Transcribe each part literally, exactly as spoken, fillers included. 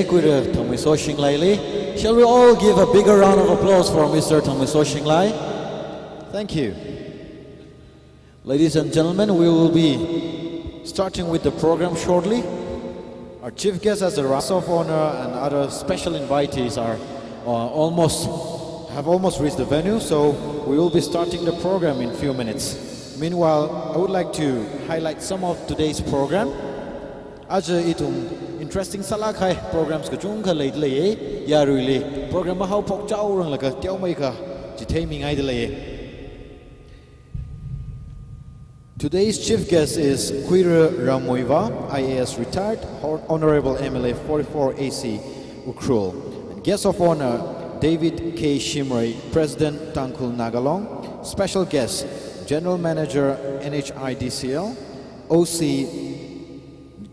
Khuira Thangmeiso Shinglaili. Shall we all give a bigger round of applause for Mister Thangmeiso Shinglai? Thank you. Ladies and gentlemen, we will be starting with the program shortly. Our chief guest as a guest of honor and other special invitees are, uh, almost, have almost reached the venue, so we will be starting the program in few minutes. Meanwhile, I would like to highlight some of today's program. Aja ithum interesting sālāk kahai programs kachungkha leidalei, yaruili program mahaophok chaoranglaga teomeikha chitheimi ngaidalei. Today's chief guest is Khuira Rammuivah, I A S retired, Hon-, Honorable M L A forty-four A C Ukhrul. And guest of honor, David K Shimray, President Tangkhul Naga Long. Special guest, General Manager N H I D C L, O C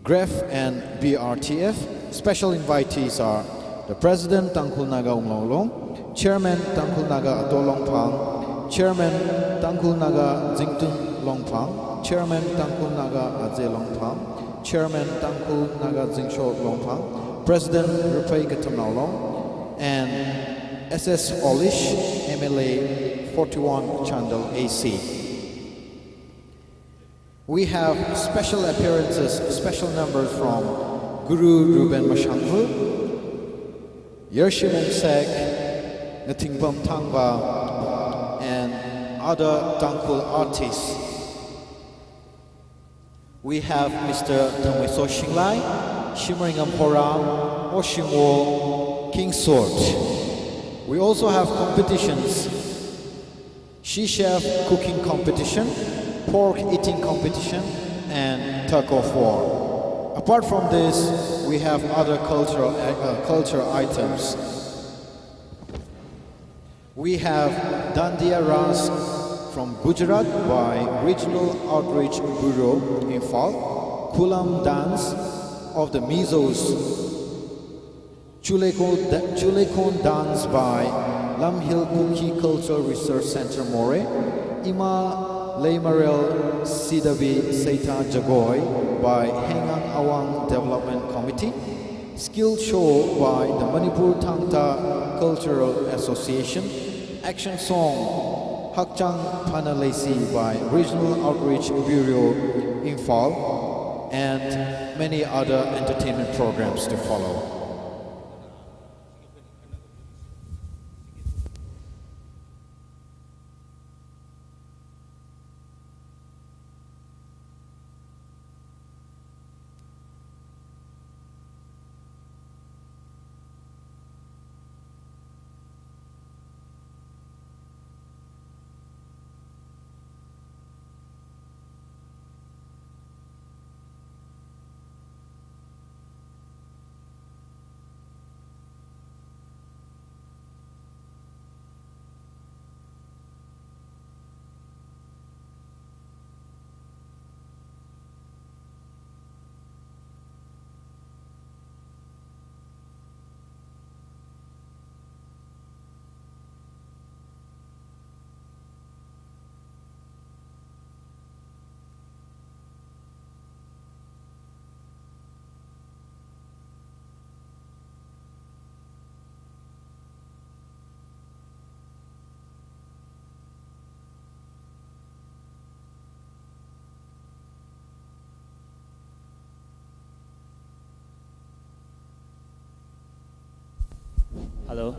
Gref and B R T F. Special invitees are the President Tangkhul Naga Wunglong Lung, Chairman Tangkhul Naga Ato Longphang, Chairman Tangkhul Naga Zingtun Longphang, Chairman Tangkhul Naga Aze Longphang, Chairman Tangkhul Naga Zingsho Longphang, President Ruphei Kathamnao Long, and S S Olish, M L A forty-one Chandel A C. We have special appearances, special numbers from Guru Reuben Mashangvut, Yershim Wungsek, Ngathingpam Thangvah, and other Tangkhul artists. We have Mister Thangmeiso Shinglai, Shimreingam Horam, Oshimwo, King Sword. We also have competitions. She chef cooking competition, pork eating competition, and tug of war. Apart from this, we have other cultural, uh, culture items. We have Dandiya Ras from Gujarat by Regional Outreach Bureau, Imphal, Khulam dance of the Mizos, Chulekon da-, Chulekon dance by Lamhil Kuki Cultural Research Center, Moreh, Ima Leimarel Sidabi Seita Jagoi by Heingang Awang Development Committee, skill show by the Manipur Thangta Cultural Association, action song Hakchang Phana Leisi by Regional Outreach Bureau, Imphal, and many other entertainment programs to follow. Hello.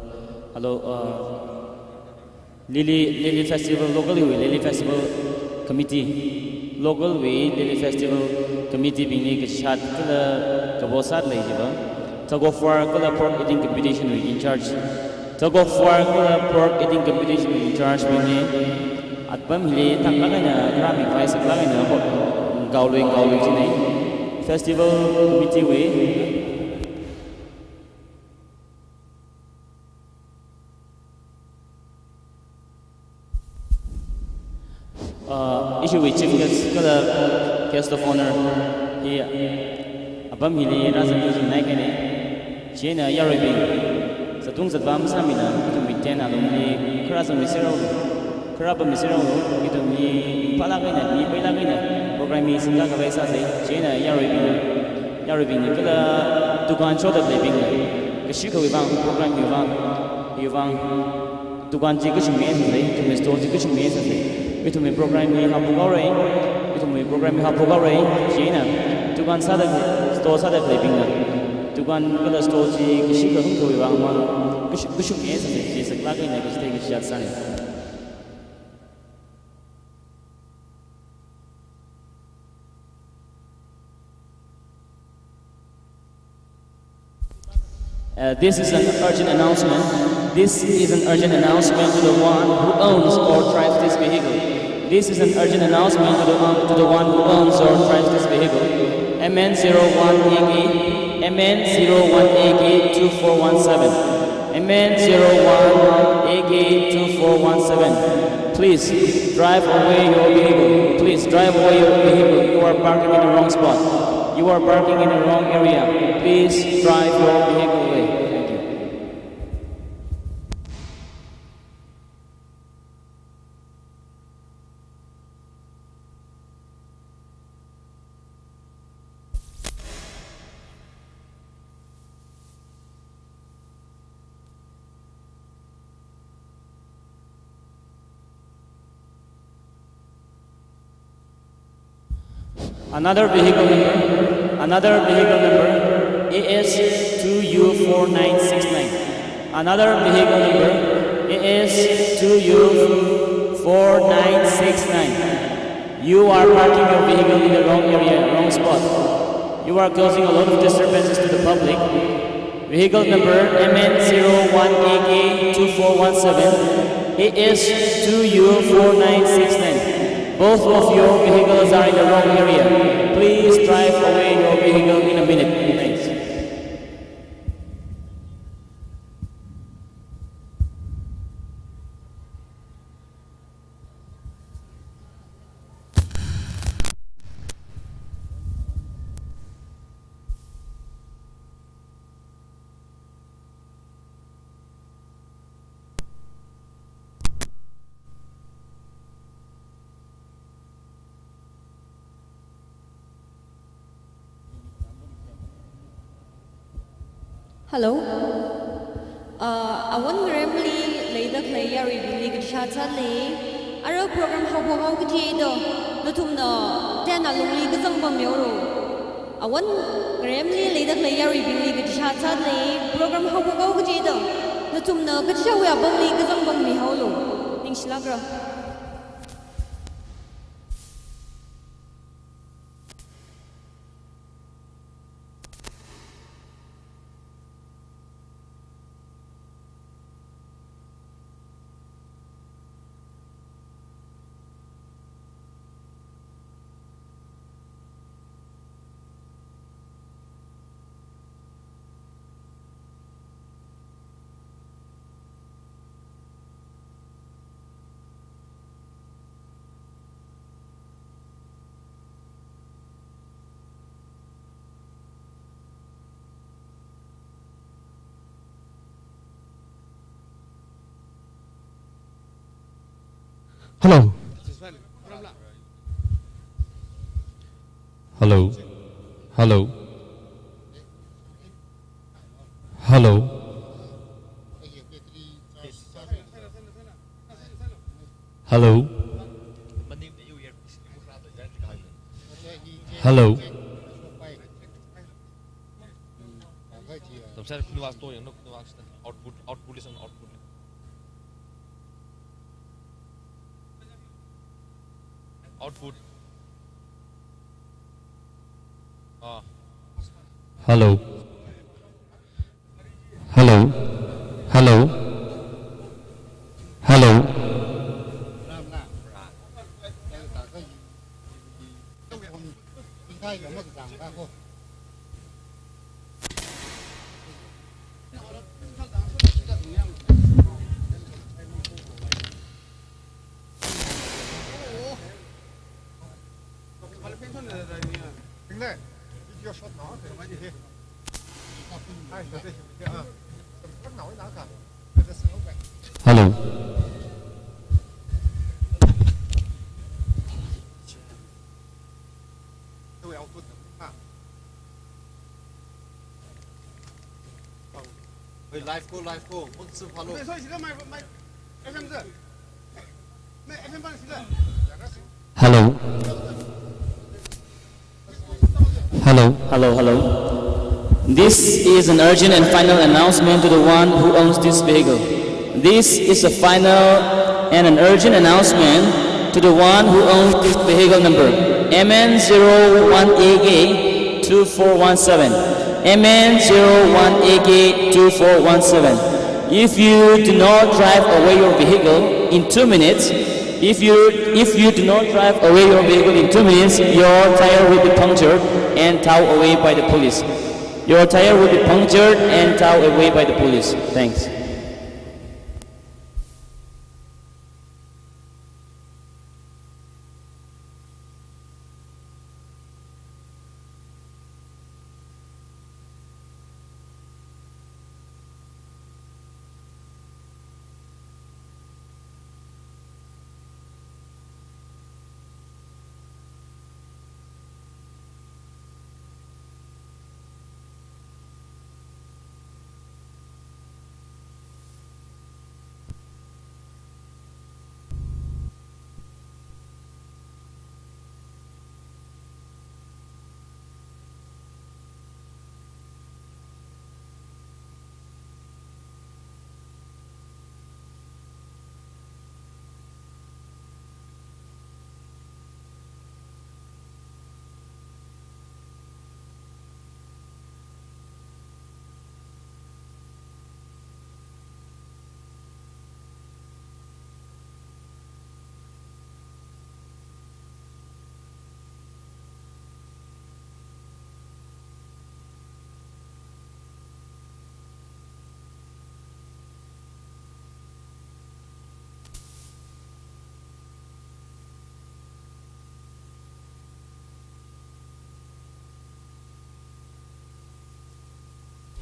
Hello, uh, Lily, Lily Festival, local wui Lily Festival Committee. Local wui Lily Festival Committee bingli kachishat kala kaposat lei jiva. Tug of war kala pork eating competition wui in charge. Tug of war kala pork eating competition wui in charge bingli apam hili thaklāk eina, kharam mi khai saklāk eina, ngaolui, ngaolui jinei. Festival Committee wui. Uh, ishiwui chief guest kala guest of honor hi apam hili rāzangmi jinai kahaina. Chieina yaruibing, zatung zatvā masāmina, ithumwui tent alungli kharā zangmi serao, kharā pammi serao, ithumli phālāk eina, mi pailāk eina, program hi singkakhavai sāsei. Chieina yaruibing, yaruibing kala Dukan shotda khaleibingna, kashikhawui vang, program wui vang, wui vang, dukan chi kashungmi sāsei, ithumwui store chi kashungmi sāsei. Ithumwui program hi haophok haora, ithumwui program hi haophok haora, chieina dukan sāda, store sāda khaleibingna, dukan kala store chi kashikha hungkhawui vang mang, kash-, kashungmi sāsei, chi saklāk eina kashitei kashichat sāna. Uh, this is an urgent announcement. This is an urgent announcement to the one who owns or drives this vehicle. This is an urgent announcement to the, um, to the one who owns or drives this vehicle. M N zero one A K, M N zero one A K two four one seven. M N zero one A K two four one seven. Please drive away your vehicle. Please drive away your vehicle. You are parking in the wrong spot. You are parking in the wrong area. Please drive your vehicle away. Thank you. Another vehicle number, another vehicle number, A S two U four nine six nine. Another vehicle number, A S two U four nine six nine. You are parking your vehicle in the wrong area, wrong spot. You are causing a lot of disturbances to the public. Vehicle number M N zero one A K two four one seven, A S two U four nine six nine. Both of your vehicles are in the wrong area. Please drive away your vehicle in a minute. Thanks. Hello. Ah, awon ngaremli leida khalei yaruibingli kachāchāli. Ara program haophok haokaji do, nathumna ten alungli kazang pammihaolu. Awon ngaremli leida khalei yaruibingli kachāchāli. Program haophok haokaji do, nathumna kachāwui apamli kazang pammihaolu. Ningshilākra. Hello. Hello. Hello. Hello. Hello. Hello. Output, output, listen, output. Output. Ah. Hello. Hello. Hello. Hello. Hello. Hello. Hello. Hello, hello. This is an urgent and final announcement to the one who owns this vehicle. This is a final and an urgent announcement to the one who owns this vehicle number M N zero one A K two four one seven. M N zero one A K two four one seven. If you do not drive away your vehicle in two minutes, if you, if you do not drive away your vehicle in two minutes, your tire will be punctured and towed away by the police. Your tire will be punctured and towed away by the police. Thanks.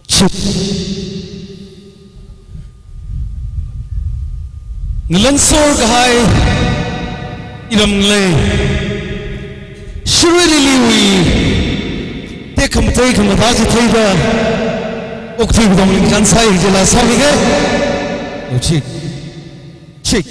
Chit. Ngalan sor kahai iram ngalei. Shirui Lily wui tekhamatei khamathā chitheida okthui kudong lingkhan sai jila sāmige. Yo, chik. Chik.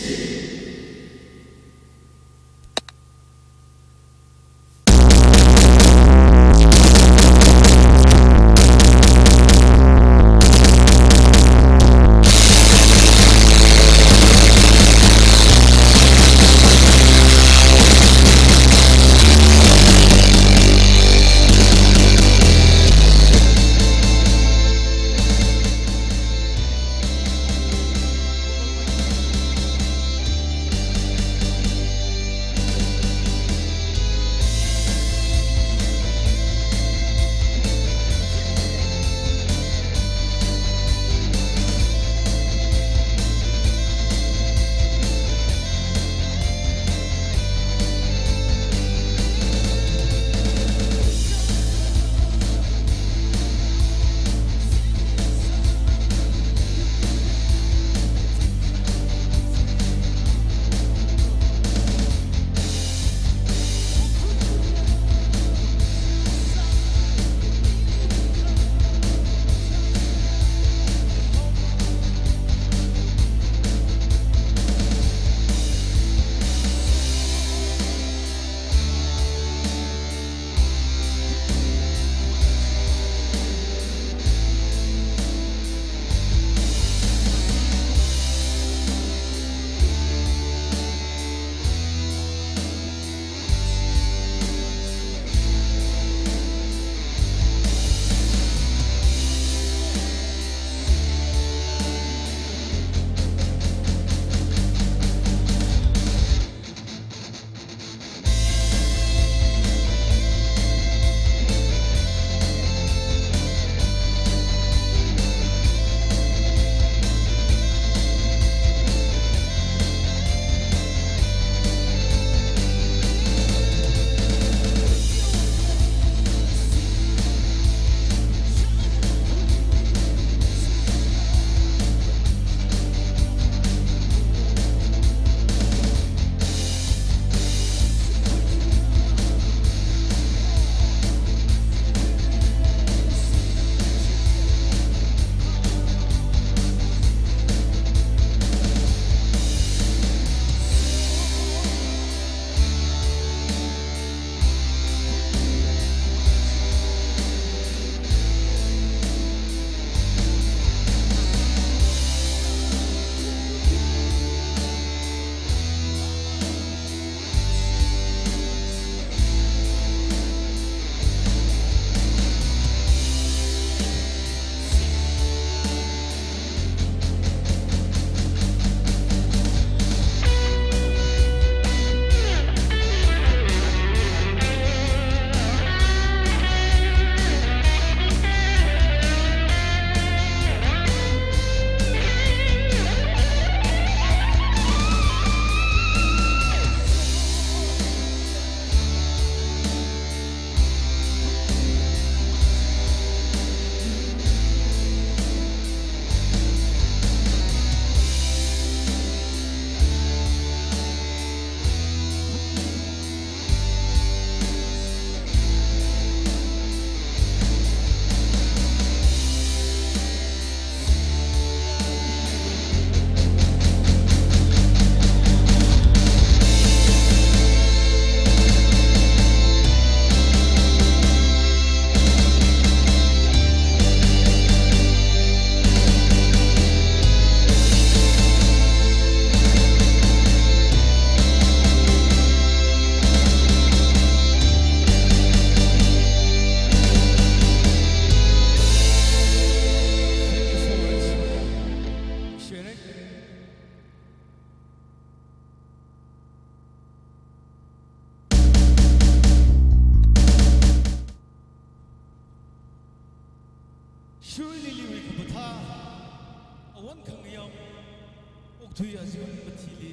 Tui azun mathili,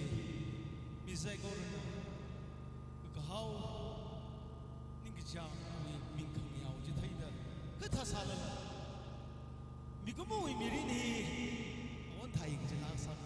mi saikorana, kakahao, ningkachāngwui ming khangayao chi theida, kathā sālala, mikumowui mirin hi, awon thai kaji laa sā.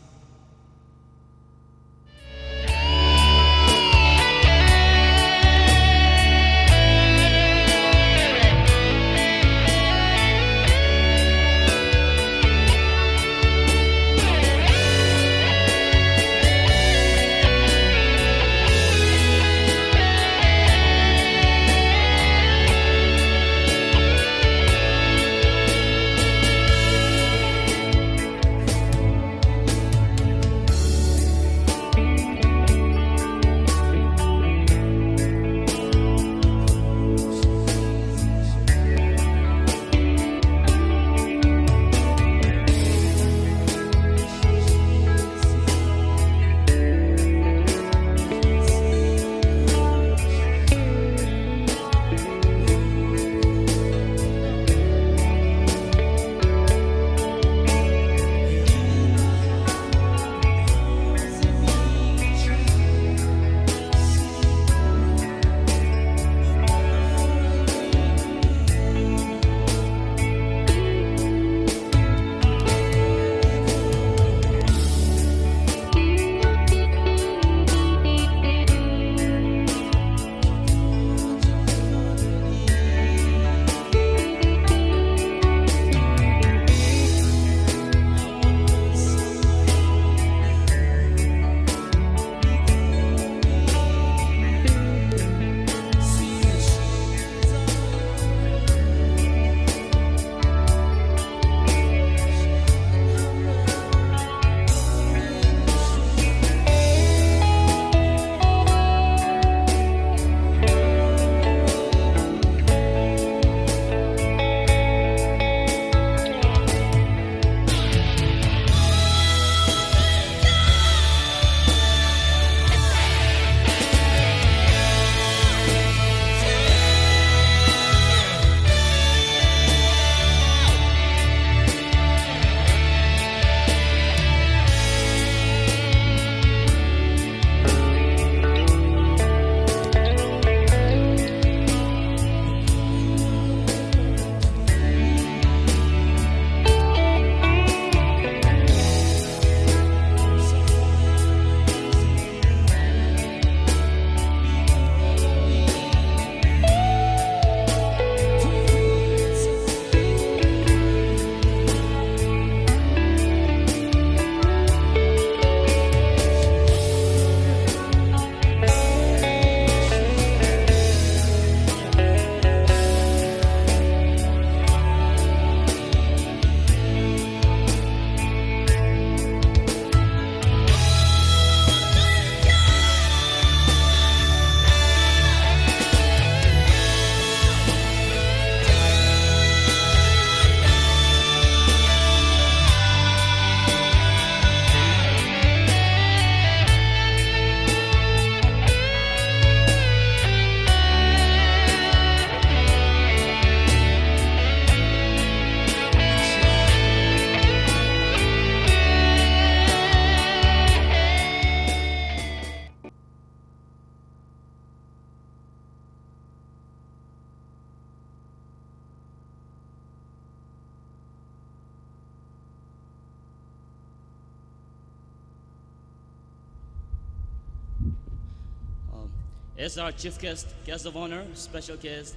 Um, as our chief guest, guest of honor, special guest,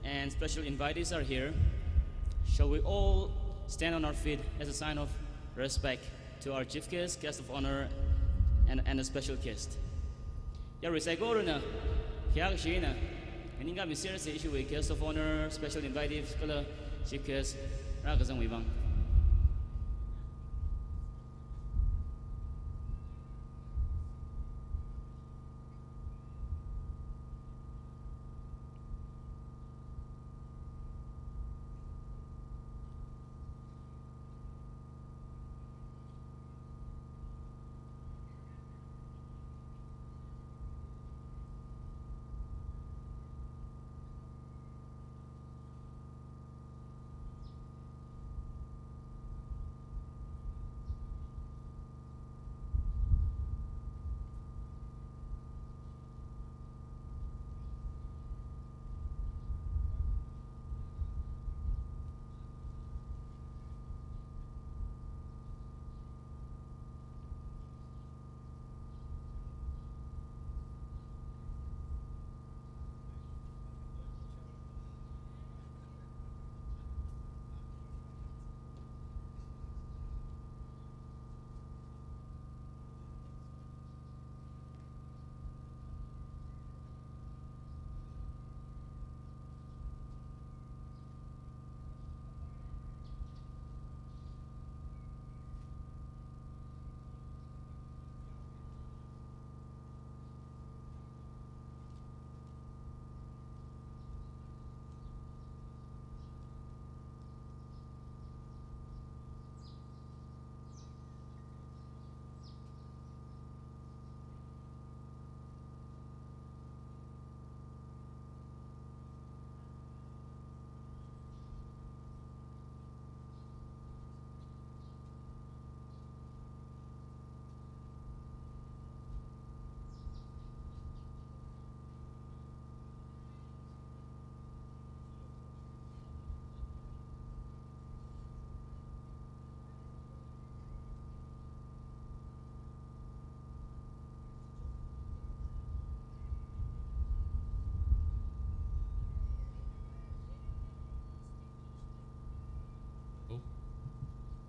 and special invitees are here, shall we all stand on our feet as a sign of respect to our chief guest, guest of honor, and, and a special guest? Yarui saikorana, kayākha shina, nganingkami sirse ishiwui guest of honor, special invitees, kala chief guest, rākazangwui vang.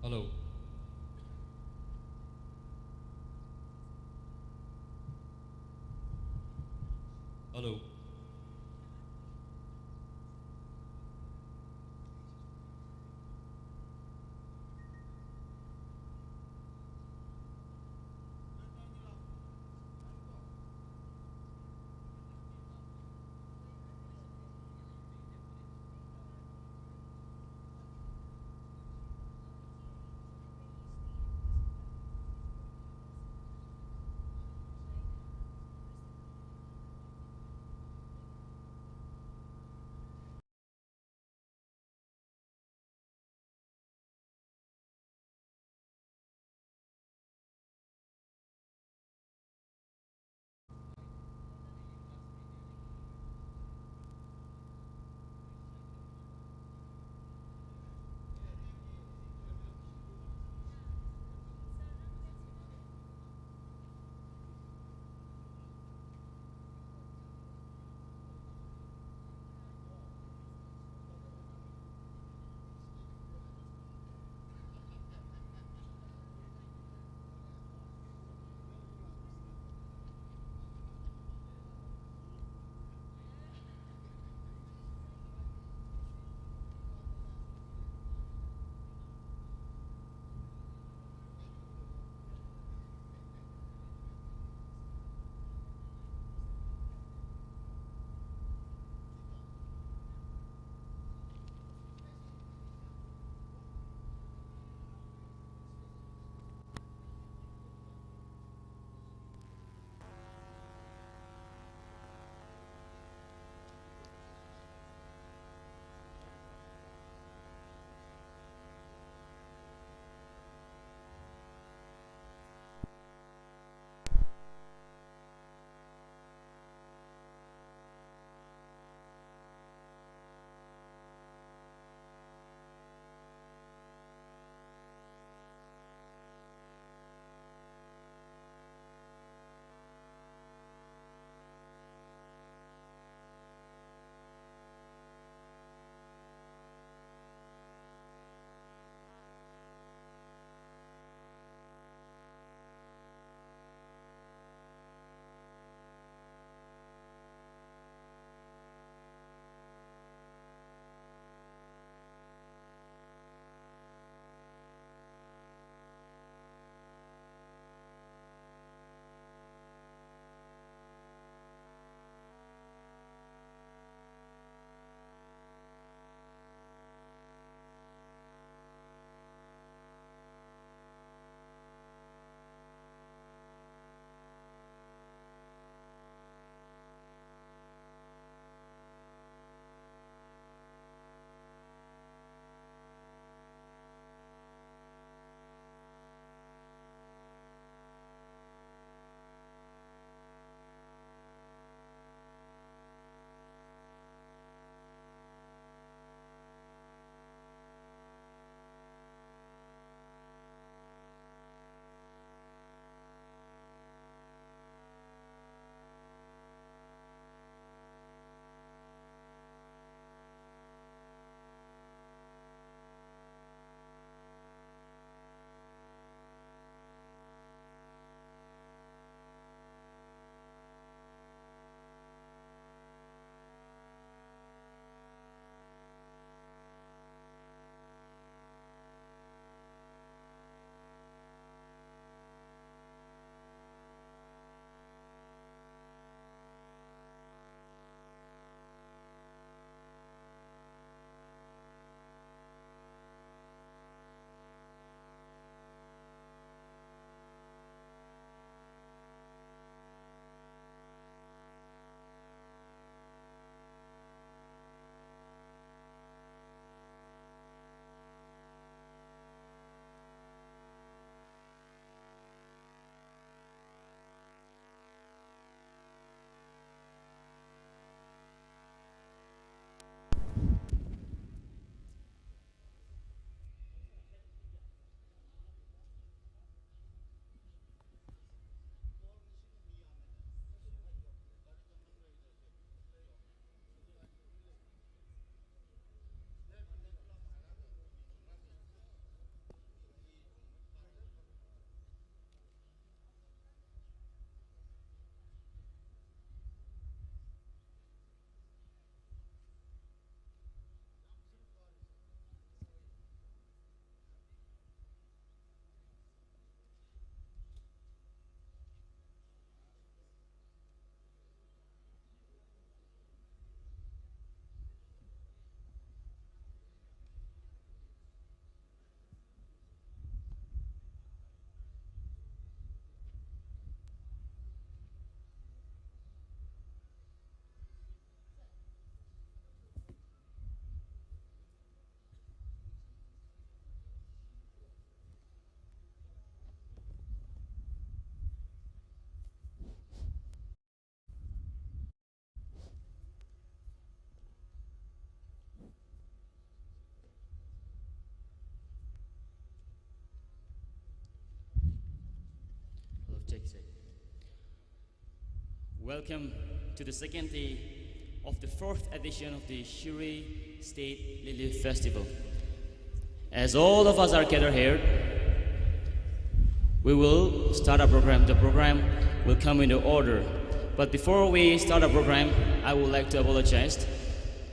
Hello. Hello. Check, check. Welcome to the second day of the fourth edition of the Shirui State Lily Festival. As all of us are gathered here, we will start our program. The program will come in order. But before we start our program, I would like to apologize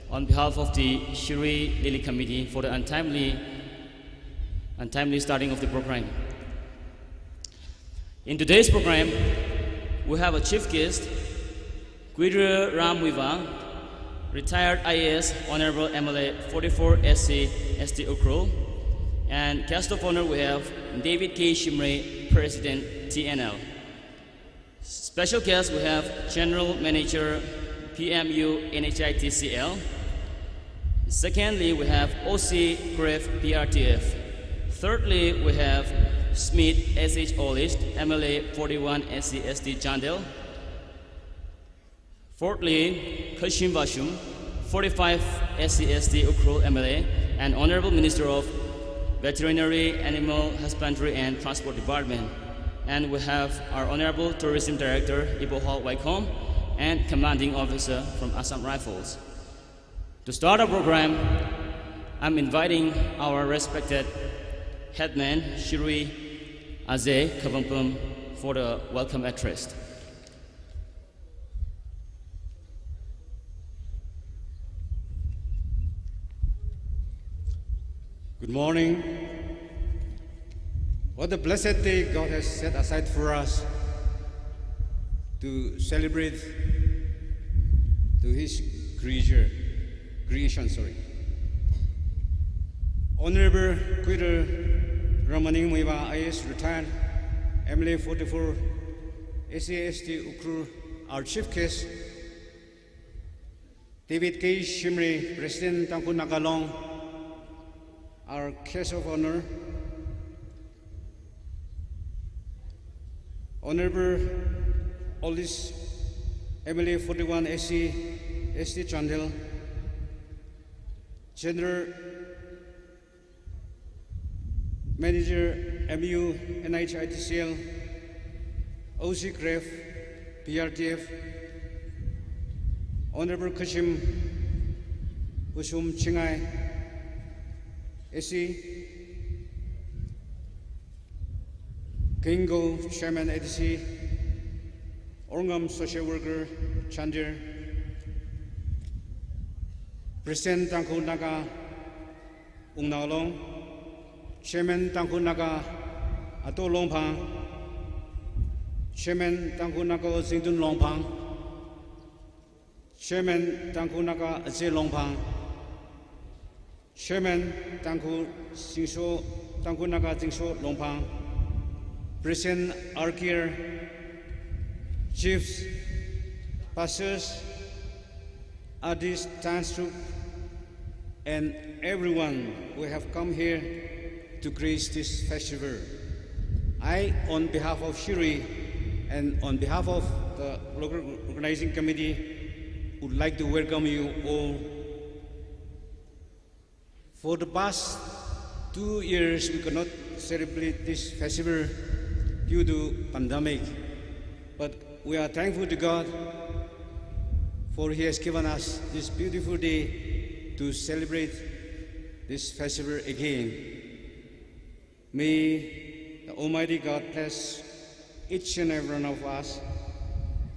on behalf of the Shirui Lily Committee for the untimely, untimely starting of the program. In today's program, we have a chief guest, Kuiru Ram Muivah, retired I A S, Honorable M L A forty-four S C S T Ukhrul, and guest of honor we have David K Shimray, President T N L. Special guest we have General Manager P M U N H I T C L. Secondly, we have O C Grave P R T F. Thirdly, we have Smith S H Olish, M L A forty-one S C S T Chandel. Fourthly, Khashim Vashum, forty-five S C S T Ukhrul M L A and Honorable Minister of Veterinary, Animal Husbandry and Transport Department. And we have our Honorable Tourism Director, Ibohal Waikhom, and Commanding Officer from Assam Rifles. To start our program, I'm inviting our respected headman, Shirui Aze Kavangpam, for the welcome address. Good morning. What a blessed day God has set aside for us to celebrate to His creature, creation, sorry. Honorable Kuiru Rammaning Muivah, I A S retired, M L A forty-four, S C S T Ukhrul, our chief guest, David K Shimray, President Tangkhul Naga Long, our guest of honor, Honorable Olish, M L A forty-one S C S T Chandel, General Manager M U N H I T C L, O C Grave P R T F, Honorable Khashim Vashum Chingai, A C, Kingo Chairman A D C, Orngam Social Worker Chandel, President Tangkhul Naga Wungnao Long, Chairman Tangkhul Naga Ato Longphang, Chairman Tangkhul Naga Zingtun Longphang, Chairman Tangkhul Naga Aze Longphang, Chairman Tangkhul Zingsho, Tangkhul Naga Zingsho Longphang, President R K R, Chiefs, Pastors, artists, dance troupe, and everyone who have come here to grace this festival. I, on behalf of Shirui and on behalf of the local organizing committee, would like to welcome you all. For the past two years, we could not celebrate this festival due to pandemic, but we are thankful to God for He has given us this beautiful day to celebrate this festival again. May the Almighty God bless each and every one of us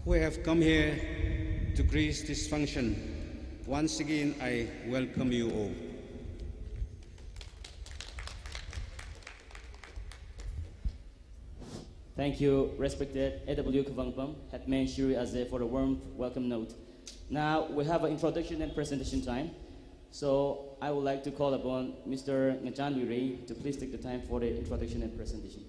who have come here to grace this function. Once again, I welcome you all. Thank you, respected A W Kavangpam, Headman Shirui Aze, for the warm welcome note. Now, we have an introduction and presentation time. So, I would like to call upon Mister Ngachan Luirei to please take the time for the introduction and presentation.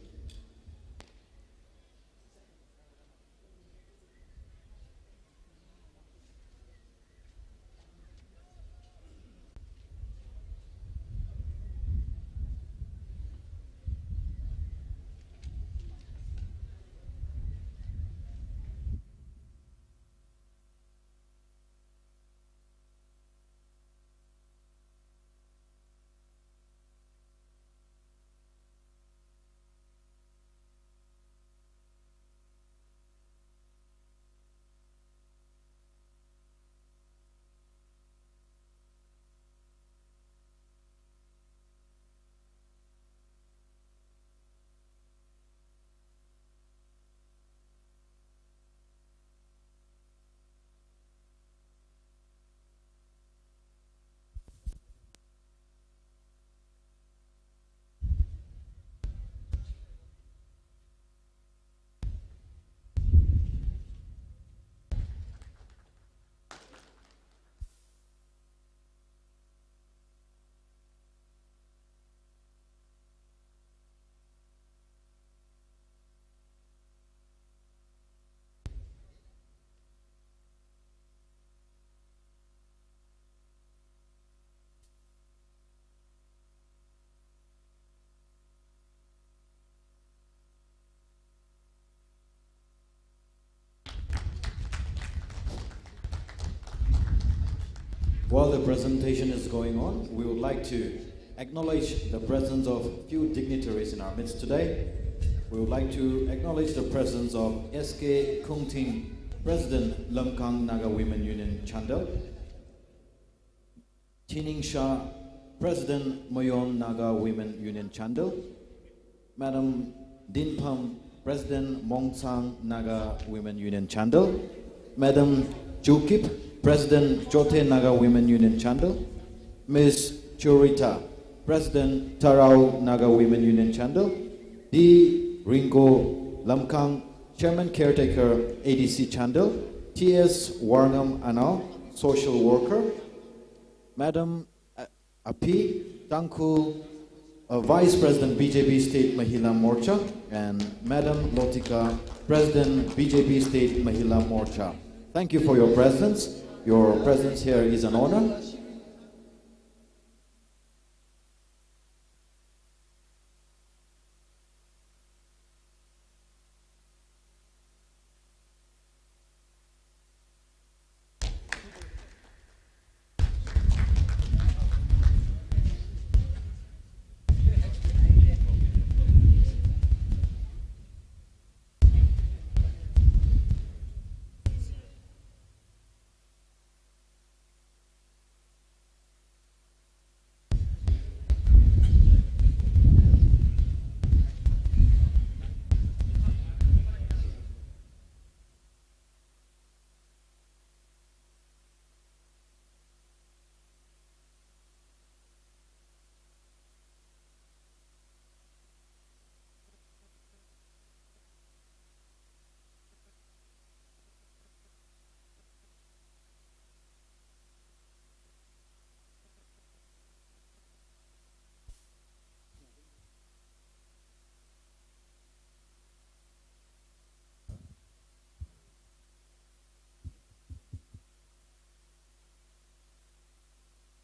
While the presentation is going on, we would like to acknowledge the presence of few dignitaries in our midst today. We would like to acknowledge the presence of S K Khungthing, President, Lamkang Naga Women Union, Chandel. Chining Shah, President, Mayon Naga Women Union, Chandel. Madam Dinpham, President, Mongchang Naga Women Union, Chandel. Madam Jukip, President, Chothe Naga Women Union, Chandel. Miss Churita, President, Tharao Naga Women Union, Chandel. D Ringo, Lamkang, Chairman Caretaker, A D C, Chandel. T S Warngam Anao, social worker. Madam, uh, Aphi Tangkhul, uh, Vice President, B J P State Mahila Morcha, and Madam Lotika, President, B J P State Mahila Morcha. Thank you for your presence. Your presence here is an honor.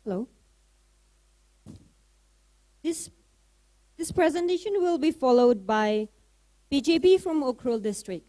Hello. This, this presentation will be followed by B J P from Ukhrul District.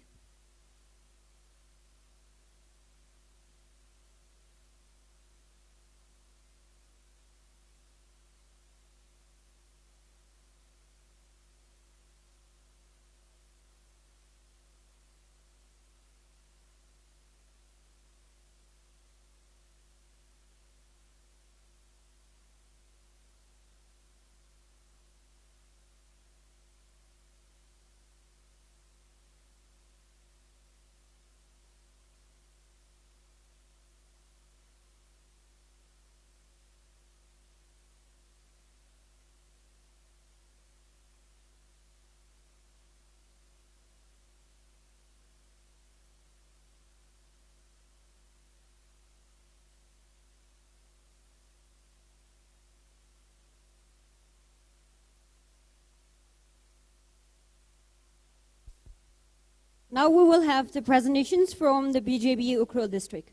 Now we will have the presentations from the B J P Ukhrul District.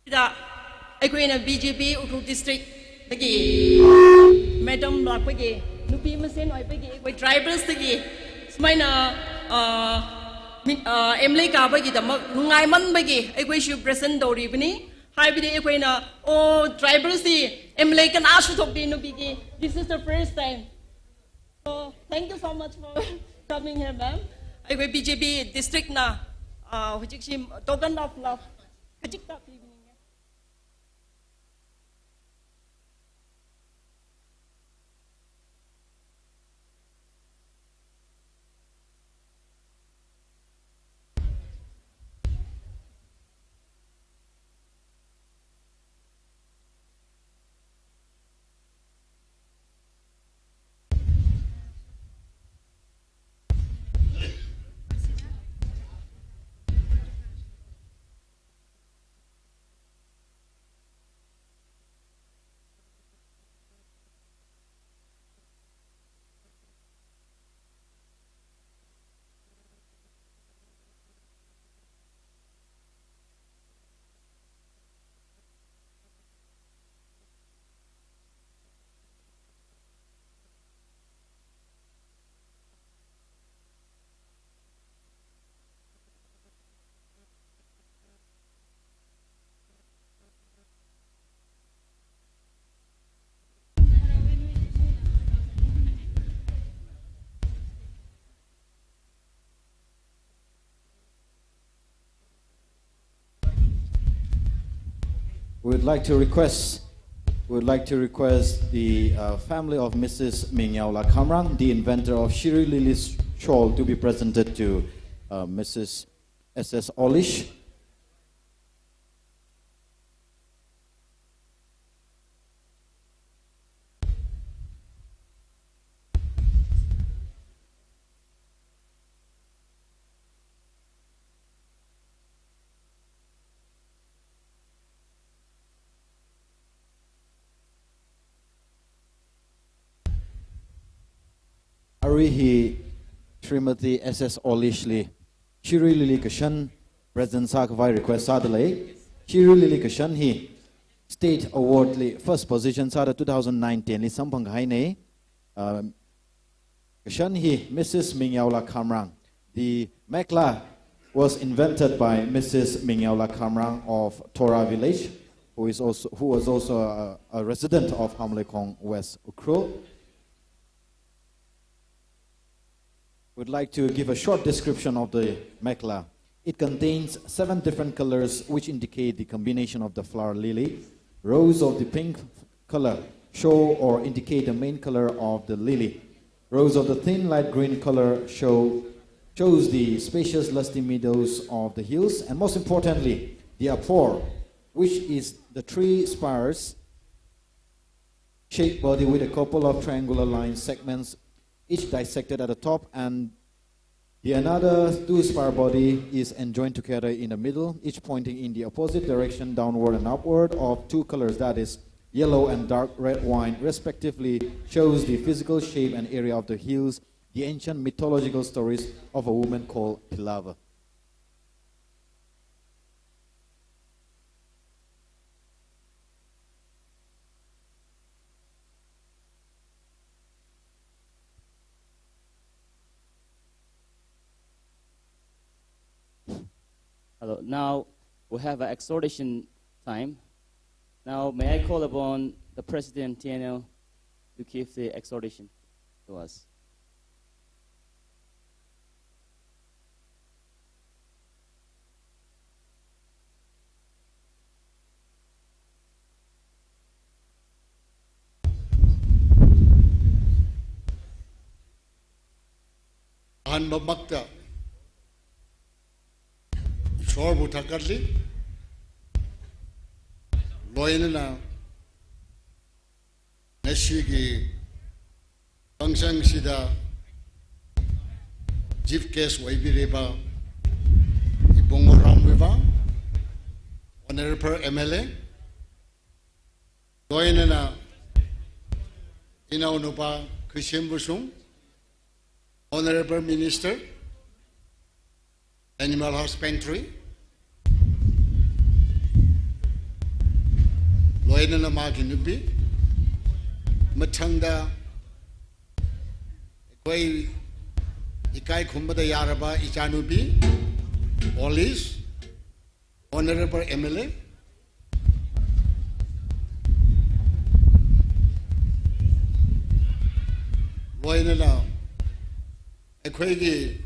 Sida, ꯑꯩꯈꯣꯏꯅ B J P Ukhrul District ꯗꯒꯤ Madam ꯂꯥꯛꯄꯒꯤ, ꯅꯨꯄꯤ ꯃꯁꯦꯟ ꯑꯣꯏꯕꯒꯤ ꯑꯩꯈꯣꯏ tribals ꯗꯒꯤ ꯁꯨꯃꯥꯏꯅ, ꯑ, ꯃꯤ-, ꯑ, M L A ꯀꯥꯕꯒꯤꯗꯃꯛ ꯅꯨꯡꯉꯥꯏꯃꯟꯕꯒꯤ ꯑꯩꯈꯣꯏꯁꯨ present ꯇꯧꯔꯤꯕꯅꯤ꯫ ꯍꯥꯏꯕꯗꯤ ꯑꯩꯈꯣꯏꯅ, ꯑꯣ, tribals ꯗꯤ M L A ꯀꯅꯥꯁꯨ ꯊꯣꯛꯇꯦ ꯅꯨꯄꯤꯒꯤ꯫ This is the first time. So, thank you so much for coming here, ma'am. ꯑꯩꯈꯣꯏ B J P district ꯅ, ꯑ, ꯍꯧꯖꯤꯛꯁꯤ token of love ꯈꯖꯤꯛꯇ ꯄꯤꯕꯤꯅꯤꯡꯉꯦ꯫ We would like to request, we would like to request the, uh, family of Missus Mingyaola Khamrang, the inventor of Shirui Lily Shawl, to be presented to, uh, Missus S S Olish. Arui hi Srimati S S Olish li Shirui Lily kashan present sākhavai request sādalei. Shirui Lily kashan hi State Award li first position sāda two thousand nineteen li samphangkahainei. Um, kashan hi Missus Mingyaola Khamrang. The mekhla was invented by Missus Mingyaola Khamrang of Tora Village, who is also, who was also a, a resident of Hamleikhong, West Ukhrul. Would like to give a short description of the mekhla. It contains seven different colors which indicate the combination of the flower lily. Rows of the pink color show or indicate the main color of the lily. Rows of the thin light green color show, shows the spacious lusty meadows of the hills, and most importantly, the apor, which is the three spires shaped body with a couple of triangular line segments, each dissected at the top, and the another two spire body is enjoined together in the middle, each pointing in the opposite direction, downward and upward, of two colors, that is, yellow and dark red wine, respectively, shows the physical shape and area of the hills, the ancient mythological stories of a woman called Philava. Hello. Now we have an exhortation time. Now may I call upon the President T N L to give the exhortation to us. Ahanbamākta Ishwarbu thakkatli, loinana ngashiki function sida chief guest oibiriba Ibungo Ramwiva, Honorable M L A, loinana inaonupā Khuishim Vashung, Honorable Minister, Animal Husbandry, loinana maki nupi, mathangda akhoi ikai khumada yaraba ichanupi, Olish, Honorable M L A, loinana akhoi ki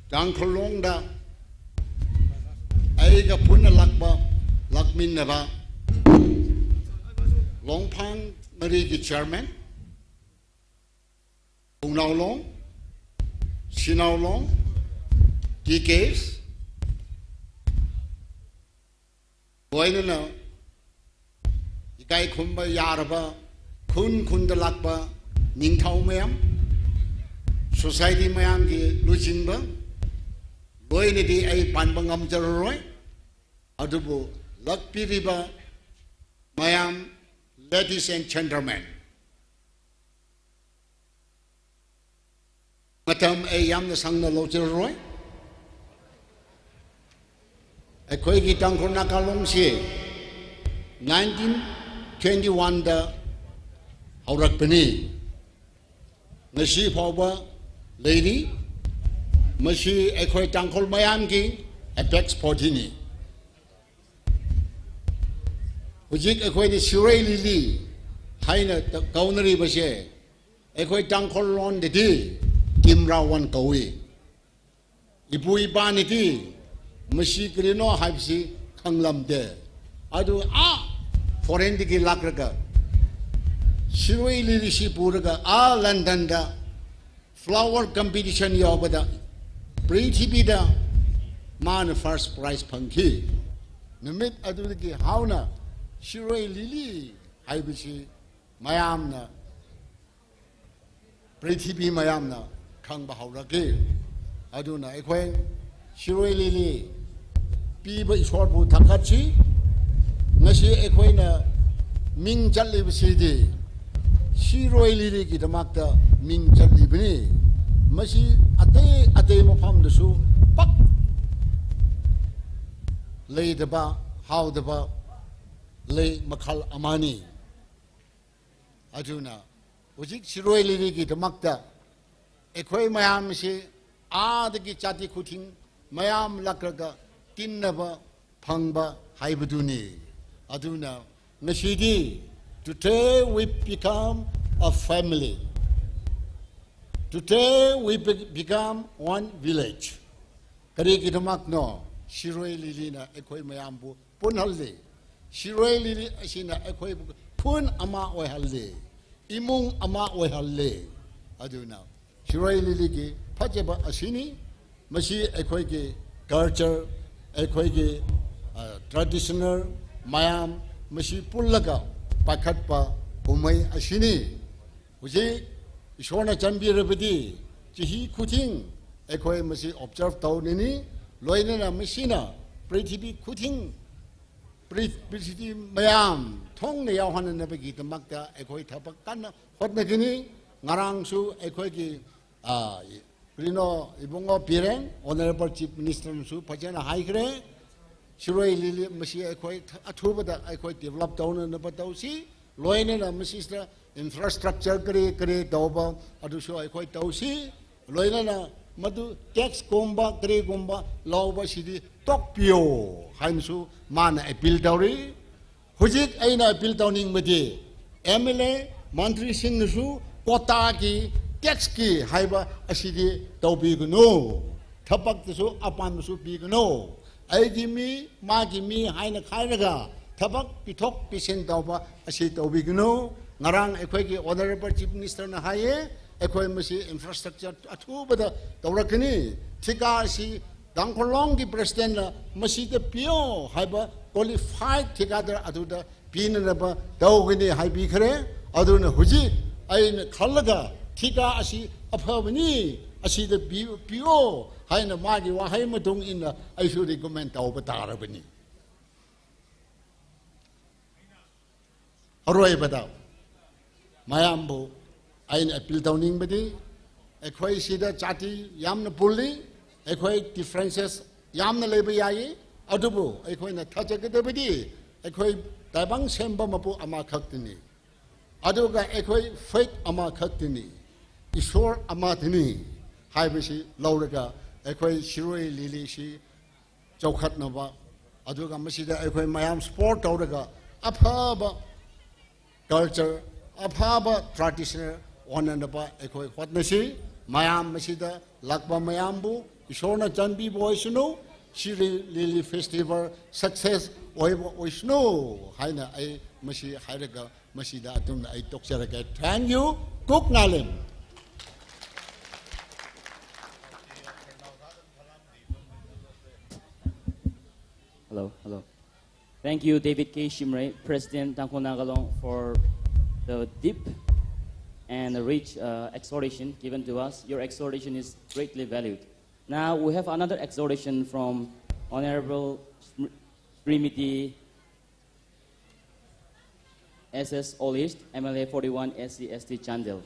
Tangkhul Longda, ai ka puna lakba, lakminaba, Longphang Mari ki chairman, Pungnao Long, Shinao Long, T Ks, loinana ikai khumba yaraba, khun khunda lakba, ningthao mayam, society mayam ki luchingba, loinadi ai panba ngamzarroi, adubu lakpiriba mayam, ladies and gentlemen. Matam ai yamna sangna locharroi. Akhoi ki Tangkhul Naga Long si nineteen twenty-one da haurakpani. Ngashi phaoba leini, mashi akhoi Tangkhul mayam ki apex body ni. Hujik akhoi Shirui Lily haina ta-, kaunariba she, akhoi Tangkhul Longdadi Kimra Wan kawi. Ipu ipanidi Masi karino haibasi khanglamde. Adu a foreign dagi lakraga, Shirui Lily si puraga a London da flower competition yaobada, prithibida mana first prize phangki. Numit adudagi hauna Shirui Lily haibasi mayamna, prithibi mayamna khangba haoraki. Aduna eikhoi Shirui Lily piba Ishwarbu thakatsi, ngasi eikhoina ming chatlibasidi Shirui Lily kidakta ming chatlibani. Masi atei atei mafamdasu pak leidaba, haodaba lei makhal amani. Aduna, hujik Shirui Lily kidakta eikhoi mayamsi adagi jati khuthing mayam lakraga tinnaba phangba haibaduni. Aduna, ngasidi, today we become a family. Today we be-, become one village. Kari kidakno, Shirui Lily na eikhoi mayambu punhalli. Shirui Lily asina eikhoi phun ama oihalli. Imung ama oihalli. Aduna, Shirui Lily ki phacheba asini, masi eikhoiki culture, eikhoiki, ah, traditional mayam, masi pullaga pakhatpa kumei asini. Hujik Ishwarna chānbirabadi, chihi khuthing eikhoi masi observe taonini, loinana masina prithibi khuthing, pri-, prithibi mayam thongna yaohonanabagidakta eikhoi thapa kanna hotnagini. Ngarangsu eikhoiki, ah, Rino Ibungo Biren, Honorable Chief Minister su phachena haikre, Shirui Lily masi eikhoi athubada eikhoi develop taonanaba taosi, loinana masisida infrastructure kari kari taoba, adusu eikhoi taosi, loinana madu tax kumba kari kumba laoba sidi tokpiyo, hainasu mana appeal taori. Hujik eina appeal taoningmadi, M L A, mantri singnasu quota ki, tax ki haiba asidi taopikanu. Thapakdasu apamsu pikanu. Aiki mi, maki mi haina khailaga, thapak pithok pisin taoba asi taopikanu. Ngarang eikhoiki Honorable Chief Minister na haiye, eikhoi masi infrastructure athubada taorakani. Thika si Tangkhul Longki President na masida piyo haiba qualified thikadar aduda pinanaba taokani haibikre. Aduna hujik eina khalaga thika asi aphabani, asida pi-, piyo haina maki wahai matung eina eisu recommend taoba tarabani. Aruipada, mayambu eina appeal taoningmadi, eikhoi sida jati yamna pulli, eikhoi differences yamna leiba yai, adubu eikhoina thāchākadabadi, eikhoi Taibang semba mapu amakhaktani. Aduga eikhoi faith amakhaktani. Ishwar amatani. Haibasi laolaga, eikhoi Shirui Lily si chaokhatnaba, aduga masida eikhoi mayam support taolaga, aphaba culture, aphaba traditional onanaba eikhoi hotnasi, mayam masida lakpa mayambu Ishwarna chānbiba oisanu, Shirui Lily Festival success oiba oisanu, haina ei masi hailaga masida athumna ei tokserake. Thank you. Kuk ngalim. Hello, hello. Thank you, David K Shimray, President Tangkhul Naga Long, for the deep and rich, uh, exhortation given to us. Your exhortation is greatly valued. Now we have another exhortation from Honorable Sm-, Srimati S S Olish, M L A forty-one S C S T Chandel.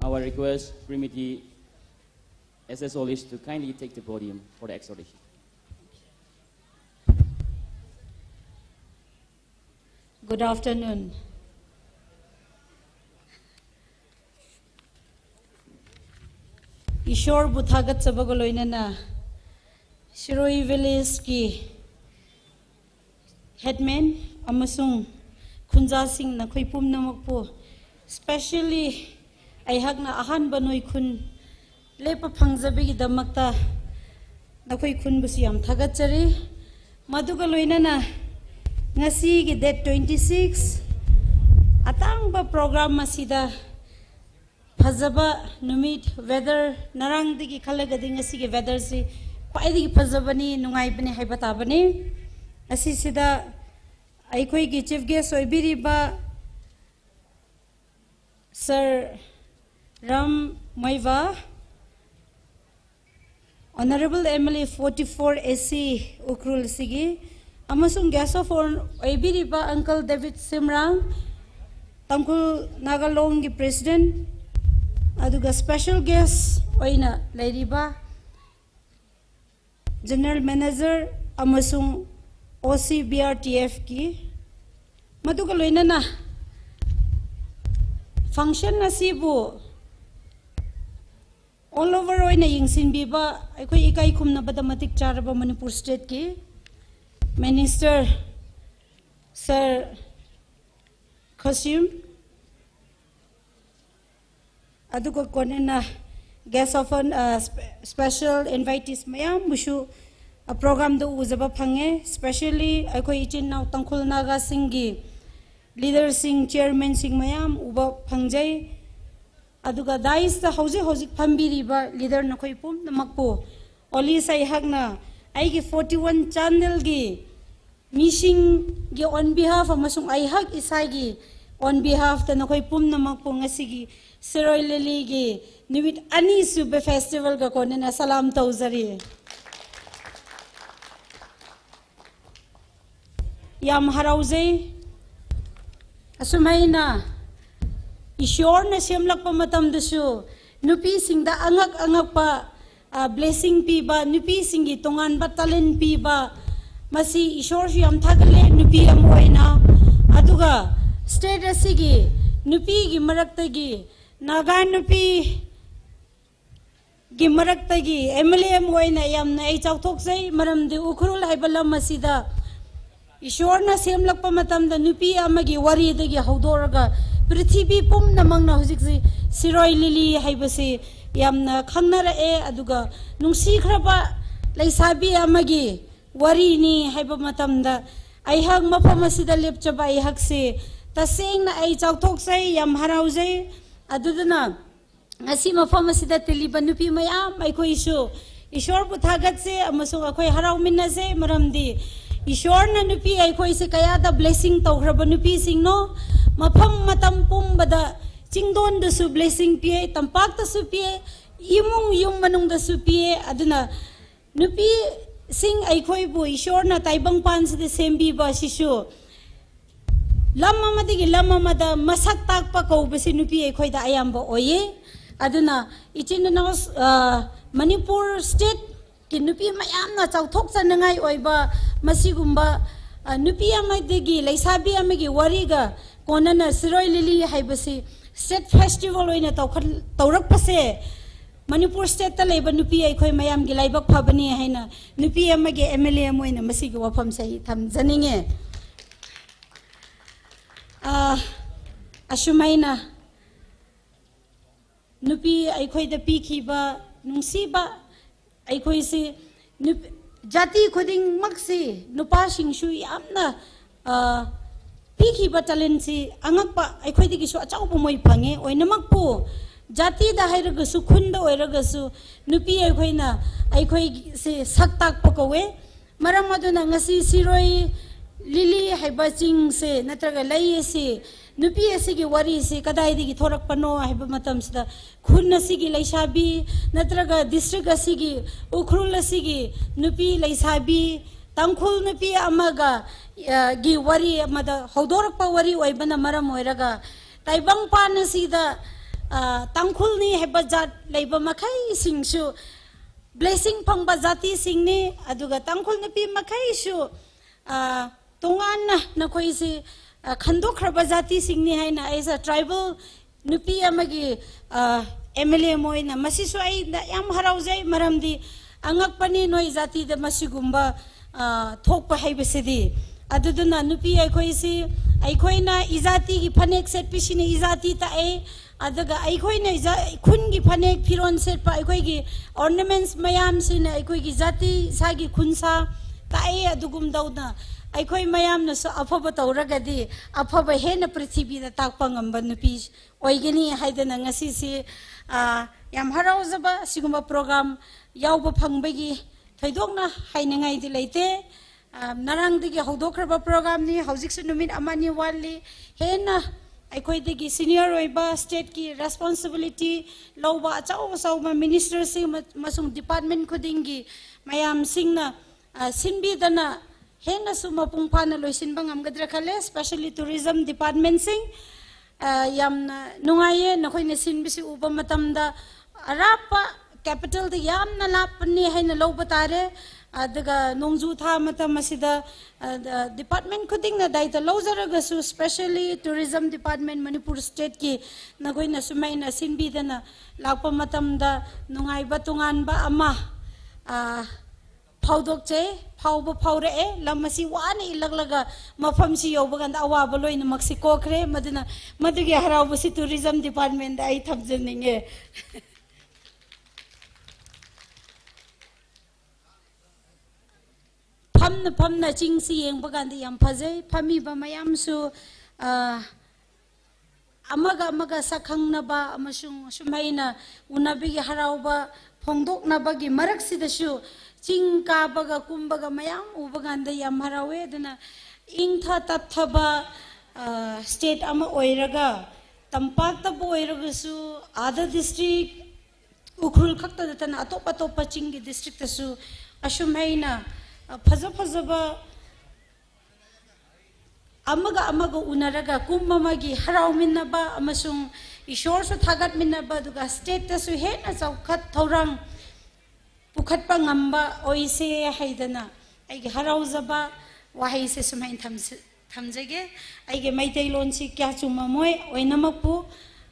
Our request, Srimati S S Olish, to kindly take the podium for the exhortation. Good afternoon. Ishwarbu thākatchabaga loinana, Shirui Village ki headman amasung khunjāsing nakhoi pumnamakpu, specially aihakna ahanba noikhun lepa phangzabigidakta Nakhoi khunbusu yam thagatchari. Maduga loinana ngasiki date twenty-six, atangba program masida phazaba numit, weather narangdagi khalagadi ngasiki weather si khwaidagi phazabani, nungaibani haiba tabani. Ngasisida aikhoigi chief guest oibiriba Sir Ram Muivah, Honorable M L A forty-four A C Ukhrul sigi, amasung guest of honor oibiriba Uncle David Simrang, Tangkhul Naga Long gi President, aduga special guest oina leiriba General Manager amasung O C B R T F ki, maduga loinana function asibu all over oina yingsinbiba, aikhoi ikaikhumnabada matik charaba Manipur State ki Minister Sir Khashim, aduga konana guest of hon-, uh, spe-, special invitees mayambusu, uh, program da uzaba phange, especially aikhoi ichin nao Tangkhul Naga singgi leader sing, chairman sing mayam uba phangjai. Aduga dais da hauzik hauzik phambiriba leader nakhoi pumnamakpu, oli sai hakna aigi forty-one channel gi mishinggi on behalf amasung aihak isagi on behalf da nakhoi pumnamakpu ngasiki Shirui Lily gi numit anisuba festival ga konana salam taujari. Yam haraujai. Asumaina Ishorna semlakpa matamdasu nupisingda angak angakpa, ah, blessing piba, nupisinggi tonganba talent piba, masi Ishorshi yam thagatli nupi ama oina. Aduga state asigi nupigi maraktagi, Naga nupi gi maraktagi M L A ama oina yamna ei chaothokjai, maramdi Ukhrul haiba lam asida Ishorna semlakpa matamda nupi amagi waridagi haodoraga prithibi pumnamangna hujiksi Shirui Lily haibasi yamna khangnara e, aduga nungsikharaba leisabi amagi warini haiba matamda aihak mafam asida lepchaba aihaksi tasengna ei chaothokjai, yam haraujai. Adudana ngasi mafam asida tiliba nupi mayam aikhoisu Ishorbu thagatse amasung akhoi harauminase, maramdi Ishorna nupi aikhoise kayada blessing taukharaba nupisingno, mafam matam pumbada chingdondasu blessing piye, tampaktasu piye, imung yum manungdasu piye. Aduna nupising aikhoibu Ishorna taibang pansida sembiba sisu lam amadagi lam amada masak takpa kaubasi nupi aikhoida ayamba oye. Aduna ichin inao, ah, Manipur State ki nupi mayamna chaothokchanangai oiba masigumba, ah, nupi amadagi leisabi amagi wariga konana Shirui Lily haibasi State Festival oina taukhan-, taurakpase Manipur State ta leiba nupi aikhoi mayamgi laibak phabani haina nupi amagi M L A ama oina masigi wafamse thamjaninge. Ah, ashumaina nupi aikhoida pikhiba nungsiba, aikhoisi nup-, jati khudingmaksi nupasingsu yamna, ah, pikhiba talent si angakpa aikhoidagisu achaopa moi phange, oinamakpu jatida hairagasu, khunda oiragasu nupi aikhoina aikhoisi saktakpa kawe. Maram aduna ngasi Shirui Lily haiba chingse natraga leisi nupi asigi warise kadaidagi thorakpano haiba matamsida khun asigi leisabi natraga district asigi, Ukhrul asigi nupi leisabi, Tangkhul nupi amaga, ah, gi wari amada haodorakpa wari oibana maram oiraga taibang pan asida, ah, Tangkhulni haiba jat leiba makhaisingsu blessing phangba jatisingni, aduga Tangkhul nupi makhaisu, ah, tonganna nakhoisi, ah, khandokharaba jatisingni haina as a tribal nupi amagi, ah, M L A ama oina masisu eina yam haraujai, maramdi angakpani noi jatida masigumba, ah, thokpa haibasidi. ꯑꯗꯨꯗꯨꯅ ꯅꯨꯄꯤ ꯑꯩꯈꯣꯏꯁꯤ, ꯑꯩꯈꯣꯏꯅ ꯏꯖꯥꯇꯤꯒꯤ ꯐꯅꯦꯛ ꯁꯦꯠꯄꯤꯁꯤꯅ ꯏꯖꯥꯇꯤ ꯇꯥꯛꯑꯦ꯫ ꯑꯗꯨꯒ ꯑꯩꯈꯣꯏꯅ ꯏꯖꯥ-, ꯈꯨꯟꯒꯤ ꯐꯅꯦꯛ ꯐꯤꯔꯣꯜ ꯁꯦꯠꯄ, ꯑꯩꯈꯣꯏꯒꯤ ornaments ꯃꯌꯥꯝꯁꯤꯅ ꯑꯩꯈꯣꯏꯒꯤ ꯖꯥꯇꯤ ꯏꯁꯥꯒꯤ ꯈꯨꯟꯁꯥ ꯇꯥꯛꯑꯦ꯫ ꯑꯗꯨꯒꯨꯝ ꯇꯧꯅ ꯑꯩꯈꯣꯏ ꯃꯌꯥꯝꯅꯁꯨ ꯑꯐꯕ ꯇꯧꯔꯒꯗꯤ ꯑꯐꯕ ꯍꯦꯟꯅ ꯄ꯭ꯔꯤꯊꯤꯕꯤꯗ ꯇꯥꯛꯄ ꯉꯝꯕ ꯅꯨꯄꯤ ꯑꯣꯏꯒꯅꯤ ꯍꯥꯏꯗꯅ ꯉꯁꯤꯁꯤ, ꯑ, ꯌꯥꯝ ꯍꯔꯥꯎꯖꯕ ꯑꯁꯤꯒꯨꯝꯕ program ꯌꯥꯎꯕ ꯐꯪꯕꯒꯤ ꯊꯣꯏꯗꯣꯛꯅ ꯍꯥꯏꯅꯤꯡꯉꯥꯏꯗꯤ ꯂꯩꯇꯦ꯫ ꯑ, ꯉꯔꯥꯡꯗꯒꯤ ꯍꯧꯗꯣꯛꯈ꯭ꯔꯕ program ꯅꯤ, ꯍꯧꯖꯤꯛꯁꯨ ꯅꯨꯃꯤꯠ ꯑꯃꯅꯤ ꯋꯥꯠꯂꯤ꯫ ꯍꯦꯟꯅ ꯑꯩꯈꯣꯏꯗꯒꯤ senior ꯑꯣꯏꯕ state ꯀꯤ responsibility ꯂꯧꯕ ꯑꯆꯧ ꯑꯆꯧꯕ minister ꯁꯤꯡ ꯑꯃ-, ꯑꯃꯁꯨꯡ department ꯈꯨꯗꯤꯡꯒꯤ ꯃꯌꯥꯝꯁꯤꯡꯅ, ꯑ, ꯁꯤꯟꯕꯤꯗꯅ ꯍꯦꯟꯅꯁꯨ ꯃꯄꯨꯡ ꯐꯥꯅ ꯂꯣꯏꯁꯤꯟꯕ ꯉꯝꯒꯗ꯭ꯔꯥ ꯈꯜꯂꯦ, especially tourism department ꯁꯤꯡ꯫ ꯑ, ꯌꯥꯝꯅ ꯅꯨꯡꯉꯥꯏꯌꯦ ꯅꯈꯣꯏꯅ ꯁꯤꯟꯕꯁꯤ ꯎꯕ ꯃꯇꯝꯗ꯫ ꯑꯔꯥꯞꯄ capital ꯗ ꯌꯥꯝꯅ ꯂꯥꯞꯄꯅꯤ ꯍꯥꯏꯅ ꯂꯧꯕ ꯇꯥꯔꯦ꯫ ꯑꯗꯨꯒ ꯅꯣꯡꯖꯨ ꯊꯥ ꯃꯇꯝ ꯑꯁꯤꯗ, ꯑ, ꯗ-, department ꯈꯨꯗꯤꯡꯅ ꯗꯥꯏꯇ ꯂꯧꯖꯔꯒꯁꯨ, especially tourism department ꯃꯅꯤꯄꯨꯔ state ꯀꯤ ꯅꯈꯣꯏꯅ ꯁꯨꯃꯥꯏꯅ ꯁꯤꯟꯕꯤꯗꯅ ꯂꯥꯛꯄ ꯃꯇꯝꯗ ꯅꯨꯡꯉꯥꯏꯕ ꯇꯣꯉꯥꯟꯕ ꯑꯃ, ꯑ, ꯐꯥꯎꯗꯣꯛꯆꯩ, ꯐꯥꯎꯕ ꯐꯥꯎꯔꯛꯑꯦ꯫ ꯂꯝ ꯑꯁꯤ ꯋꯥꯅ ꯏꯜꯂꯛꯂꯒ ꯃꯐꯝꯁꯤ ꯌꯧꯕ ꯀꯥꯟꯗ ꯑꯋꯥꯕ ꯂꯣꯏꯅꯃꯛꯁꯤ ꯀꯣꯛꯈ꯭ꯔꯦ꯫ ꯃꯗꯨꯅ ꯃꯗꯨꯒꯤ ꯍꯔꯥꯎꯕꯁꯤ tourism department ꯗ ꯑꯩ ꯊꯝꯖꯅꯤꯡꯉꯦ꯫ ꯐꯝꯅ ꯐꯝꯅ ꯆꯤꯡꯁꯤ ꯌꯦꯡꯕ ꯀꯥꯟꯗ ꯌꯥꯝ ꯐꯖꯩ꯫ ꯐꯝꯃꯤꯕ ꯃꯌꯥꯝꯁꯨ, ꯑ, ꯑꯃꯒ ꯑꯃꯒ ꯁꯛꯈꯪꯅꯕ ꯑꯃꯁꯨꯡ ꯁꯨꯃꯥꯏꯅ ꯎꯅꯕꯒꯤ ꯍꯔꯥꯎꯕ ꯐꯣꯡꯗꯣꯛꯅꯕꯒꯤ ꯃꯔꯛꯁꯤꯗꯁꯨ ꯆꯤꯡ ꯀꯥꯕꯒ ꯀꯨꯝꯕꯒ ꯃꯌꯥꯝ ꯎꯕ ꯀꯥꯟꯗ ꯌꯥꯝ ꯍꯔꯥꯎꯋꯦ꯫ ꯑꯗꯨꯅ ꯏꯪꯊ ꯇꯞꯊꯕ, ꯑ, state ꯑꯃ ꯑꯣꯏꯔꯒ ꯇꯝꯄꯥꯛꯇꯕꯨ ꯑꯣꯏꯔꯒꯁꯨ ꯑꯥꯗ district ꯎꯈ꯭ꯔꯨꯜ ꯈꯛꯇ ꯅꯠꯇꯅ ꯑꯇꯣꯞ ꯑꯇꯣꯞꯄ ꯆꯤꯡꯒꯤ district ꯇꯁꯨ ꯑꯁꯨꯝ ꯍꯥꯏꯅ, ꯑ, ꯐꯖ ꯐꯖꯕ ꯑꯃꯒ ꯑꯃꯒ ꯎꯅꯔꯒ ꯀꯨꯝ ꯑꯃꯒꯤ ꯍꯔꯥꯎꯃꯤꯟꯅꯕ ꯑꯃꯁꯨꯡ ꯏꯁꯣꯔꯁꯨ ꯊꯥꯒꯠꯃꯤꯟꯅꯕ, ꯑꯗꯨꯒ state ꯇꯁꯨ ꯍꯦꯟꯅ ꯆꯥꯎꯈꯠ ꯊꯧꯔꯥꯡ ꯄꯨꯈꯠꯄ ꯉꯝꯕ ꯑꯣꯏꯁꯦ ꯍꯥꯏꯗꯅ ꯑꯩꯒꯤ ꯍꯔꯥꯎꯖꯕ ꯋꯥꯍꯩꯁꯦ ꯁꯨꯃꯥꯏꯅ ꯊꯝꯁꯤ-, ꯊꯝꯖꯒꯦ꯫ ꯑꯩꯒꯤ ꯃꯩꯇꯩꯂꯣꯟꯁꯤ ꯀꯌꯥ ꯆꯨꯝꯃꯝꯃꯣꯏ, ꯑꯣꯏꯅꯃꯛꯄꯨ,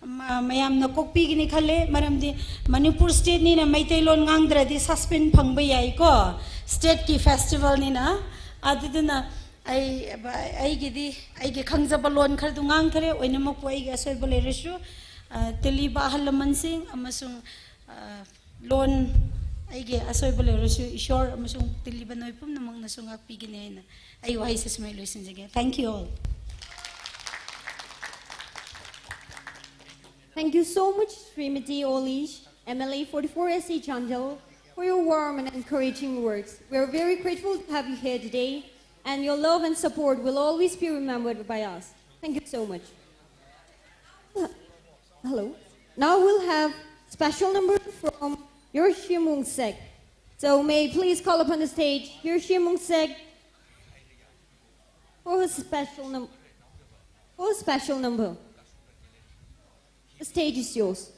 ꯃ-, ꯃꯌꯥꯝꯅ ꯀꯣꯛꯄꯤꯒꯅꯤ ꯈꯜꯂꯦ, ꯃꯔꯝꯗꯤ ꯃꯅꯤꯄꯨꯔ state ꯅꯤꯅ ꯃꯩꯇꯩꯂꯣꯟ ꯉꯥꯡꯗ꯭ꯔꯗꯤ suspend ꯐꯪꯕ ꯌꯥꯏꯀꯣ, state ꯀꯤ festival ꯅꯤꯅ꯫ ꯑꯗꯨꯗꯨꯅ ꯑꯩ, ꯑꯩꯒꯤꯗꯤ ꯑꯩꯒꯤ ꯈꯪꯖꯕ ꯂꯣꯟ ꯈꯔꯗꯨ ꯉꯥꯡꯈ꯭ꯔꯦ, ꯑꯣꯏꯅꯃꯛꯄꯨ ꯑꯩꯒꯤ ꯑꯁꯣꯏꯕ ꯂꯩꯔꯁꯨ, ꯑ, ꯇꯤꯜꯂꯤꯕ ꯑꯍꯜ ꯂꯃꯟꯁꯤꯡ ꯑꯃꯁꯨꯡ, ꯑ, ꯂꯣꯟ, ꯑꯩꯒꯤ ꯑꯁꯣꯏꯕ ꯂꯩꯔꯁꯨ ꯏꯁꯣꯔ ꯑꯃꯁꯨꯡ ꯇꯤꯜꯂꯤꯕ ꯅꯣꯏ ꯄꯨꯝꯅꯃꯛꯅꯁꯨ ꯉꯥꯛꯄꯤꯒꯅꯤ ꯍꯥꯏꯅ ꯑꯩ ꯋꯥꯍꯩꯁꯦ ꯁꯨꯃꯥꯏꯅ ꯂꯣꯏꯁꯤꯟꯖꯒꯦ꯫ Thank you all. Thank you so much, Srimati Olish, M L A forty-four S A Chandel, for your warm and encouraging words. We are very grateful to have you here today, and your love and support will always be remembered by us. Thank you so much. Hello. Now we'll have special number from Yorshim Wungsek. So may I please call upon the stage Yorshim Wungsek for his special num-, for his special number. The stage is yours.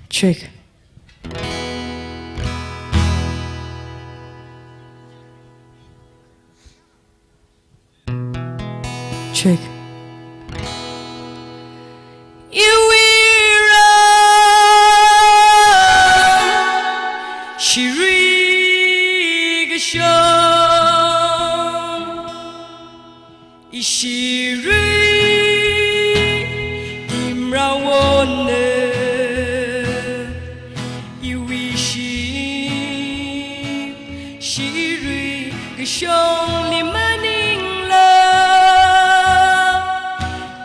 Check. Check. Iwui ram shirui kashong, ishirui timrawonne, iwui shim shirui kashongli maningla,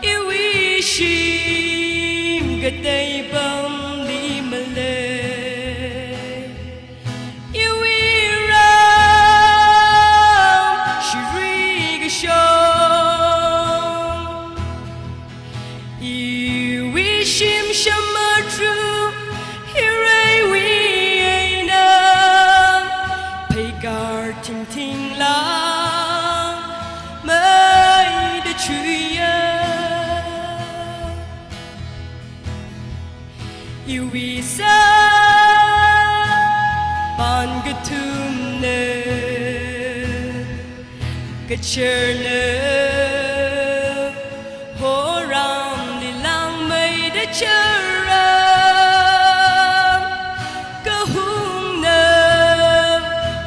iwui shim kateipamli malei. Iwui ram Iwui sā pāng kathumna, kacherna, horamli langmeida cherra, kahungna,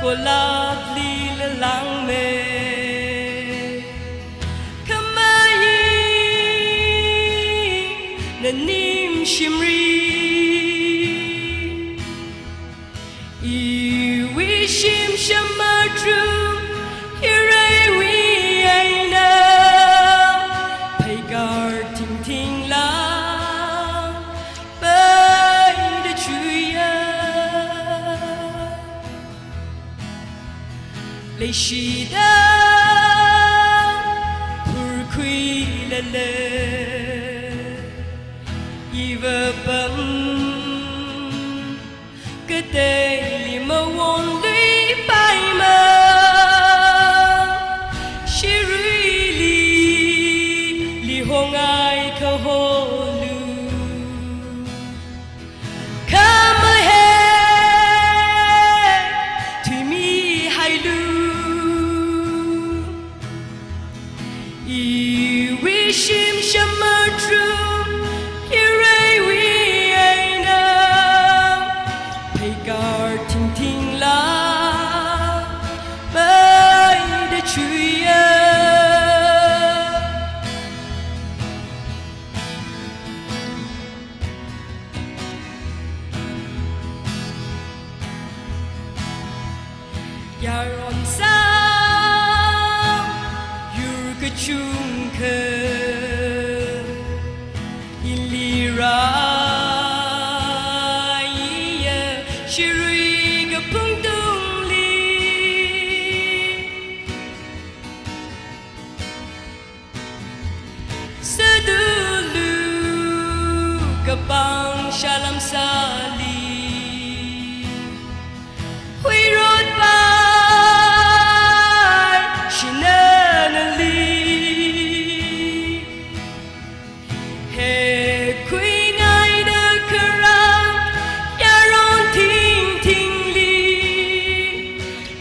kolāklila langmei. Khamei, nanim shimri, iwui shimsham athum, hireiwui eina, pheikar thingthingla, peida chuiya. Leishida phurkhuilala, iva pam kateili mawonglui paima, shiruili lihongai kaholu. Khamahai thuimihailu. Iwui shimsham athum, hireiwui eina, pheikar thingthingla, peida chuiya. Yaron sā, yur kachungkha, ili rāiya, shirui kaphung tungli. Sādulu kapang shalam sāli, huirot pai shinanali, hekhuingaida kharam yaron thingthingli,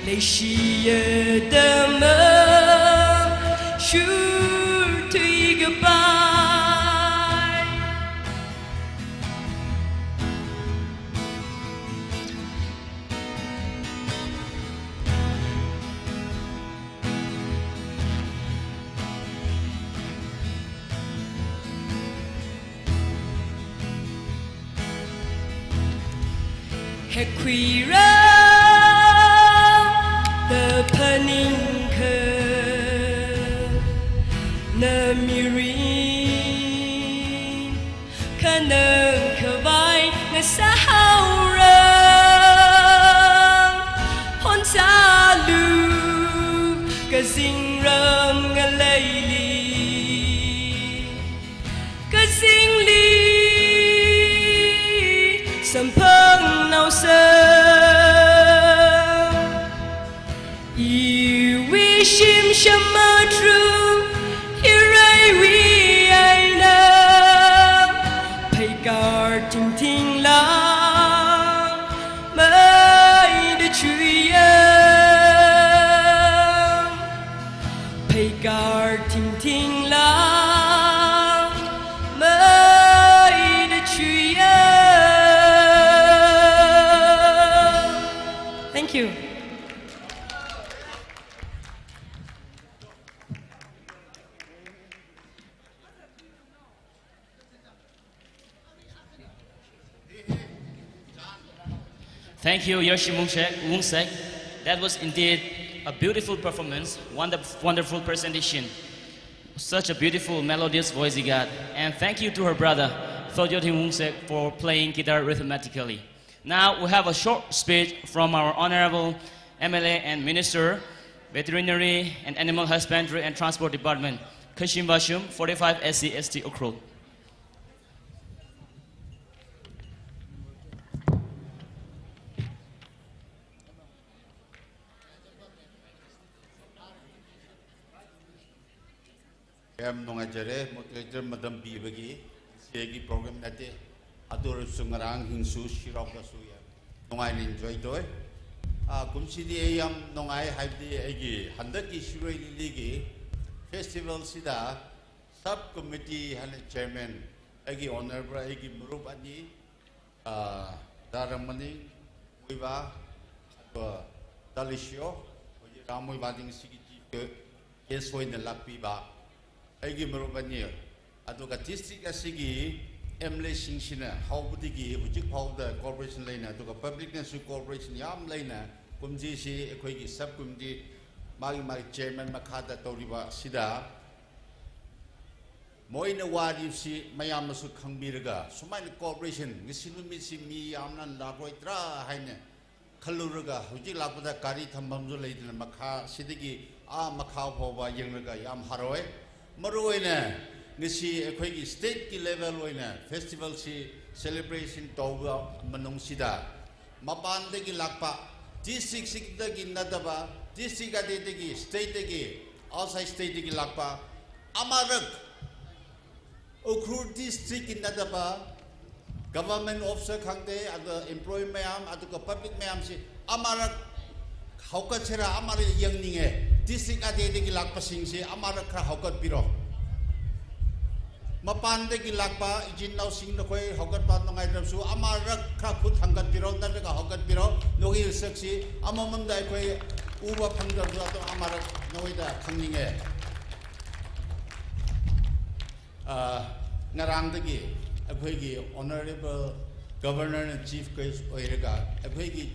leishiya tamam shurthui kapai. Hekhuira da phaningkha na mirin, khanang khavai ngasāhaora, honsālu kazingram ngaleili. Kazingli samphang naosā, iwui shimsham athum, hireiwui eina, pheikar thingthingla, meida chuiya. Pheikar thingthingla, meida chuiya. Thank you. Thank you, Yershim Wungsek, Wungsek. That was indeed a beautiful performance, wonder-, wonderful presentation. Such a beautiful, melodious voice he got. And thank you to her brother, Thotyothing Wungsek, for playing guitar rhythmatically. Now we have a short speech from our Honorable M L A and Minister, Veterinary and Animal Husbandry and Transport Department, Khashim Vashum, forty-five S C S T Ukhrul. Yam nungaijare, moderator madam pibaki, ishi aiki program nate. Athumshu ngarān hingsu shirok kasu ya. Nungaina enjoy tui. Ah, kumshidi ei yam nungai haibdi eigi handakki Shirui Lily gi festival sida sub committee hana chairman eigi honorable eigi marup ani, ah, Dharmani Muiba, athumva Dalisho, Ramuiba ding sigi chief guest oina lakpiba. Eigi marup ani, athumva district asigi M L A singshina, haobudiki, hujik haoda cooperation leina, athumva public nasu cooperation yam leina, kumji si, ekhoigi sub committee, magi magi chairman makhada tauriba sida, moina wari si mayamnasu khangmiraga, sumaina cooperation, ngasi numit si mi yamna lakroi tra haina, khaluraga, hujik lakpada gari thambamsu leidana makha, sidagi, ah, makha phoba yangraga yam haroi. Maruoina, ngasi ekhoigi state ki level oina, festival si celebration tauba manung sida. Mapandagi lakpa, district sikdagi nadaba, district adedagi, state dagi, outside state dagi lakpa, amarak, Ukhrul district ki nadaba, government officer khangte, athumva employee mayam, athumva public mayam si, amarak haokat sera, amarak yangninge, district adedagi lakpa singsi, amarak khara haokat piro. Mapandagi lakpa, ichin naosing nakhoi, haokat pa nungai ramsu, amarak khara khut hangkat piro, nathaka haokat piro, nogi saksi, amamamda ekhoi, uba phangdamsu, athum amarak, noida khangninge. Ah, ngarāndagi, ekhoigi Honorable Governor na Chief Guest oiraga, ekhoigi,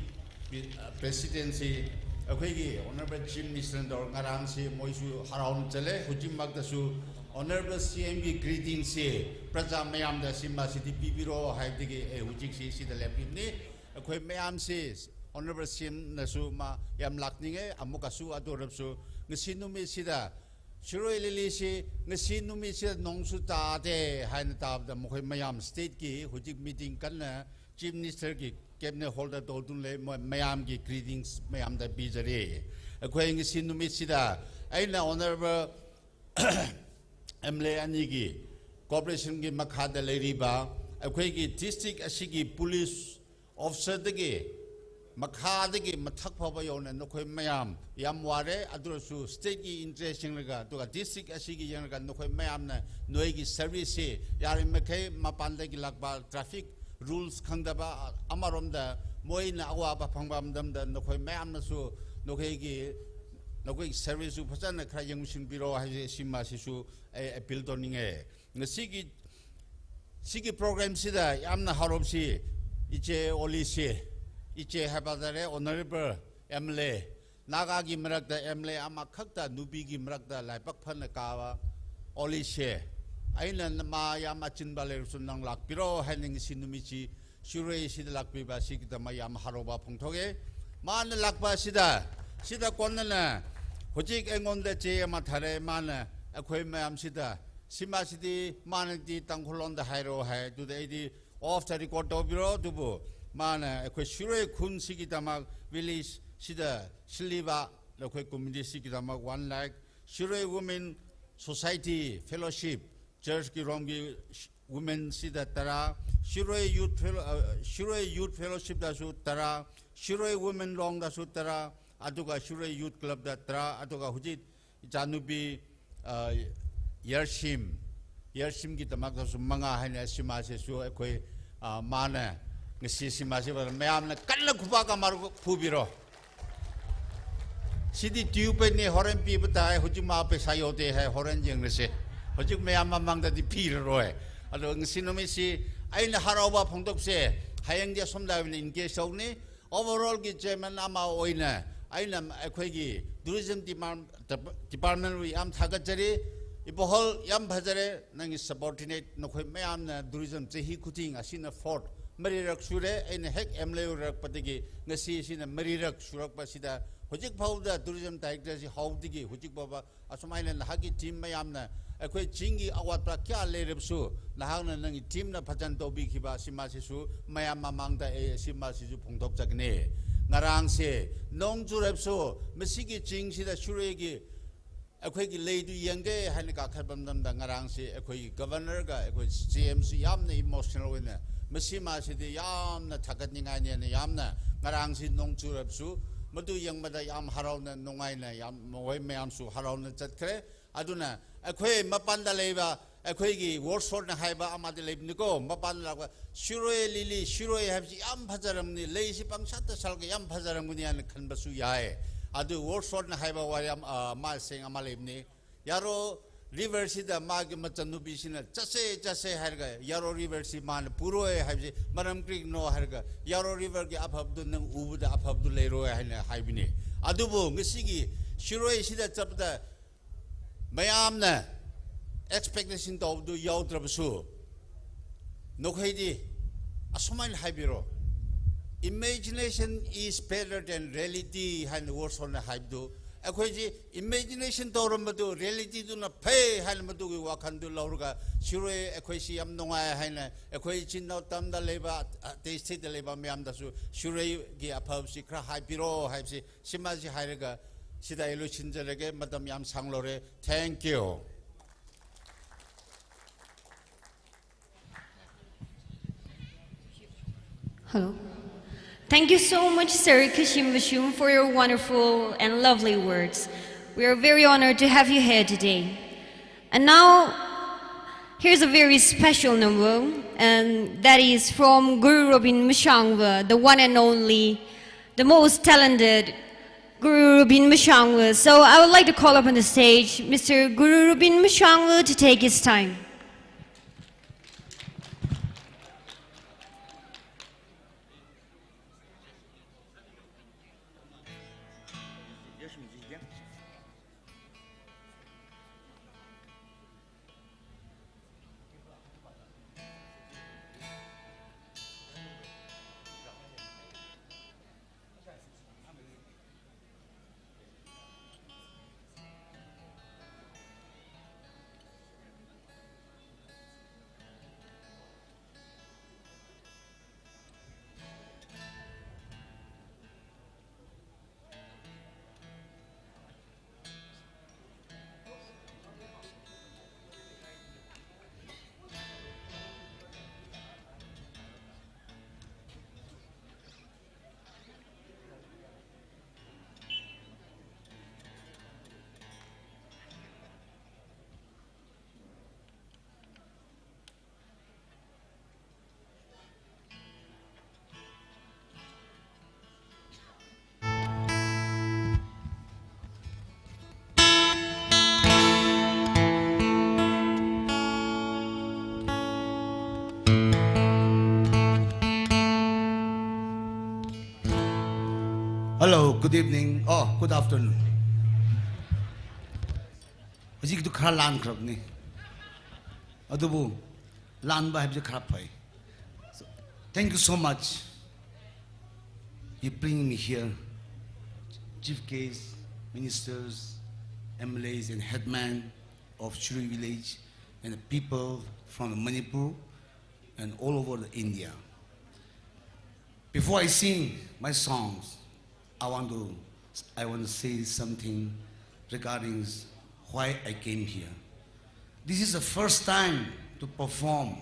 ah, Presidency, ekhoigi Honorable Chief Minister dor ngarān si moisu haraona chale, hujimmakdasu Honorable C M gi greeting si, praja mayamda sima sidi pipiro haibdagi, eh, hujik si sida lepimni, ekhoi mayam si, Honorable C M nasu mayam lakninge, amukasu athumrapsu, ngasi numit sida, Shirui Lily si, ngasi numit si nongsu tate, haina tabda makhoi mayam state ki, hujik meeting kanna, Chief Minister ki, Cabinet Hall da dodun le, ma-, mayam ki greetings, mayamda bijare. Ekhoi ngasi numit sida, eina Honorable M L A ani ki, cooperation ki makhada leiriba, ekhoigi district asigi police, officer dagi, makhadagi, mathak phaba yaona, nakhoi mayam, yam ware, athumsu state ki interest yanglaga, athumva district asigi yanglaga, nakhoi mayamna, noigi service si, yari makhei, mapandagi lakpa, traffic rules khangdaba, amaromda, moina awaba phangba matamda, nakhoi mayamnasu, nakhoigi, nakhoi service su phachana khara yangshing piro, haisi sima sisu, eh, appeal toninge. Ngasigi, sigi program sida yamna haropsi, iche Oli si, iche haiba tare Honorable M L A, Naga ki marakta M L A amakhakta nupi ki marakta laipak phana kava Oli si, eina ma yam achinba leirusun nang lakpiro, haina ngasi numit si, Shirui sida lakpiba si kidama yam haroba phongthoke. Mana lakpa sida, sida konnana, hujik eingonda che ama thare mana, ekhoi mayam sida, sima sidi, mana di Tangkhul longda hairo hai, tuda eidi off the record tobiro, tubu, mana, ekhoi Shirui khun si kidama village sida, siliba, ekhoi community si kidama one lakh, Shirui Women Society Fellowship, church ki romki sh-, women sida tara, Shirui Youth Fellow-, uh, Shirui Youth Fellowship dasu tara, Shirui Women Long dasu tara, athukha Shirui Youth Club da tara, athukha hujit ichanupi, uh, Yarshim, Yarshim ki tamak dasu manga haina sima sisu ekhoi, uh, mana, ngasi sima siba, mayamna kanla khuba kamaru phubiro. Sidi tube ne horen piba tai, hujima pesa yode hai horen yangnase. Hujik mayam mamangda di piraroi. Ado ngasi numit si, eina haroba phongtokse, hayang dia somda win in case of ni, overall ki chairman ama oina, eina ekhoi ki tourism demand, department wui yam thagatjari, ibohol yam phajare, nangi subordinate, nakhoi mayamna tourism chahi khuting asina fort, marirak sure, eina hek M L A rakpadagi, ngasi sina marirak surakpa sida, hujik phaoda tourism director si haodagi, hujik phaoba, asum eina nahaki team mayamna, ekhoi chingki awatpa kya leirapsu, nahakna nangi team na phajan tobi khiba, sima sisu, mayam mamangda e, sima sisu phongtok chakne. Ngarang se, nong churapsu, masiki ching sida Shirui ki, ekhoi ki leidu yangge haina kakhat pamdamda ngarang si, ekhoi governor ga, ekhoi C M si yamna emotional oina, Mashim ashidi yamna thagatningaina, yamna ngarangshi nong churapsu, madu yangmada yam haraona, nungaina, yam mawai mayamsu haraona zatkare. Aduna, akhoi mapanda leiba, akhoigi Wordsworthna haiba amadi leibniko, mapanda lākva, Shirui lili, Shirui haibasi yam phazaramni, leishi pangshātta sālaga yam phazaramni eina khanbasu yai. Adu Wordsworthna haiba wayam, ah, maseng ama leibni. Yaro River shida magi machanubishina, chase, chase hailaga, Yaro River shi mana puroi haibasi, maram krikno hailaga, Yaro River gi aphabdu nang ubuda aphabdu leiroi haina haibini. Adubu, ngasigi, Shirui shida chapda, mayamna expectation tobdu yaotrabasu, nokhaidi, asumai haibiro. Imagination is better than reality haina Wordsworthna haidu. Akhoishi imagination torambadu reality duna phei haina madugi wakhandu lauraga, Shirui akhoishi yam nungai haina, akhoi chinao tamda leiba, ah, testi da leiba mayamdasu, Shiruigi aphabasi khara haibiro haibasi, simashi hailaga, shida ilu chinjarage, matam yam sanglore. Thank you. Hello. Thank you so much, Sir Kashim Vashum, for your wonderful and lovely words. We are very honored to have you here today. And now, here's a very special number, and that is from Guru Robin Mashangva, the one and only, the most talented Guru Robin Mashangva. So I would like to call up on the stage Mister Guru Robin Mashangva to take his time. Hello, good evening. Oh, good afternoon. Hujiktu khara lan kharapni. Adubu, lan ba habji kharap phai. So, thank you so much. You bring me here. Chief guests, ministers, M L As, and headman of Shirui village, and the people from Manipur and all over the India. Before I sing my songs, I want to, I want to say something regarding why I came here. This is the first time to perform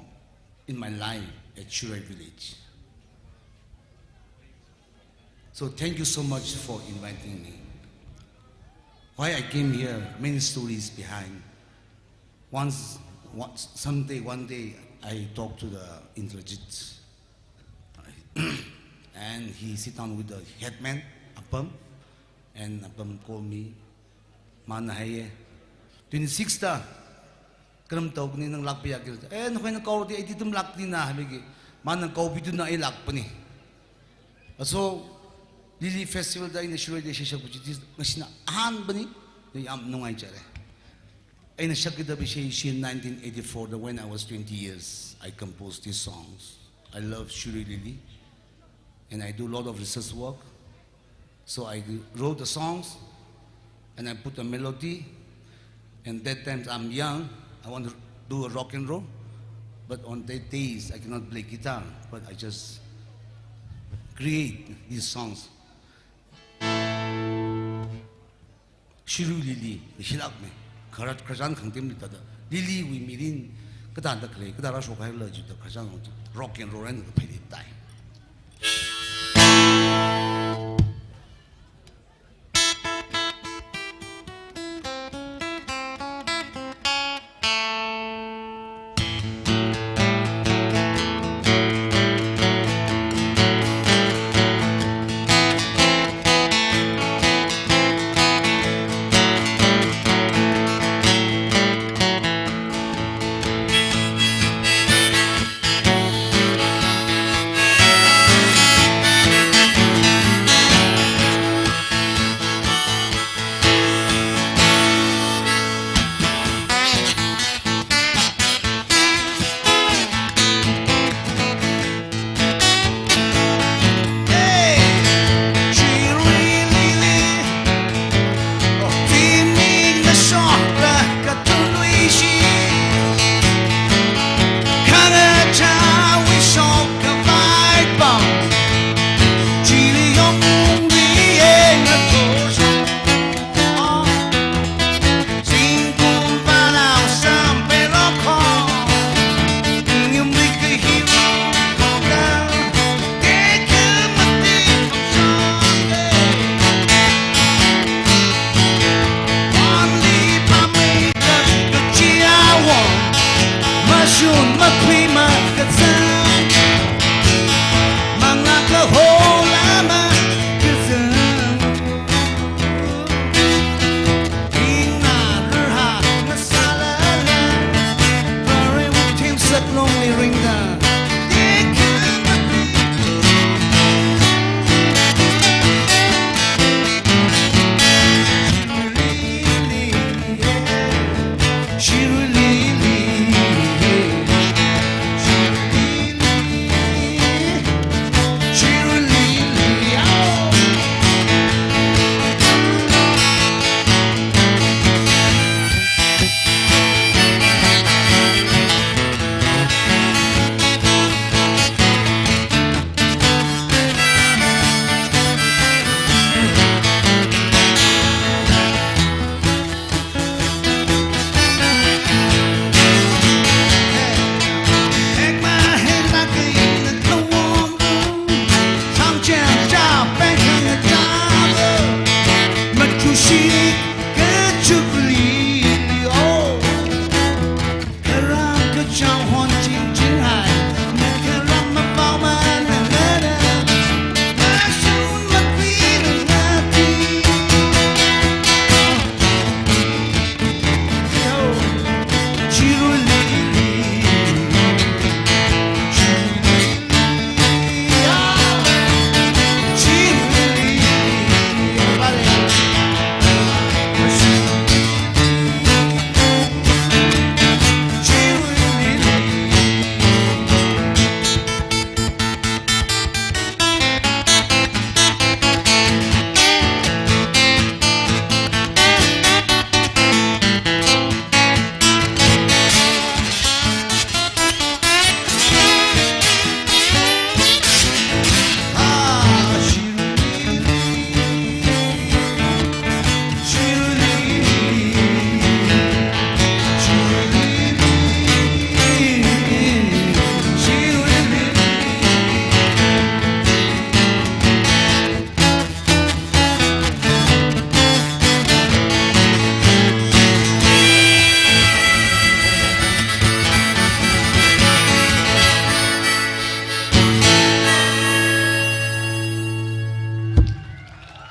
in my life at Shirui village. So thank you so much for inviting me. Why I came here, many stories behind. Once, one, someday, one day, I talked to the Indrajit. And he sit down with the headman, Apam, and Apam called me. Mana haiye. Twenty-six ta, karam tau kani nang lākpayāki. Eh, nakhoina kaoradi aiti tum lākni na habiki. Mana kaopitu na ai lākpani. So, Lily Festival da ina Shirui da shishak kuchi tis, ngashina ahanbani, yam nungai chare. Ina shakida bishi shi nineteen eighty-four, da when I was twenty years, I composed these songs. I love Shirui Lily, and I do a lot of research work. So I wrote the songs, and I put a melody. And that time I'm young, I want to do a rock and roll. But on that days, I cannot play guitar, but I just create these songs. Shirui Lily, hishilakme. Kharat khararchan khangtemli tada. Lily wui mirin, Kathāda khalei, kathāda shokhai la jida kachang rock and roll eina kaphaili tai.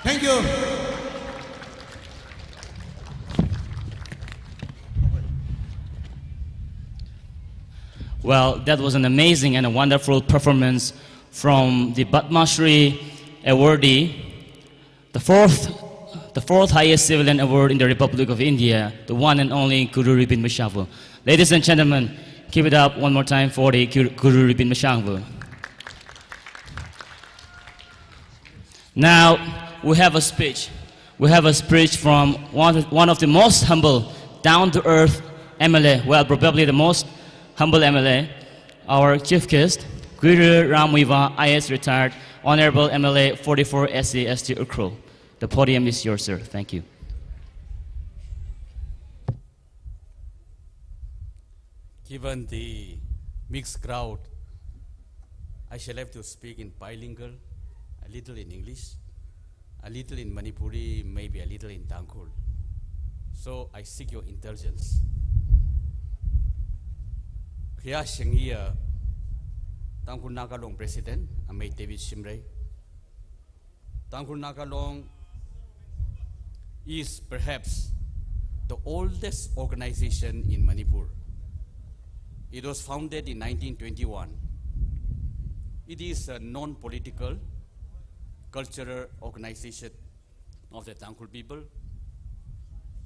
Thank you. Well, that was an amazing and a wonderful performance from the Padma Shri awardee, the fourth, the fourth highest civilian award in the Republic of India, the one and only Guru Ripin Mishangvu. Ladies and gentlemen, give it up one more time for the Guru, Guru Ripin Mishangvu. Now, we have a speech. We have a speech from one, one of the most humble, down-to-earth M L A, well, probably the most humble M L A, our chief guest, Guru Ramwiva, I A S retired, Honorable M L A forty-four S C S T Ukhrul. The podium is yours, sir. Thank you. Given the mixed crowd, I shall have to speak in bilingual, a little in English, a little in Manipuri, maybe a little in Tangkhul. So I seek your indulgence. Khayāshing hiya Tangkhul Naga Long President, Amei David Shimray. Tangkhul Naga Long is perhaps the oldest organization in Manipur. It was founded in nineteen twenty-one. It is a non-political cultural organization of the Tangkhul people.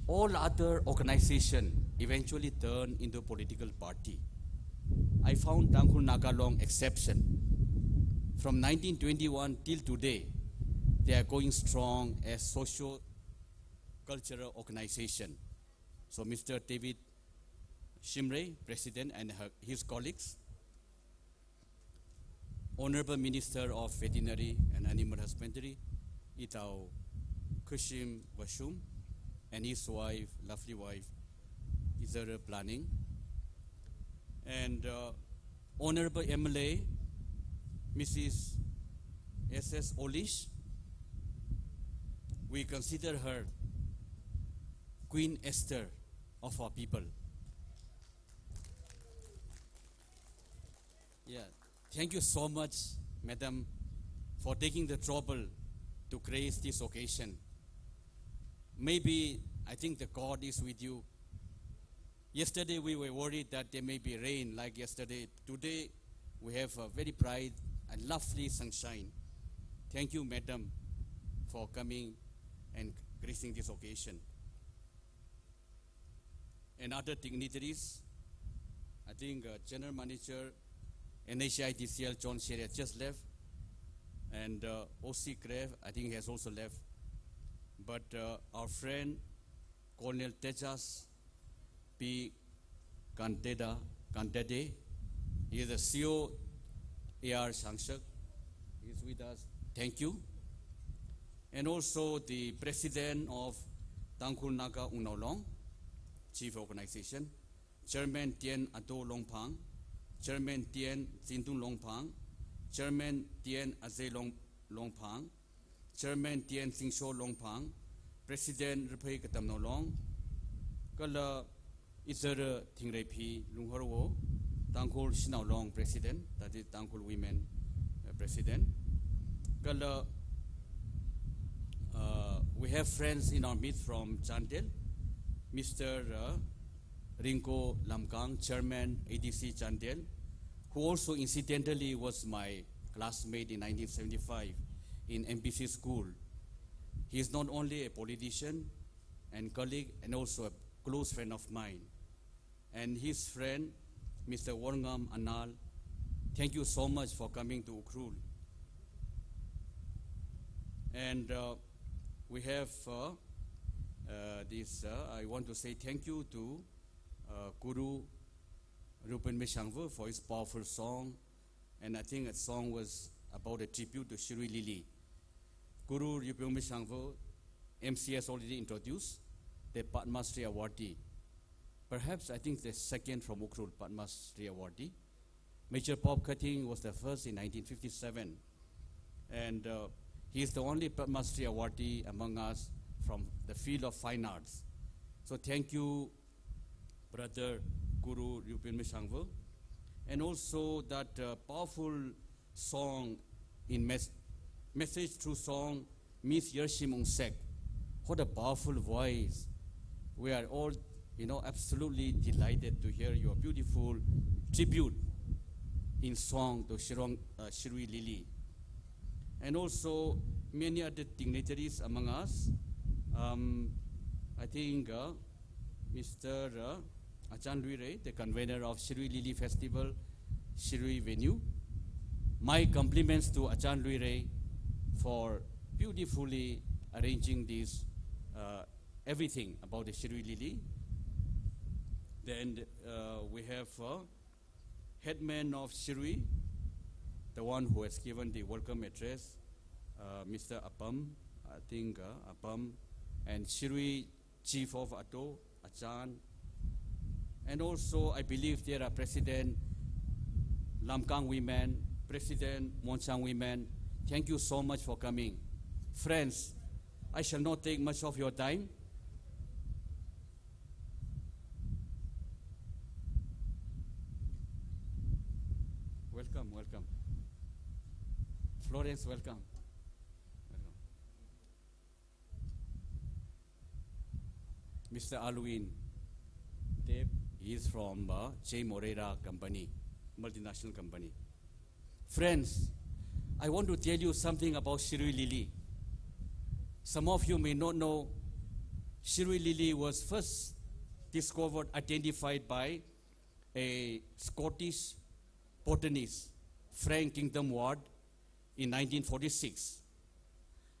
All other organization eventually turn into political party. I found Tangkhul Naga Long exception. From nineteen twenty-one till today, they are going strong as socio-cultural organization. So Mister David Shimray, President, and her, his colleagues, Honorable Minister of Veterinary and Animal Husbandry, Itao Khashim Vashum, and his wife, lovely wife, Izara Planning, and, uh, Honorable M L A, Missus S S Olish. We consider her Queen Esther of our people. Yeah, thank you so much, Madam, for taking the trouble to grace this occasion. Maybe, I think the God is with you. Yesterday we were worried that there may be rain like yesterday. Today we have a very bright and lovely sunshine. Thank you, Madam, for coming and gracing this occasion. And other dignitaries. I think, uh, General Manager, N H I D C L, John Sheria, just left, and, uh, O C Grave, I think, has also left. But, uh, our friend Colonel Tejas P Kanteda, Kantede, he is the C O A R Shangshak. He is with us. Thank you. And also the President of Tangkhul Naga Wungnao Long, Chief Organization, Chairman Tien Ato Longphang, Chairman Tien Zindun Longphang, Chairman Tien Azei Long, Longphang, Chairman Tien Zingsho Longphang, President Raphei Katamnao Long, kala Izara Thingreiphi Lunghorwo, Tangkhul Shanao Long President, that is Tangkhul Women, uh, President. Kala, uh, we have friends in our midst from Chandel, Mister, uh, Rinko Lamkang, Chairman A D C Chandel, who also incidentally was my classmate in nineteen seventy-five in M B C school. He is not only a politician and colleague and also a close friend of mine. And his friend, Mister Worngam Anal, thank you so much for coming to Ukhrul. And, uh, we have, uh, uh, this, uh, I want to say thank you to, uh, Guru Rupin Mishangvu for his powerful song. And I think that song was about a tribute to Shirui Lily. Guru Rupin Mishangvu, M C has already introduced, the Padma Shri awardee. Perhaps, I think, the second from Ukhrul Padma Shri awardee. Major Pop Khathing was the first in nineteen fifty-seven. And, uh, he is the only Padma Shri awardee among us from the field of fine arts. So thank you, Brother Guru Rupin Mishangvu. And also that, uh, powerful song in mes-, message through song, Miss Yershim Ungsek. What a powerful voice. We are all, you know, absolutely delighted to hear your beautiful tribute in song to Shirong, uh, Shirui Lily. And also many other dignitaries among us. Um, I think, uh, Mister, uh, Achan Luirei, the convener of Shirui Lily Festival, Shirui venue. My compliments to Achan Luirei for beautifully arranging this, uh, everything about the Shirui Lily. Then, uh, we have, uh, headman of Shirui, the one who has given the welcome address, uh, Mister Apam, I think, uh, Apam, and Shirui Chief of Ato, Achan, And also, I believe there are President Lamkang women, President Monchang women. Thank you so much for coming. Friends, I shall not take much of your time. Welcome, welcome. Florence, welcome. Welcome. Mister Alwin Deb, he is from, uh, J Moreira Company, multinational company. Friends, I want to tell you something about Shirui Lily. Some of you may not know, Shirui Lily was first discovered, identified by a Scottish botanist, Frank Kingdon Ward, in nineteen forty-six.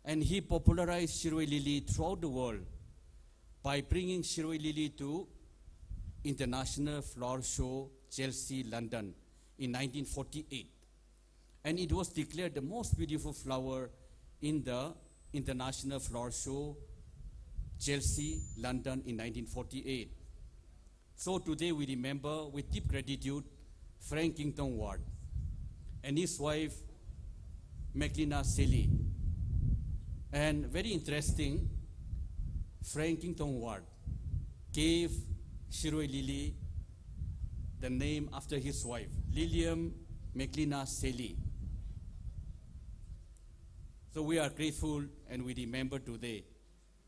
And he popularized Shirui Lily throughout the world by bringing Shirui Lily to International Flower Show, Chelsea, London, in nineteen forty-eight. And it was declared the most beautiful flower in the International Flower Show, Chelsea, London, in nineteen forty-eight. So today we remember with deep gratitude Frank Kingdon Ward and his wife Meglina Sealy. And very interesting, Frank Kingdon Ward gave Shirui Lily the name after his wife, Lilium Meglina Sealy. So we are grateful and we remember today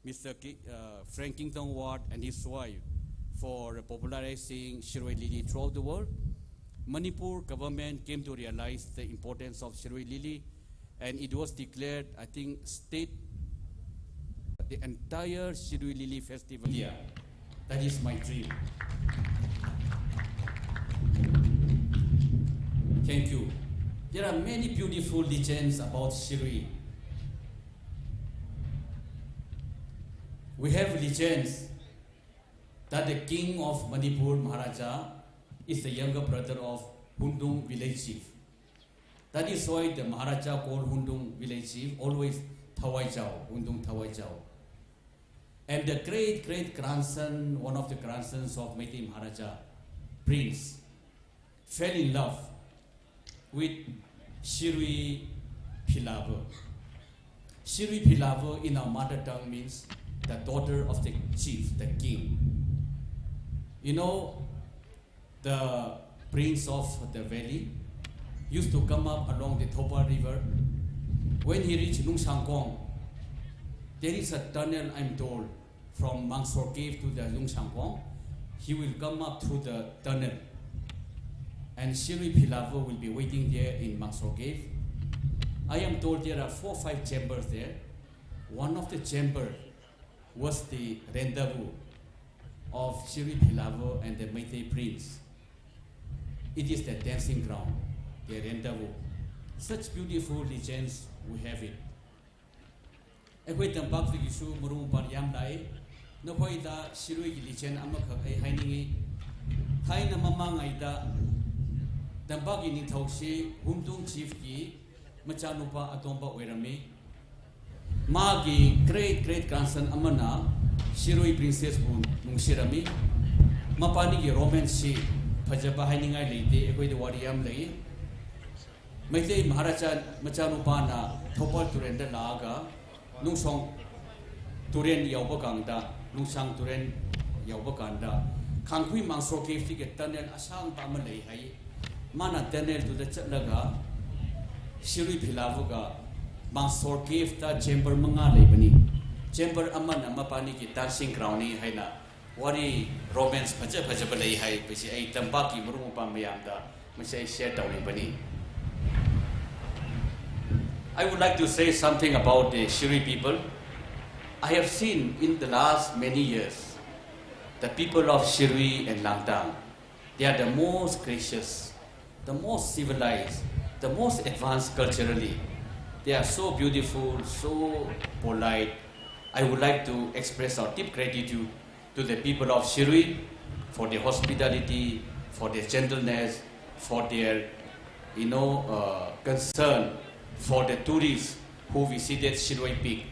Mister Ki-, uh, Frank Kingdon Ward and his wife for popularizing Shirui Lily throughout the world. Manipur government came to realize the importance of Shirui Lily, and it was declared, I think, state, the entire Shirui Lily festival. Yeah, that is my dream. Thank you. There are many beautiful legends about Shirui. We have legends that the king of Manipur, Maharaja, is the younger brother of Hundung village chief. That is why the Maharaja called Hundung village chief always Thawaichao, Hundung Thawaichao. And the great, great grandson, one of the grandsons of Meitei Maharaja, Prince, fell in love with Shirui Philava. Shirui Philava in our mother tongue means the daughter of the chief, the king. You know, the prince of the valley used to come up along the Thoubal River. When he reached Lungshangkong, there is a tunnel, I'm told, from Mangsor Cave to the Lungshangkong. He will come up through the tunnel. And Shirui Philava will be waiting there in Mangsor Cave. I am told there are four, five chambers there. One of the chamber was the rendezvous of Shirui Philava and the Meitei prince. It is the dancing ground, the rendezvous. Such beautiful legends we have it. Eikhoi tampakli kishu murung par yamlai. Nakhoida Shiruiki legend amakha ai hainingi. Thaina mamangaida tampaki ningthaushi Hundung chief ki machanupa atomba oirami. Magi great great grandson amana Shirui princess bu nungshirami. Mapaniki romance shi phajaba hainingai leite, eikhoi da wari yamlai. Meitei Maharaja machanupana Thoubal Turen da laga, Lungshong Turen yaoba kangda, Lungshang Turen yaoba kangda, Khangkhui Mangsor Cave tiki tunnel asangpa ama leihai. Mana tunnel tuda chatlaga, Shirui Philava ga Mangsor Cave da chamber manga leibani. Chamber amana mapaniki dancing ground ni haina. Wari romance phaja phajaba leihai, pasi ai tampaki murung pa mayamda, masi ai share tauningbani. I would like to say something about the Shirui people. I have seen in the last many years, the people of Shirui and Langtang, they are the most gracious, the most civilized, the most advanced culturally. They are so beautiful, so polite. I would like to express our deep gratitude to the people of Shirui for their hospitality, for their gentleness, for their, you know, uh, concern for the tourists who visited Shirui Peak.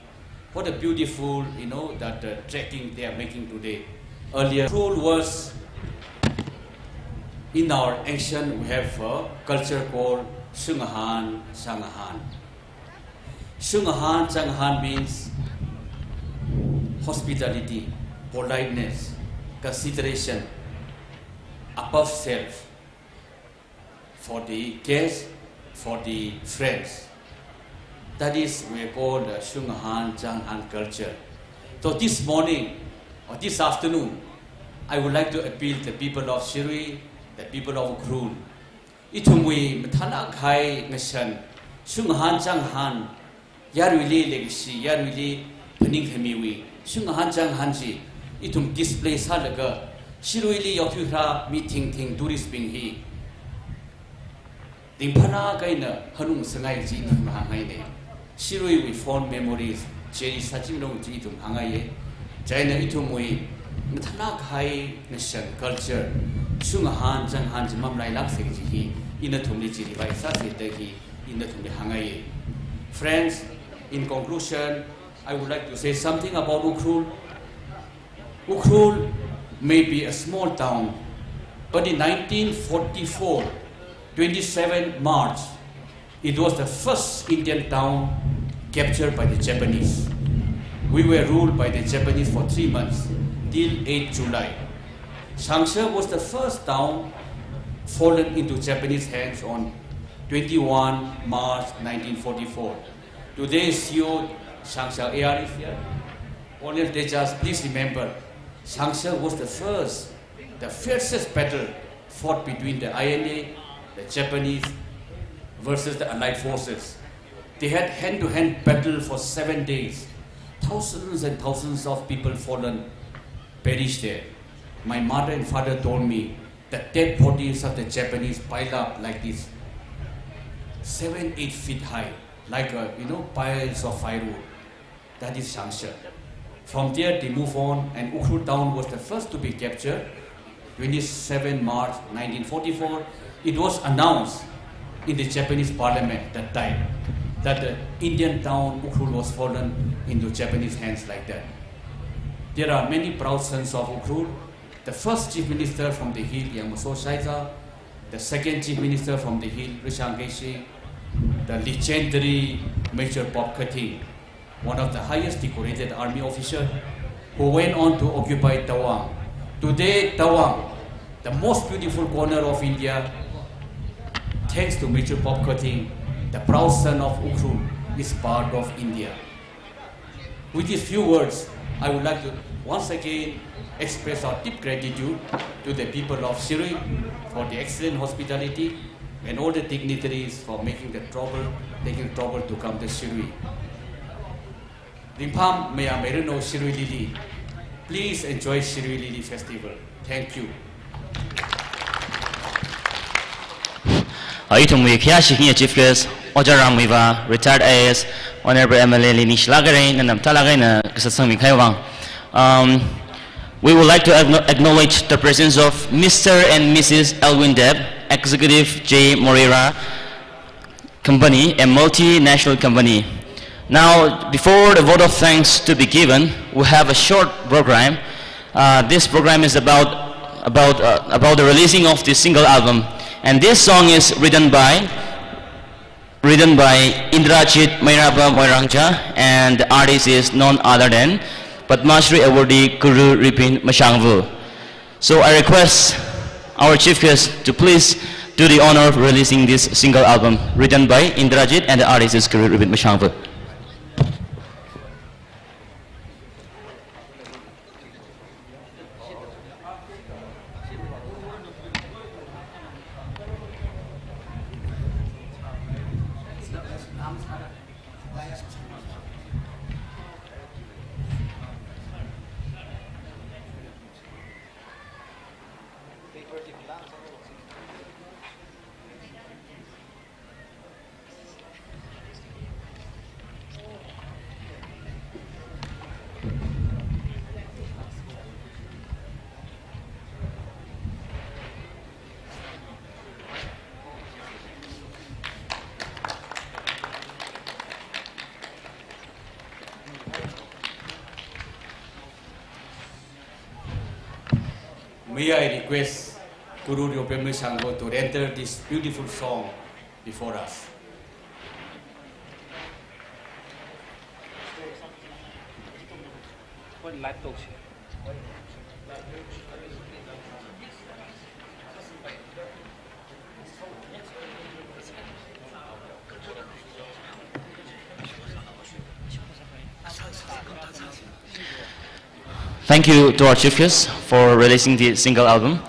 What a beautiful, you know, that, uh, trekking they are making today. Earlier, cruel words In our ancient, we have a culture called shungahān changahān. Shungahān changahān means hospitality, politeness, consideration, above self, for the guests, for the friends. That is, we call the shungahān changahān culture. So this morning or this afternoon, I would like to appeal the people of Shirui, the people of Ukhrul. Ithumwui mathālāk kahai ngashan, shungahān changahān, yaruili leikashi, yaruili phaningkhamiwui shungahān changahān chi ithum display sālaga, Shiruili yaothui kharā mi thingthing tourist bing hi ringphālāk eina hanung sangai chi ithum hāngngaina. Shiruiwui fond memories cherish sāchingrong chi ithum hāngngaiya. Chieina ithumwui mathālāk kahai ngashan culture, shungahān changahān chi mamalailāksa kaji hi ina nathumli chi revise sāsa da hi ina nathumli hāngngaiya. Friends, in conclusion, I would like to say something about Ukhrul. Ukhrul may be a small town, but in nineteen forty-four, twenty-seven March, it was the first Indian town captured by the Japanese. We were ruled by the Japanese for three months, till eighth July. Shangshar was the first town fallen into Japanese hands on twenty-one March nineteen forty-four. Today's C E O, Shangshar A R is here. Colonel Tejas, please remember, Shangshar was the first, the fiercest battle fought between the I N A, the Japanese, versus the Allied forces. They had hand-to-hand battle for seven days. Thousands and thousands of people fallen, perished there. My mother and father told me that dead bodies of the Japanese pile up like this, seven, eight feet high, like, uh, you know, piles of firewood. That is Shangshar. From there, they move on, and Ukhrul town was the first to be captured, twenty-seven March nineteen forty-four. It was announced in the Japanese parliament that time that the Indian town Ukhrul was fallen into Japanese hands like that. There are many proud sons of Ukhrul. The first chief minister from the hill, Yangmaso Shaiza, the second chief minister from the hill, Rishang Keishing, the legendary Major Bob Kating, one of the highest decorated army officer, who went on to occupy Tawang. Today, Tawang, the most beautiful corner of India, thanks to Major Bob Kating, the proud son of Ukhrul, is part of India. With these few words, I would like to once again express our deep gratitude to the people of Shirui for the excellent hospitality and all the dignitaries for making the trouble, taking trouble to come to Shirui. Ringphāmeida mirano Shirui Lily. Please enjoy Shirui Lily Festival. Thank you. Ithumwui khayāshi khaniya chief guest, Ojā Ram Muivah, retired I A S, Honorable M L A li ningshilāk haira, nana mathālāk eina kasā sangmi kahai vang. Um, we would like to acknow-, acknowledge the presence of Mister and Missus Elwin Deb, Executive J Moreira Company, a multinational company. Now, before the vote of thanks to be given, we have a short program. Uh, this program is about, about, uh, about the releasing of the single album. And this song is written by, written by Indrajit Meirapa Moirangja, and the artist is none other than Padma Shri awardee Guru Ripin Mashangvu. So I request our chief guest to please do the honor of releasing this single album written by Indrajit and the artist is Guru Ripin Mashangvu. May I request Guru Ryopemli Shanggo to render this beautiful song before us. Thank you to our chief guest for releasing the single album.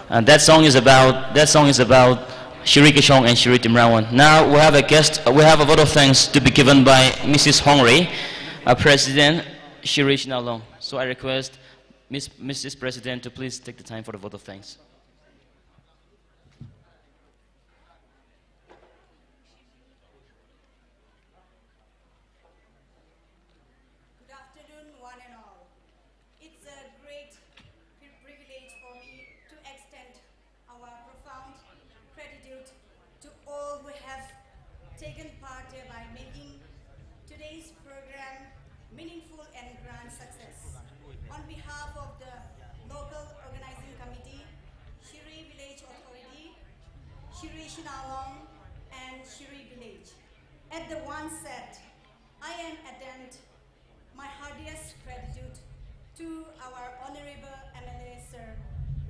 And that song is about, that song is about Shirui Kashong and Shirui Timrawon. Now we have a guest, we have a vote of thanks to be given by Missus Hongri, uh, President Shirui Shanao Long. So I request Miss, Missus President to please take the time for the vote of thanks. Good afternoon, one and all. It's a great pri-, privilege for me to extend our profound gratitude to all who have taken part by making today's program meaningful and grand success. On behalf of the local organizing committee, Shirui Village Authority, Shirui Shanao Long, and Shirui Village, at the onset, I am extend my heartiest gratitude to our Honorable M L A Sir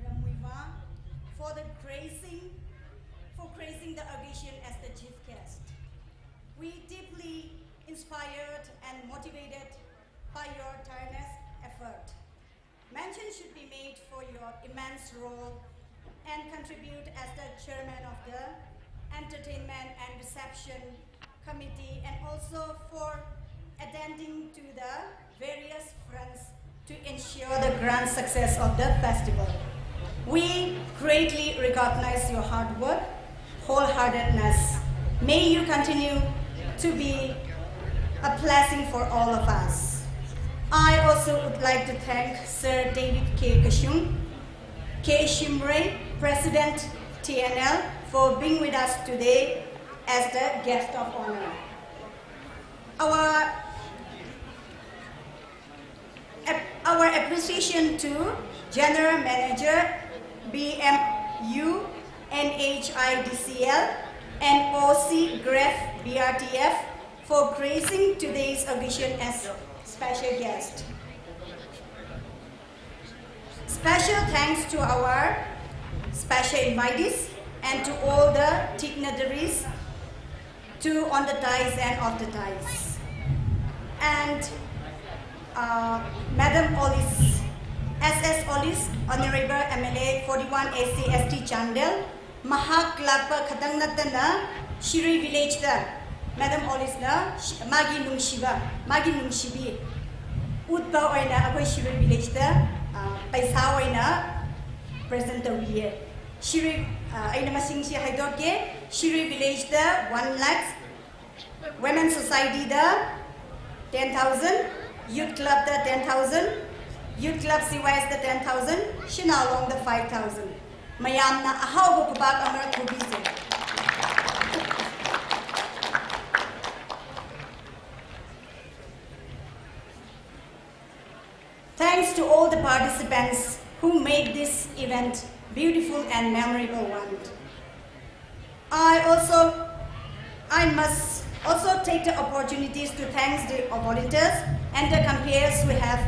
Ramuiva for the gracing, for gracing the occasion as the chief guest. We deeply inspired and motivated by your tireless effort. Mention should be made for your immense role and contribute as the chairman of the Entertainment and Reception Committee and also for attending to the various fronts to ensure the grand success of the festival. We greatly recognize your hard work, wholeheartedness. May you continue to be a blessing for all of us. I also would like to thank Sir David K Kashung, K Shimray, President T N L, for being with us today as the guest of honor. Our Ap-, our appreciation to General Manager B M U N H I D C L and O C Gref B R T F for gracing today's occasion as special guest. Special thanks to our special invitees and to all the dignitaries to on the dais and off the dais. And, uh, Madam Olis, S S Olis, Honorable M L A forty-one A C S T Chandel, mahak lākpa khatang nathana Shirui Village da, Madam Olis na, sh-, magi nungshiba, magi nungshibi, utpa oina akhoi Shirui Village da, uh, paisa oina present tawuiye. Shirui, uh, eina masingshi haidoke, Shirui Village da one lakh, Women Society da ten thousand, Youth Club da ten thousand, Youth Club C Y S da ten thousand, Shanao Long da five thousand. Mayamna ahaoba khupāk amar khupise. Thanks to all the participants who made this event beautiful and memorable one. I also, I must also take the opportunities to thank the volunteers and the comperes we have,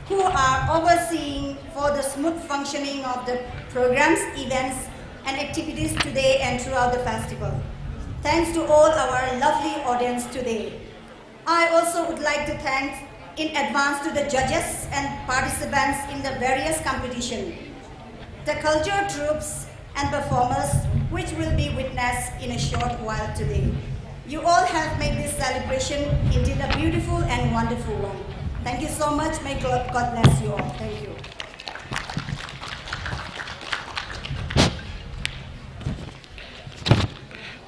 who are overseeing for the smooth functioning of the programs, events, and activities today and throughout the festival. Thanks to all our lovely audience today. I also would like to thank in advance to the judges and participants in the various competition, the cultural troupes and performers which will be witnessed in a short while today. You all have made this celebration indeed a beautiful and wonderful one. Thank you so much. May God, God bless you all. Thank you.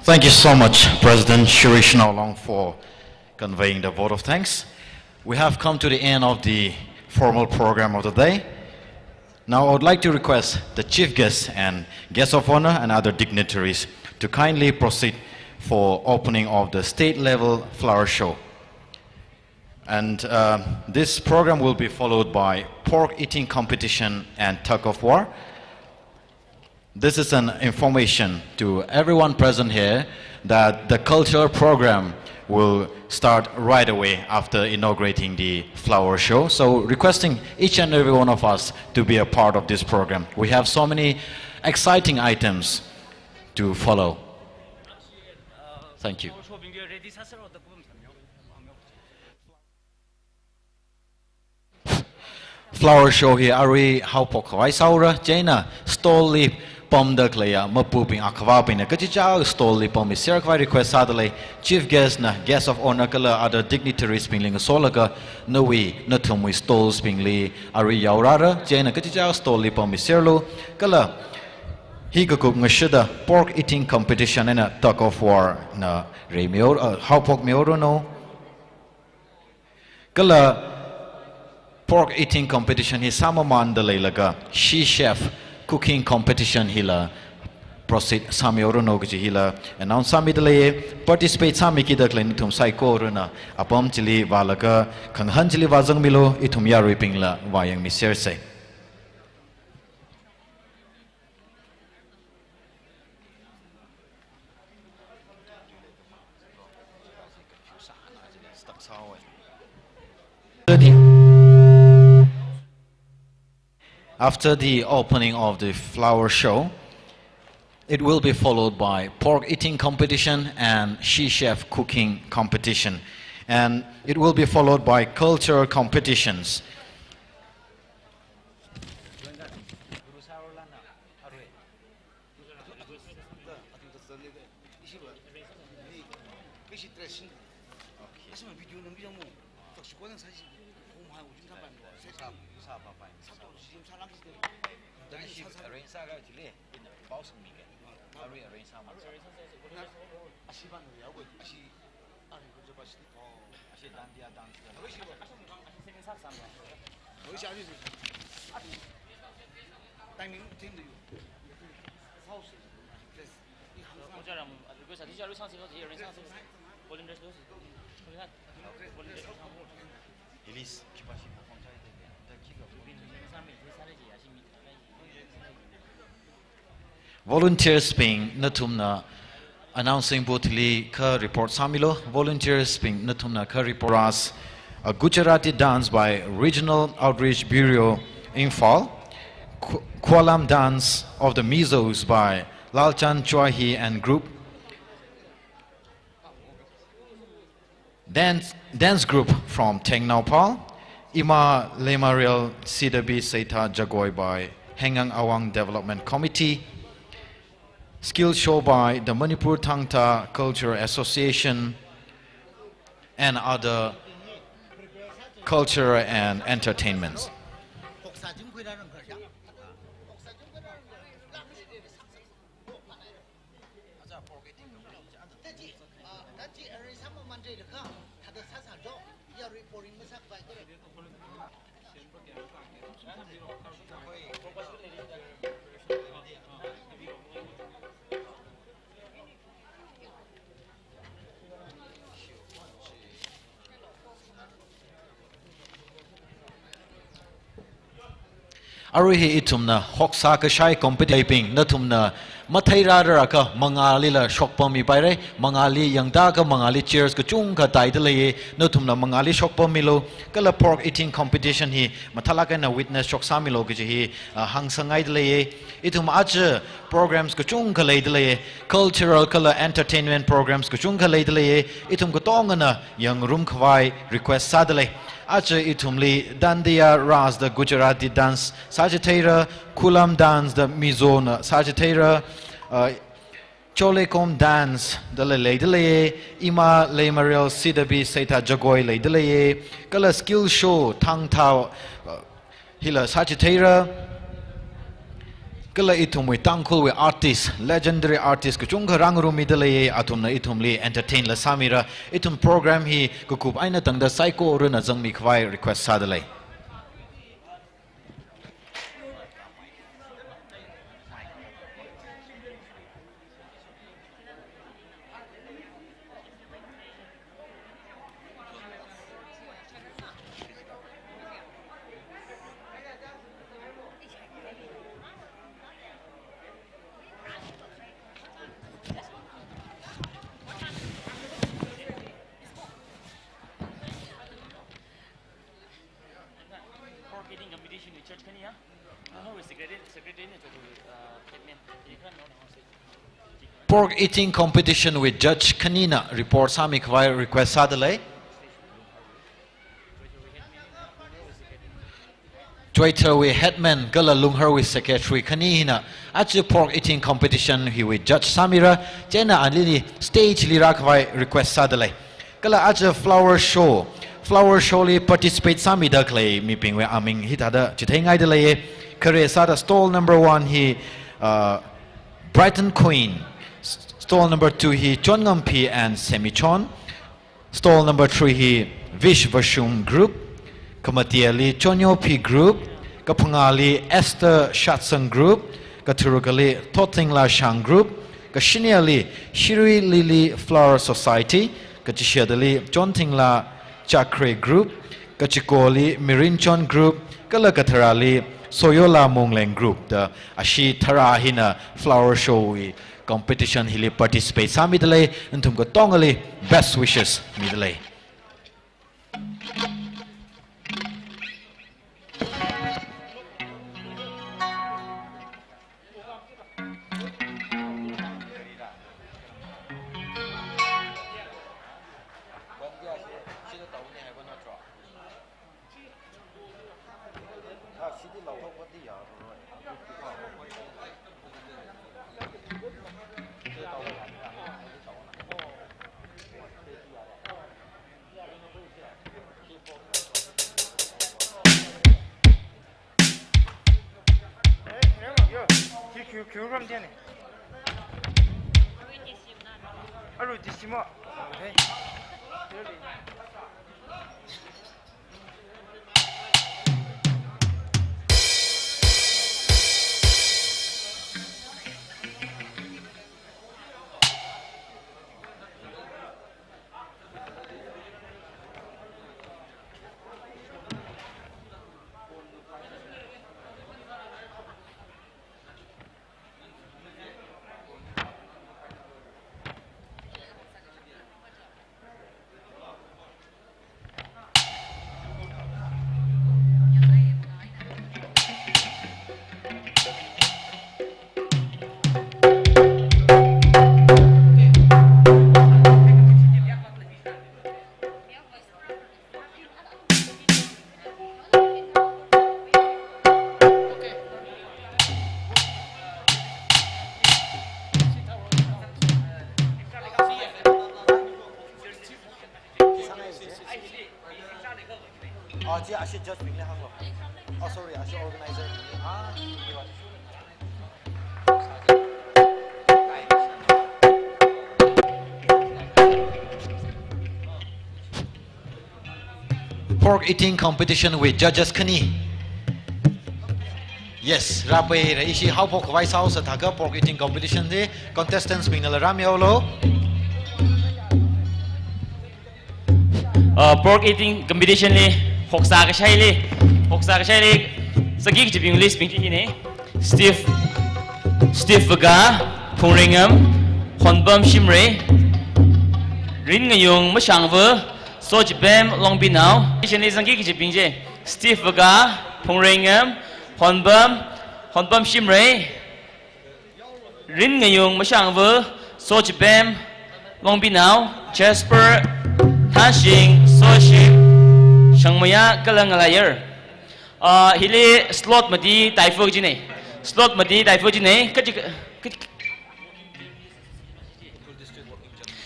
Thank you so much, President Shirui Shanao Long, for conveying the vote of thanks. We have come to the end of the formal program of the day. Now I would like to request the chief guests and guests of honor and other dignitaries to kindly proceed for opening of the state level flower show. And, uh, this program will be followed by pork eating competition and tug of war. This is an information to everyone present here that the cultural program will start right away after inaugurating the flower show. So, requesting each and every one of us to be a part of this program. We have so many exciting items to follow. Thank you. Flower show hi arui haophok khavai sāura, chieina stall li pamda khaleiya mapubing akhavābingna kachichā stall li pammiser khavai request sādalei. Chief guest na, guest of honour kala other dignitaries bingli ngasolaga nawui nathumwui stalls bingli arui yaorāra, chieina kachichā stall li pammiserlu. Kala hi kakup ngashida pork eating competition eina tug of war na reimihaor, uh, haophokmihaoranu. Kala pork eating competition hi sāmamānda leilaga she chef cooking competition hila proceed sāmihaoranu kaji hila announce sāmidalei. Participate sāmikida khalei nathum saikorana apam chili vālaga khangahān chili vāzangmilu, ithum yaruibingla vāyangmisersa. After the opening of the flower show, it will be followed by pork eating competition and she chef cooking competition. And it will be followed by cultural competitions. Volunteers bing, nathumna announcing booth li kha report sāmilu. Volunteers bing, nathumna kha report. Ras, a Gujarati dance by Regional Outreach Bureau, Imphal. Qu-, Qualam dance of the Mizos by Lalchand Chuahi and group. Dance, dance group from Tengnoupal, Ima Leimarel Sidabi Seitha Jagoi by Hengang Awang Development Committee, skill show by the Manipur Thangta Cultural Association, and other culture and entertainments. Arui hi ithumna hoksā kashai competition bing, nathumna matheirāra kha mangālila shokpammipaira, mangāli yangtaka mangāli cheers kachungkha taidalei, nathumna mangāli shokpammilu, kala pork eating competition hi mathālāk eina witness shoksāmilu kaji hi, ah, hāngsangngaidalei. Ithum aja programs kachungkha leidalei, cultural kala entertainment programs kachungkha leidalei, ithum katongana yangngarum khavai request sādalei. Aja ithumli Dandiya Ras da Gujarati dance sāchitheira, Qualam dance da Mizona sāchitheira, uh, Cholekom dance da lei leidalei, Ima Leimarel Sidabi Seitha Jagoi leidalei, kala skill show Thangta, uh, hila sāchitheira, kala ithumwui Tangkhulwui artist, legendary artist kachungkha rāngarummidalei, athumna ithumli entertain la sāmira, ithum program hi kakup eina tangda saikorana zangmi khavai request sādalei. Pork eating competition wui judge khanina report sāmi khavai request sādalei. Choitharwui headman kala Lungharwui secretary khani hina aja pork eating competition hiwui judge sāmira, chieina alili stage li rākhavai request sādalei. Kala aja flower show, flower show li participate sāmida khalei mibingwui aming hithāda chitheingaidalei. Khare sāda stall number one hi, uh, Brighton Queen, stall number two hi Chonngamphi and Semichon, stall number three hi Vish Vashum Group, kamateali Chonyopi Group, kaphangāli Esther Shatsang Group, katharukali Thottingla Shang Group, kashinili Shirui Lily Flower Society, kachishidali Chonthingla Chakre Group, kachikoli Mirinchon Group, kala katharali Soyola Mongleng Group da ashi tharā hina flower show wui competition hili participate sāmidalei, nathum katongali best wishes midalei. Ah, chi ashi judge bingli hānglu. Oh, sorry, ashi organizer. Ah, pork eating competition wui judges khani. Yes, rāpai ra ishi haophok khavai sāhaosa thākha pork eating competition li contestants bingna la rāmihaolu. Uh, pork eating competition li, hoksā kashaili, hoksā kashaili, zangki kajibing list bing chi hina. Steve, Steve Vaga, Phungreingam, Honbam Shimray, Ringayung Mashangva, Sochipem Longbinao. Competition li zangki kajibing chi, Steve Vaga, Phungreingam, Honbam, Honbam Shimray, Ringayung Mashangva, Sochipem Longbinao, Jasper Thanshing, Soshim Shangmaya kala Ngalayer. Ah, hili slot mati taifa kajina. Slot mati taifa kajina. Kachi, kachi,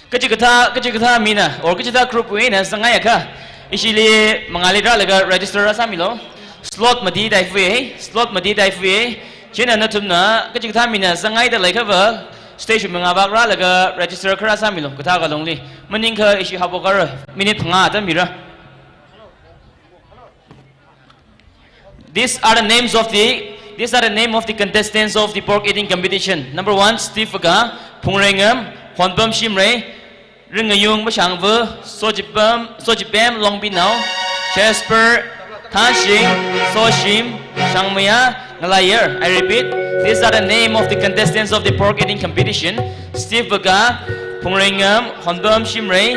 kachikathā, kachikathā mina, or kachikathā group wui eina zanghaiakha, ishili mangāli rālaga register rāsāmilu. Slot mati taifa, slot mati taifa. Chieina nathumna kachikathā mina zanghaida leiakhava, stage mangā vak rālaga register kharā sāmilu, kathā kalungli. Maningakha ishi haophok kharā, minute phangā atam mira. These are the names of the, these are the name of the contestants of the pork eating competition. Number one, Steve Vaga, Phungreingam, Honbam Shimray, Ringayung Mashangva, Sochipem, Sochipem Longbinao, Jasper Thanshing, Soshim Shangmaya Ngalayer. I repeat, these are the name of the contestants of the pork eating competition. Steve Vaga, Phungreingam, Honbam Shimray,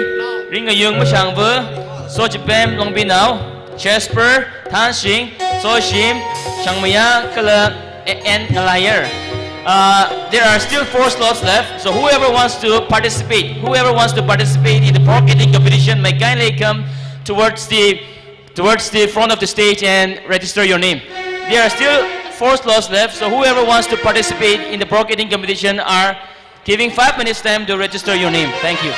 Ringayung Mashangva, Sochipem Longbinao, Jasper Thanshing, Soshim Shangmaya kala and Ngalayer. Uh, there are still four slots left, so whoever wants to participate, whoever wants to participate in the pork eating competition may kindly come towards the, towards the front of the stage and register your name. There are still four slots left, so whoever wants to participate in the pork eating competition are giving five minutes time to register your name. Thank you.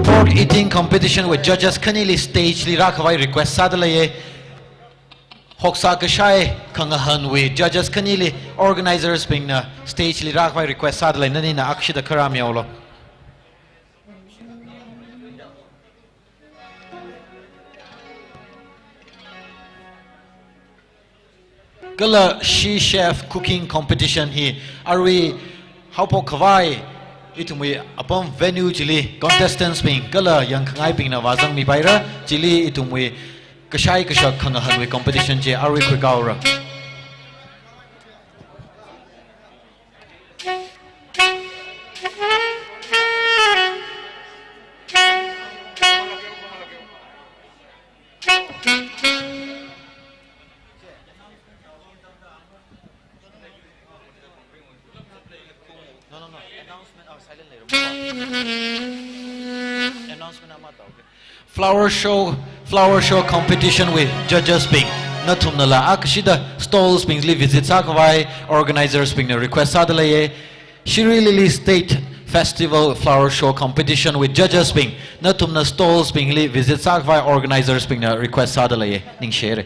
Pork eating competition wui judges khanili stage li rākhavai request sāda leiye. Hoksa kashai khangahānwui judges khanili organizers bingna stage li rākhavai request sāda lei, nanina akshida kharā mihaolu. Kala She Chef Cooking Competition hi arui haophok khavai ithumwui apam venue chili contestants bing kala yangkhangai bingna vāzangmi paira, chili ithumwui kashai kashak khangahānwui competition chi arui khuikaora. No, no, no. Announcement, oh, silent layer. Announcement ama tau, okay. Flower show, flower show competition wui judges bing, nathumnala akshida stalls bingli visit sākhavai organizers bingna request sāda leiye. Shirui Lily State Festival Flower Show Competition wui judges bing, nathumna stalls bingli visit sākhavai organizers bingna request sāda leiye. Ningshire.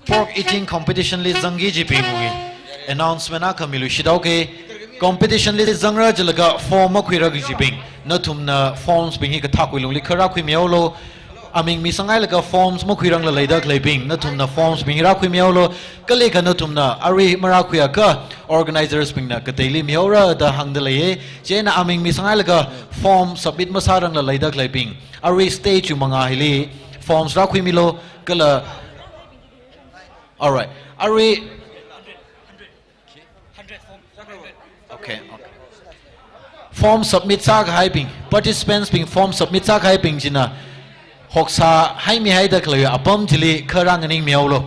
Pork eating competition li zangki kajibingwui announcement akha miluishit haoke. Competition li zangra jilaga form makhuira kajibing, nathumna forms bing hi kathakwui lungli kha rākhuimihaolu. Aming misangailaga forms makhuirangla leida khaleibing, nathumna forms bing hi rākhuimihaolu. Kali kha nathumna arui marākhuiakha organizers bingna kateili mihaora da hāngda leiye. Chieina aming misangailaga form submit masārangla leida khaleibing, arui stage wui mangā hili forms rākhuimilu kala. Alright. Arui. Okay, okay. Form submit sākahaibing, participants bing form submit sākahaibing china hoksa haimihaida khalei apam chili kha rānganingmihaolu.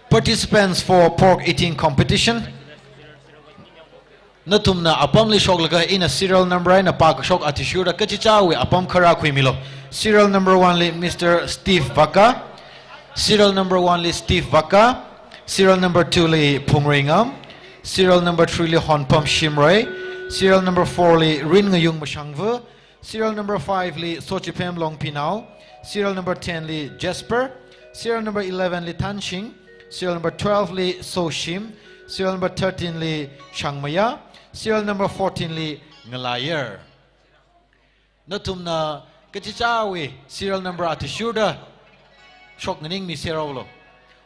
Participants for pork eating competition. Nathumna apamli shoklaga ina serial number eina pākashok athishurda kachichāwui apam kha rākhuimilu. Serial number one li Mister Steve Vaka, serial number one li Steve Vaka, serial number two li Phungreingam, serial number three li Honpam Shimray, serial number four li Ringayung Mashangvu, serial number five li Sochiphem Longpinao, serial number ten li Jasper, serial number eleven li Thanshing, serial number twelve li Soshim, serial number thirteen li Shangmaya, serial number fourteen li Ngalayer. Nathumna kachichāwui serial number athishurda shoknganingmiserhaolu.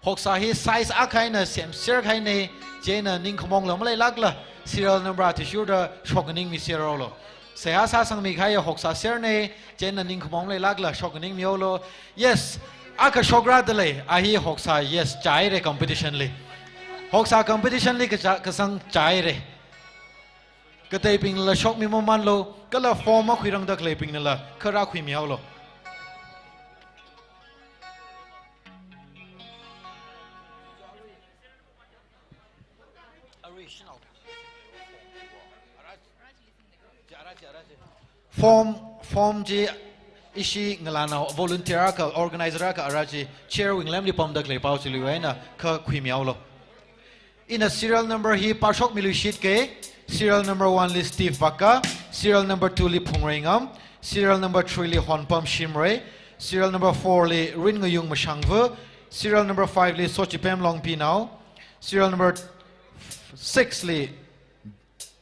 Hoksa hi size akha eina semserkahaina, chieina ningkhamongla maleilākla serial number athishurda shoknganingmiserhaolu. Seihā sāsangmikahai hoksa serna, chieina ningkhamong maleilākla shoknganingmihaolu. Yes, akha shokrada lei, a hi hoksa, yes, chāhaira competition li. Hoksa competition li kacha-, kasang chāhaira. Kateibingnala shokmi mamanlu, kala form makhuirangda khaleibingnala kha rākhuimihaolu. Form, form chi ishi ngalānao volunteer akha, organizer akha ara chi chair wui ngalemli pamda khalei pao chiliwui eina kha khuimihaolu. Ina serial number hi pāshokmiluishitke, serial number one li Steve Vaka, serial number two li Phungreingam, serial number three li Honpam Shimray, serial number four li Ringayung Mashangvu, serial number five li Sochipem Longpinao, serial number six li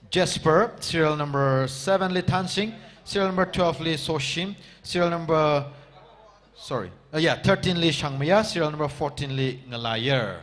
Jasper, serial number seven li Thansing, serial number twelve li Soshim, serial number, sorry, uh, yeah, thirteen li Shangmaya, serial number fourteen li Ngalayer.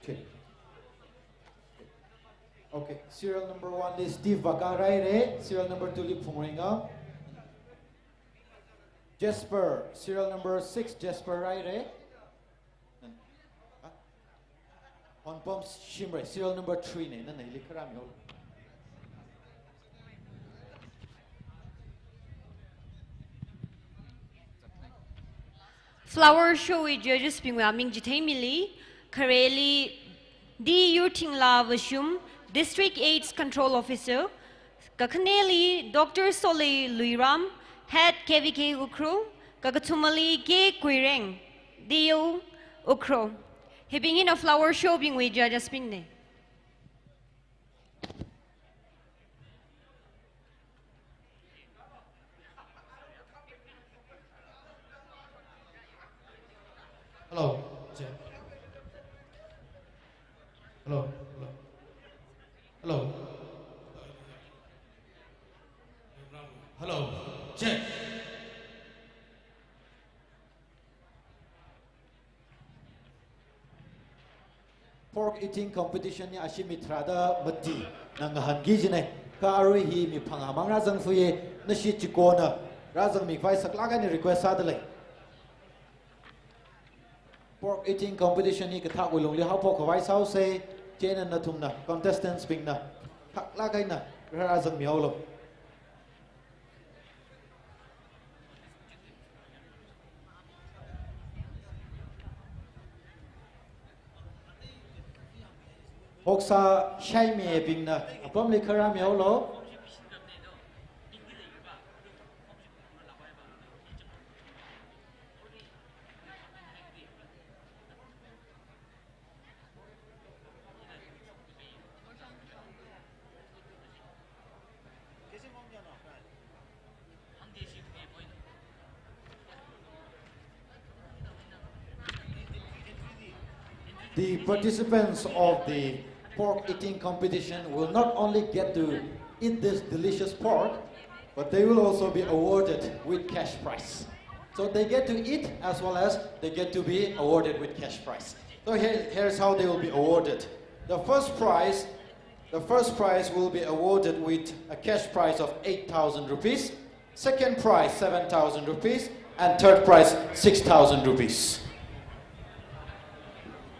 Check. Okay, serial number one li Steve Vaka rāhaira, serial number two li Phungreingam. Jasper, serial number six, Jasper rāhaira. Hon Pom Shimray, serial number three na, nana hili kha rāmihaolu. Flower show wui judges bingwui aming chitheimili, khareli D Yurthingla Vashum, District AIDS Control Officer, kakhaneli Doctor Solei Luiram, Head K V K Ukhrul, kakathumali K Kuireng, D O Ukhrul. Hibing hina flower show bingwui judges bingna. Hello, check. Hello, hello. Hello. Hello, check. Pork eating competition hi ashi mi tharāda matina ngahānki kajina. Kha arui hi mi phangā mang rāzangfaya, nashi chikona rāzangmi khavai saklāk eina request sādalei. Pork eating competition hi kathākwui lungli haophok khavai sāhaosa, chieina nathumna, contestants bingna, thaklāk eina rāzangmihaolu. Hoksa shaimibingna apamli kha rāmihaolu. The participants of the pork eating competition will not only get to eat this delicious pork, but they will also be awarded with cash prize. So they get to eat as well as they get to be awarded with cash prize. So here, here's how they will be awarded. The first prize, the first prize will be awarded with a cash prize of eight thousand rupees. Second prize seven thousand rupees and third prize six thousand rupees.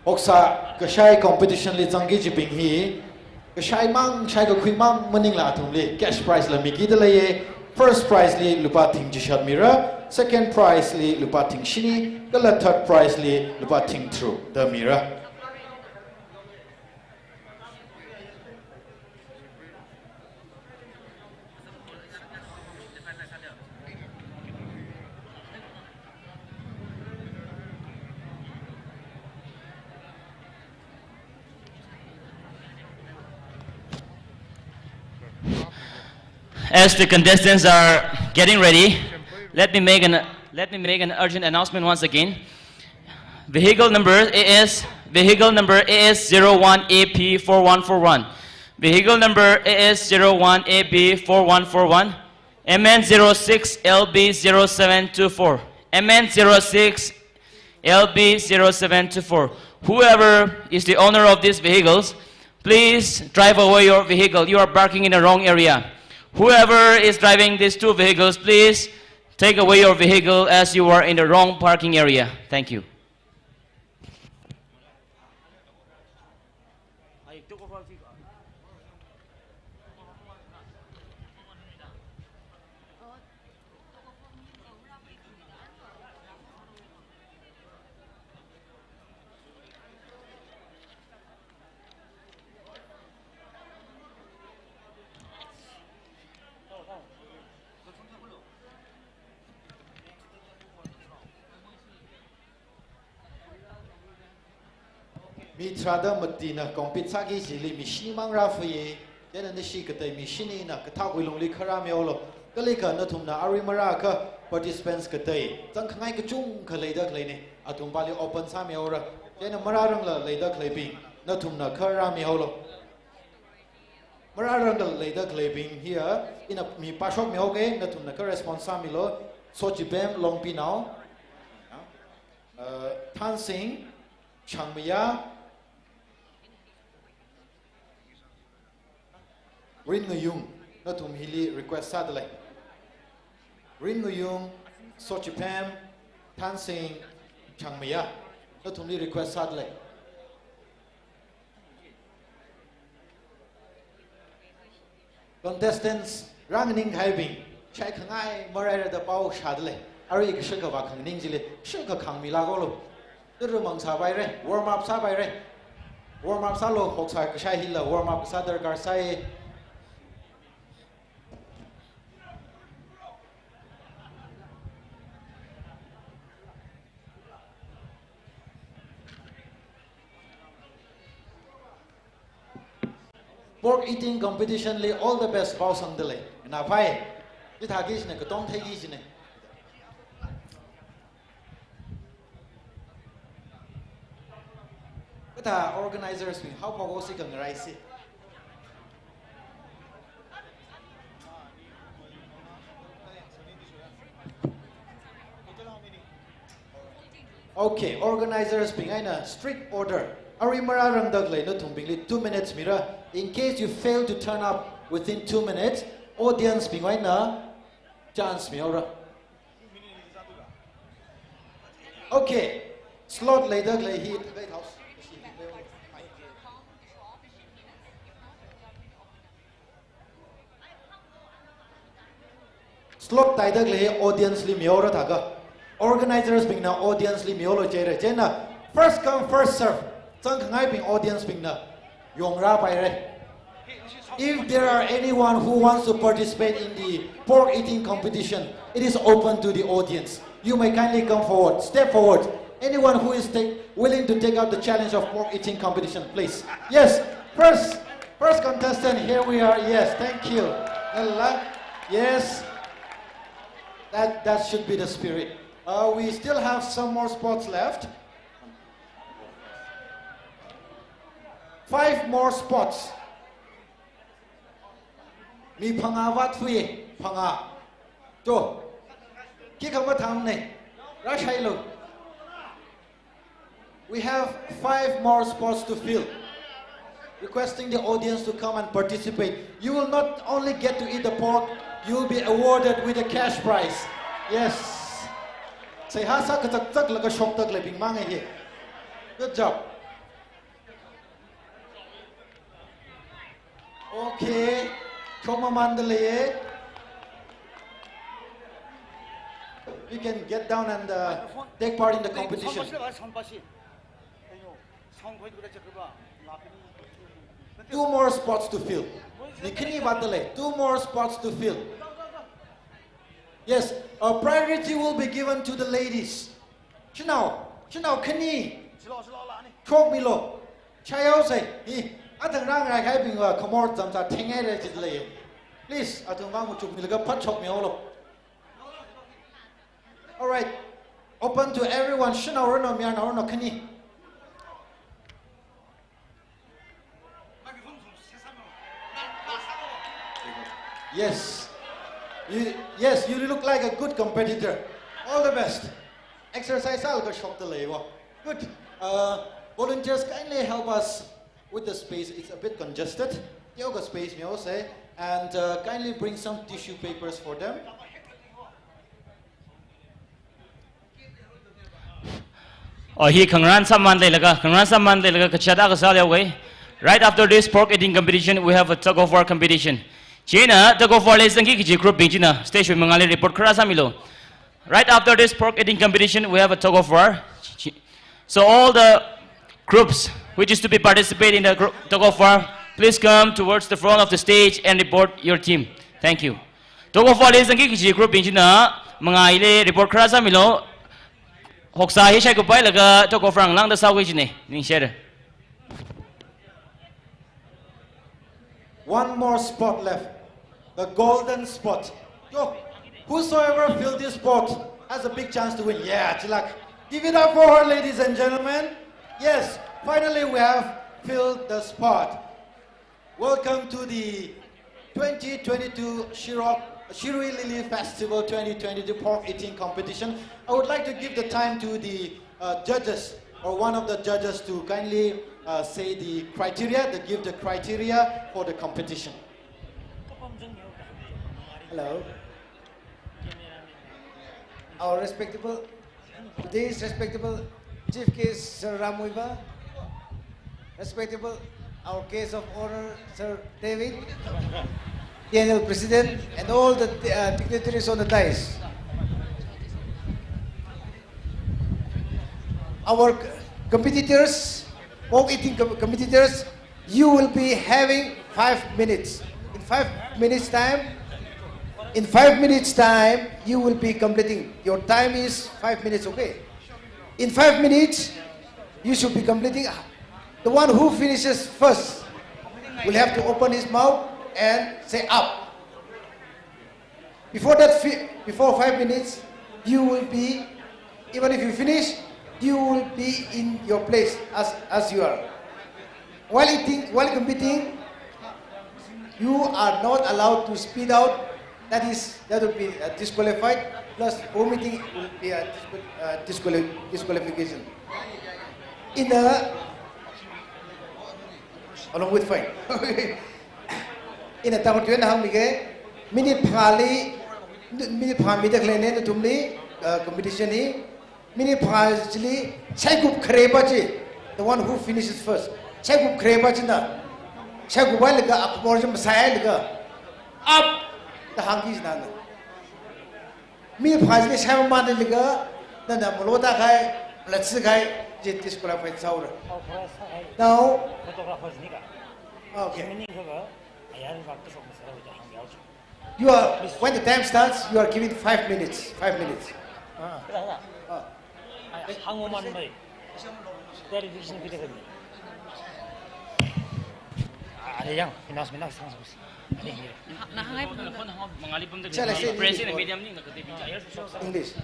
Hoksā kashai competition li zangki kajibing hi, kashai mang, shaikakhui mang maningla athumli cash prize la miki da leiya. First prize li lupā thing chishat mira, second prize li lupā thing shini, kala third prize li lupā thing tharuk da mira. As the contestants are getting ready, let me make an, let me make an urgent announcement once again. Vehicle number A S, vehicle number A S zero one A P four one four one. Vehicle number A S zero one A P four one four one. M N zero six L B zero seven two four. M N zero six L B zero seven two four. Whoever is the owner of these vehicles, please drive away your vehicle. You are parking in the wrong area. Whoever is driving these two vehicles, please take away your vehicle as you are in the wrong parking area. Thank you. Mi tharāda matina compete sāki kajili mi shinimang rāfaya, chieina nashi katei mi shinina kathākwui lungli kharā mihaolu. Kalikha nathumna arui marākha participants katei zangkhangai kachungkha leida khaleina, athumpāli open sāmihaora. Chieina marārangla leida khaleibing, nathumna kharā mihaolu. Marārangla leida khaleibing hiya, ina mi pāshokmihaoke, nathumna kha response sāmilu. Sochipem Longpinao, uh, Thansing Changmaya, Rinngayung, nathum hili request sāda lei. Rinngayung, Sochipem, Thansing Changmaya, nathumli request sāda lei. Contestants, rānganing kahaibing, shaikhangai maraira da pao shāda lei. Arui kashakava khanganing chili, shakha khangmilākolu. Tara mang sāpaira, warm up sāpaira. Warm up sālu, hoksā kashai hila warm up kasā darkar sāi. Pork eating competition li all the best pao sangda lei. Napai, chithāki kajina, katong theiki kajina. Kathā organizers bing, haophok haosi khangarai si. Okay, organizers bing eina strict order. Arui marārangda khalei nathumbingli two minutes mira. In case you fail to turn up within two minutes, audience bing eina chance mihaora. Okay, slot leida khalei hi. Slot taida khalei audience li mihaora thākha. Organizers bingna audience li mihaolu jihaira. Chieina first come, first serve. Zangkhangaibing audience bingna yongrāpaira. If there are anyone who wants to participate in the pork eating competition, it is open to the audience. You may kindly come forward, step forward. Anyone who is take, willing to take up the challenge of pork eating competition, please. Yes, first, first contestant, here we are. Yes, thank you. Nala, yes. That, that should be the spirit. Uh, we still have some more spots left. Five more spots. Mi phangā vāthui, phangā. To. Khikha mathāmana. Rāshailu. We have five more spots to fill. Requesting the audience to come and participate. You will not only get to eat the pork, You'll be awarded with a cash prize. Yes. Seihā sā kachakchak laga shokda khaleibing mang hi. Good job. Okay. Shokmamānda lei. You can get down and, uh, take part in the competition. Two more spots to fill. Ni khani vātda lei. Two more spots to fill. Yes, uh, priority will be given to the ladies. Shanao, shanao khani. Shokmilu. Chāyaosei. Hi, athang rāngai kahaibingva khamor zamza thengai re jit lei. Please, athang vang muchuk milaga phat shokmihaolu. All right. Open to everyone. Shanao rano, mayarnao rano khani. Yes. You, yes, you look like a good competitor. All the best. Exercise sālaga shokda leiwo. Good. Uh, volunteers, kindly help us with the space. It's a bit congested. Teokha space mihaosei. And, uh, kindly bring some tissue papers for them. Oh, hi khangarān sāmamān leilaga, khangarān sāmamān leilaga kachot akha sāhaoga. Right after this pork eating competition, we have a tug of war competition. Chieina tug of war li zangki kaji group bing china stage wui mangāli report kharā sāmilu. Right after this pork eating competition, we have a tug of war. So all the groups which is to be participate in the group, tug of war, please come towards the front of the stage and report your team. Thank you. Tug of war li zangki kaji group bing china mangāli report kharā sāmilu. Hoksa hi shaikupailaga tug of war ngalāngda sāhaoki kajina. Ningshire. One more spot left. The golden spot. Yo, whosoever fill this spot has a big chance to win. Yeah, chilak. Give it up for her, ladies and gentlemen. Yes, finally we have filled the spot. Welcome to the twenty twenty-two Shirok, Shirui Lily Festival twenty twenty-two pork eating competition. I would like to give the time to the, uh, judges or one of the judges to kindly, uh, say the criteria, to give the criteria for the competition. Hello. Our respectable, today's respectable Chief Guest, Sir Ram Muivah, respectable, our guest of honor, Sir David, T N L President, and all the, uh, dignitaries on the dais. Our c-, competitors, pork eating com-, competitors, you will be having five minutes. In five minutes time, in five minutes time, you will be completing. Your time is five minutes, okay? In five minutes, you should be completing. The one who finishes first will have to open his mouth and say, "Up." Before that, fi-, before five minutes, you will be, even if you finish, you will be in your place as, as you are. While eating, while competing, you are not allowed to spit out. That is, that will be, uh, disqualified. Plus, vomiting will be a disqual-, uh, disquali-, disqualification. In the, along with fine. Ina tangkhul tuina hāngmige, minute phangāli, minute phangā mida khaleina nathumli, uh, competition hi, minute phangā chili, shaikup khareba chi, the one who finishes first. Shaikup khareba china, shaikupailaga akbor jam sailaga, "Up!" da hāngki jina na. Minute phangā chili shaimamānlaga, nana maloda kahai, malatsi kahai, chi disqualified sāhaora. Now, okay. You are, when the time starts, you are given five minutes. Five minutes. Ah. English.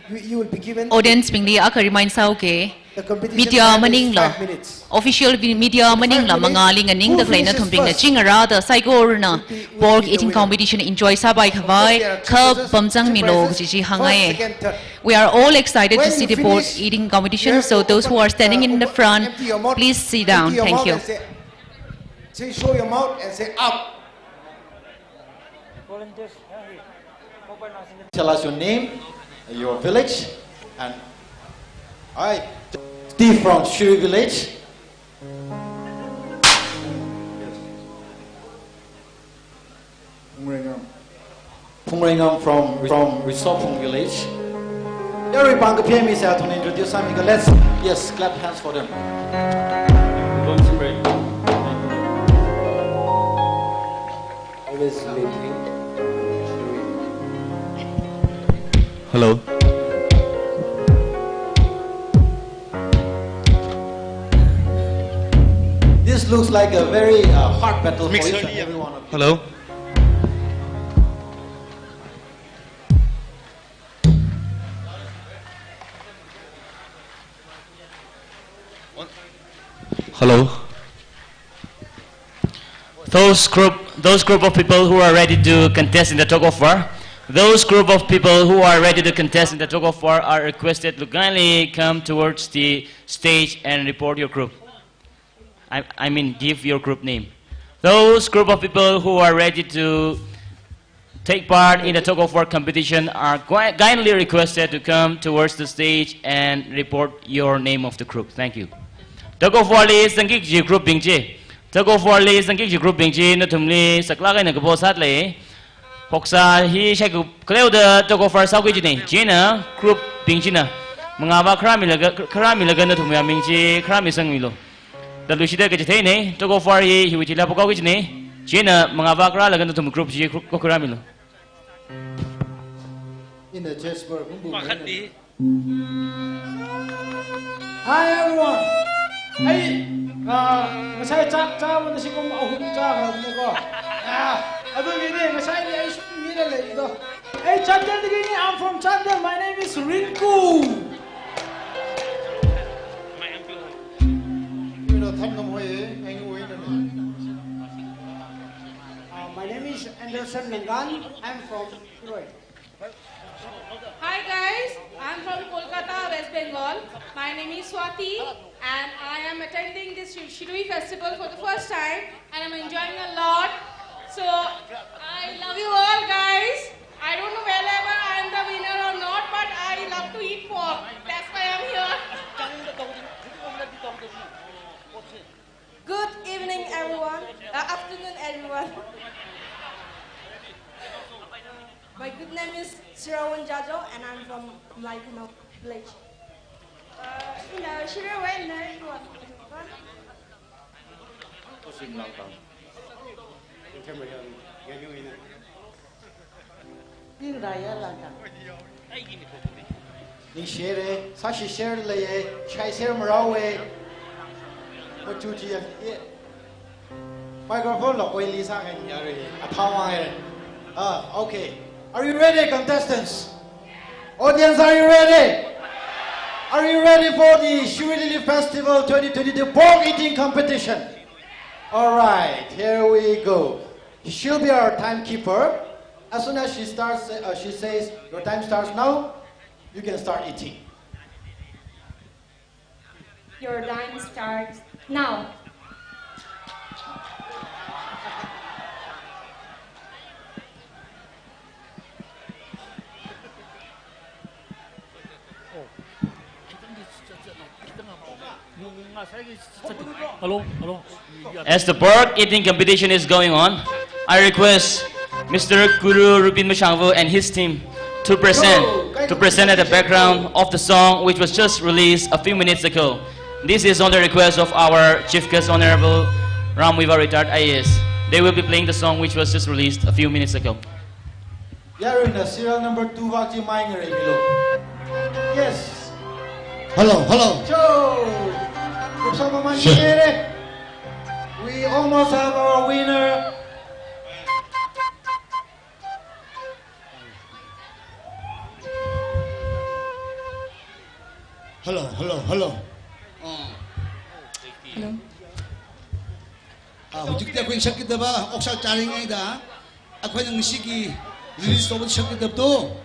You, you will be given. Audience bingli akha remind sāuke. The competition time is five minutes. Media maningla, official vi-, media maningla, five minutes, mangāli nganingda khaleina thumbingna chingarāda saikorana pork eating competition enjoy sāpai khavai kha pamzangmilu kaji chi hāngngai. We are all excited to see the pork eating competition, so those who are standing in the front, please sit down. Thank you. Say, show your mouth and say, "Up." Volunteers, yeah, here. Tell us your name, your village, and I, Steve from Shirui village. Phungreingam. Phungreingam from, from Risophung village. Every Bangkaphemi se athum introduce sāmiga. Let's, yes, clap hands for them. Hello. This looks like a very, uh, hard battle for each and every one of you. Hello. Hello. Those group, those group of people who are ready to contest in the tug of war, those group of people who are ready to contest in the tug of war are requested to kindly come towards the stage and report your group. I, I mean, give your group name. Those group of people who are ready to take part in the tug of war competition are qui-, kindly requested to come towards the stage and report your name of the group. Thank you. Tug of war li zangki kaji group bing chi. Tug of war li zangki kaji group bing chi nathumli saklāk eina kapo sāda lei. Phoksa hi shaiku khaleo da tug of war sāki kajina. Chieina group bing china mangāva kharā milaga, kharā milaga nathumwui aming chi kharā misangmilu. Daluishida kachitheina, tug of war hi hiwui thila pokao kajina. Chieina mangāva kharā laga nathum group chi ko kharā milu. In the chess board, bum bum. Pakhat di. Hi everyone. Hey, ah, ngasai chak cha mana sikum ahum cha mana ko. Ah, aduwui eina ngasai ni ai sum mi la lei do. Hey, Chandel dagini, I'm from Chandel. My name is Rinku. You know, tham ngam hoi, eh, anyway, no, no. Uh, my name is Anderson Nangan. I'm from Tiroi. Hi guys, I'm from Kolkata, West Bengal. My name is Swati, and I am attending this Shi-, Shirui festival for the first time, and I'm enjoying a lot. So, I love you all, guys. I don't know whether I'm the winner or not, but I love to eat pork. That's why I'm here. Good evening, everyone. Uh, afternoon, everyone. My good name is Sirawan Jajo, and I'm from Mlaikhanao village. Uh, you know, Shirawan, everyone. Ningshire, sāshi share leiye, shai share marao e. Machuji ye. Microphone lo koi li sāngai yare. Athao mang e. Ah, okay. Are you ready, contestants? Audience, are you ready? Are you ready for the Shirui Lily Festival twenty twenty-two pork eating competition? All right, here we go. She'll be our timekeeper. As soon as she starts, uh, she says, "Your time starts now," you can start eating. Your time starts now. Hello, hello. As the pork eating competition is going on, I request Mister Guru Rupin Mashangvu and his team to present, to present at the background of the song which was just released a few minutes ago. This is on the request of our Chief Guest Honorable Ram Muivah, retired I A S. They will be playing the song which was just released a few minutes ago. Yaruina serial number two vak chi mai ngareimilu. Yes. Hello, hello. Cho. Professor Maman Sure. Kere. We almost have our winner. Hello, hello, hello. Oh. Hello. Ah, hujikte kwen shakit daba, oksa charing ai da. Akhoi nang shiki release tawat shakki dapto.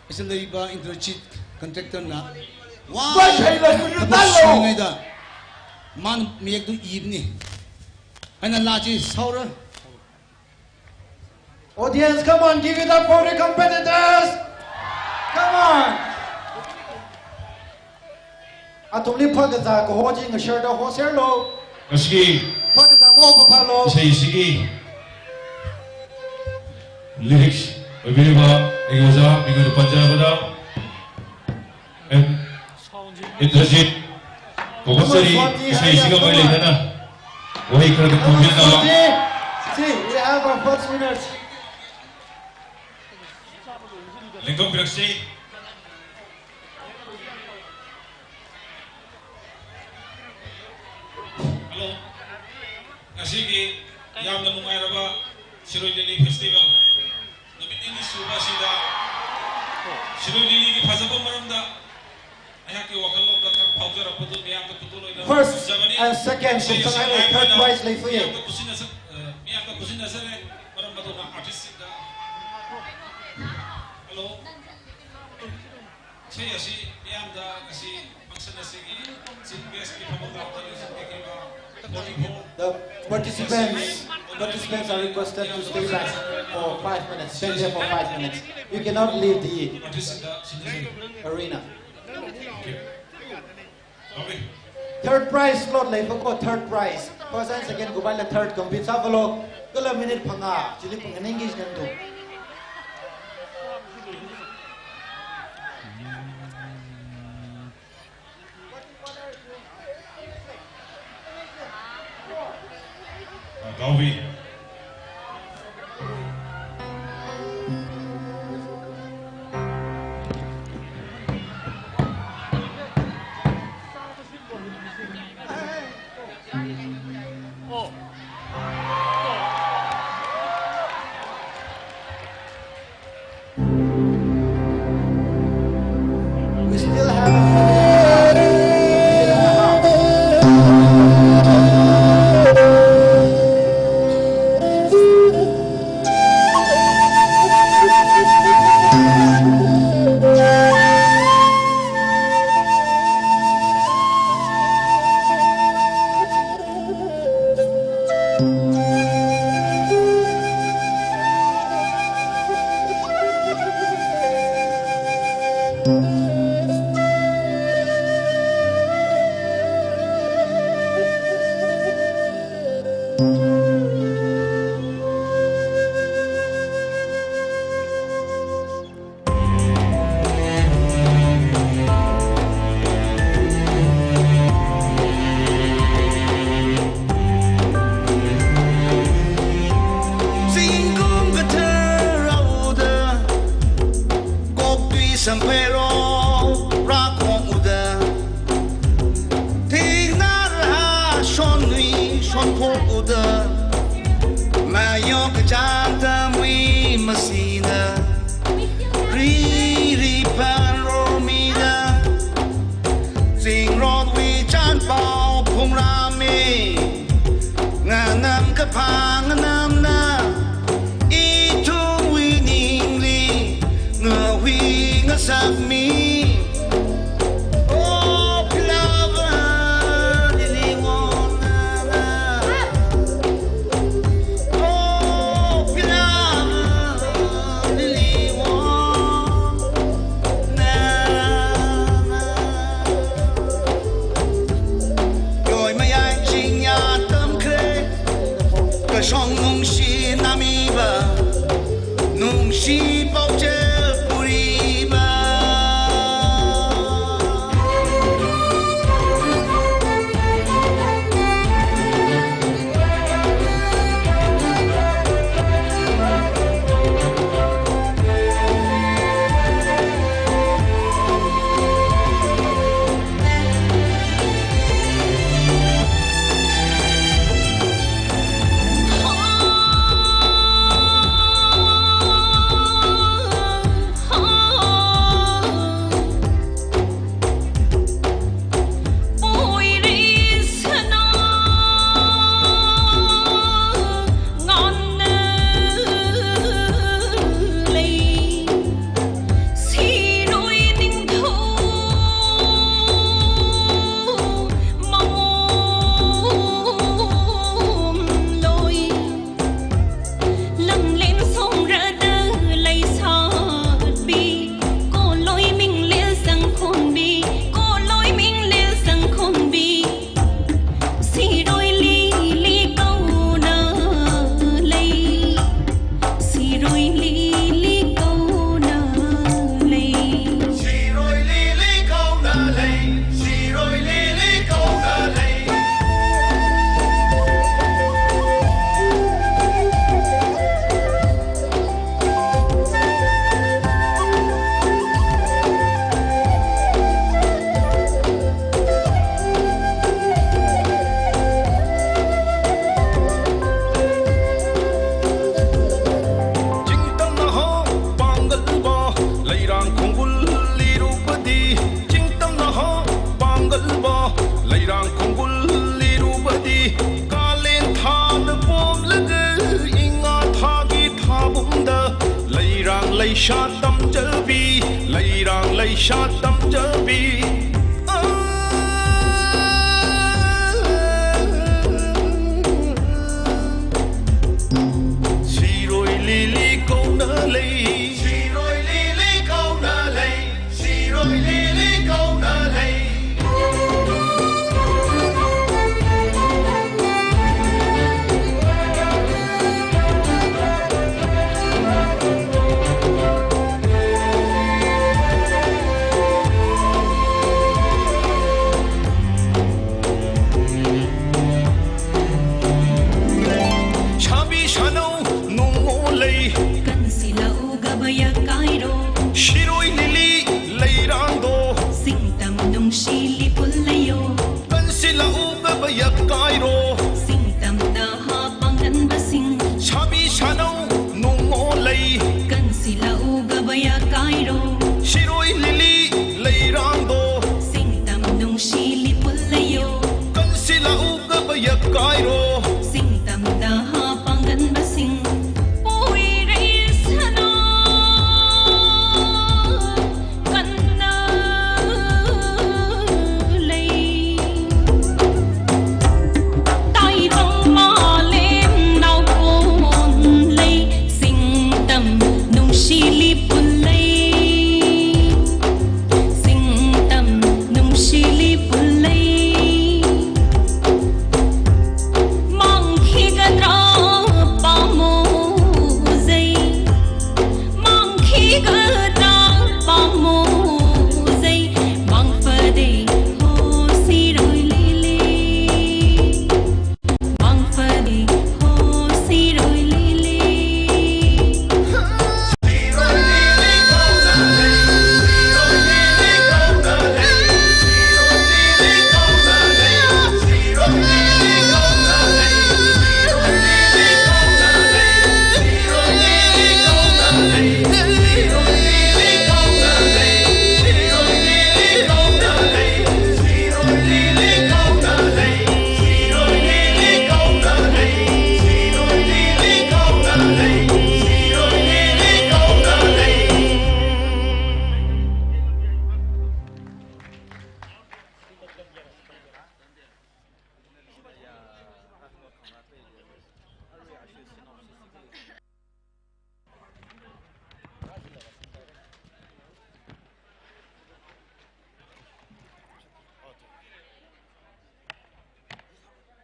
Isin leiba Indrajit contractor na. Wah, wah, shai la kunu talo. Ngaida. Man miyek tu evening. Ana laji saura. Audience, come on, give it up for the competitors. Come on. Athumli phākazā kaho chi ngashārda hoserlu. Ngashi. Phākazā maho phālu. Isai ishiwui lyrics, oibiriva, ego ja, ego panja bada. And Indrajit, Kokasari, Swati, isai ishiga hurry up, come on. Mai leidana. Wahai kara Come on, kumbin na. Swati. See, we have our first winners. Lengkong Piraksi. Hello. Ngashiki yamna nungairaba Shirui Lily Festival. Numit nini suba shida. Shirui Lily ki phazāba maramda. Aihaki wakhallokta thang phaozarapatu miyamda putu loida. First and second, isai ishiga third prize leifui. Miyamda kusinna sa, eh, miyamda kusinna sāre. Maram matunga artist da. Hello. Isai ishi miyamda ngashi function ashiwui chief guest ki phamu tao tali sum ki ba. The participants, participants are requested to stay back for five minutes. Stay there for five minutes. You cannot leave the arena. Third prize slot leifako, third prize. First and second kubai la third compete sāfalo. Kala minute phangā, chili phangā ninggi shantu. We still have a few minutes. Zingkum kathara uda, koktui samphairo rakhong uda, thiknara shonnui shonkhok uda, mayok kachang tamui masina. Riri panromida, zingrotwui chanpao phungrami, nganam kaphā nganamna, ithumwui ningli ngahui ngasakmi. Oh, beloved, really wanna Oh, beloved, really wanna Yoi mayai chingya tamkre, kashong nungshinami ba, nungshi paochil puri ba. Shat tamchalbi, leirang leishat tamchalbi. Ah, Shirui Lily kauna lei. Shirui Lily kauna lei. Shirui Lily kauna lei. Shabi shanao nungo lei. Kansila u gabaya kairo. Shirui Lily leirang do. Singtam nungshili pulaiyo. Kansila u gabaya kairo. Singtamda ha pāngkhanvāsing. Shabi shanao nungo lei. Kansila u gabaya kairo. Shirui Lily leirang do. Singtam nungshili pulaiyo. Kansila u gabaya kairo. Singtamda ha pāngkhanvāsing. Puirei shanao kanna lei. Taibang malem naokon lei. Singtam nungshili pulai. Singtam nungshili pulai. Mangkhi katra pamozei. Mangkhi katra pamozei. Mangfadei ho Shirui Lily. Mangfadei ho Shirui Lily.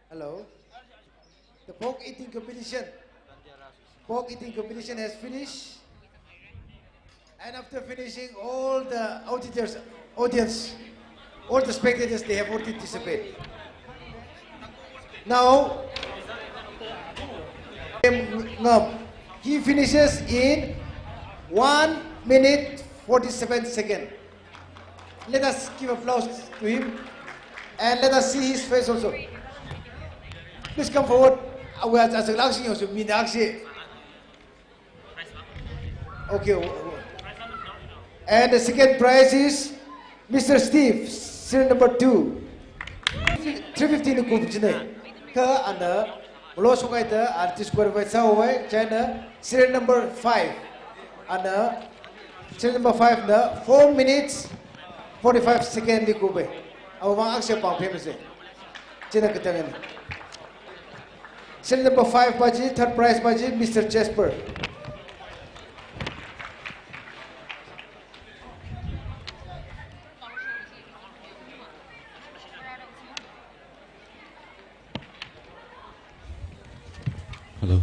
Hello. The pork eating competition. Pork eating competition has finished. And after finishing, all the auditors, audience, all the spectators, they have already disappeared. Now, um, no, he finishes in one minute forty-seven seconds. Let us give applause to him and let us see his face also. Please come forward. Awe, aja, aja, lakshi yosu, mi nakshi. Okay. And the second prize is Mister Steve, serial number two. Three fifty ni kupchine. Kha ana molo sokaida ana disqualify sāhaowa, chieina serial number five. Ana serial number five na four minutes forty-five second li kupe. Awang akshe pāng phemse. Chieina katang ni. Serial number five pa chi, third prize pa chi, Mister Jasper. Hello.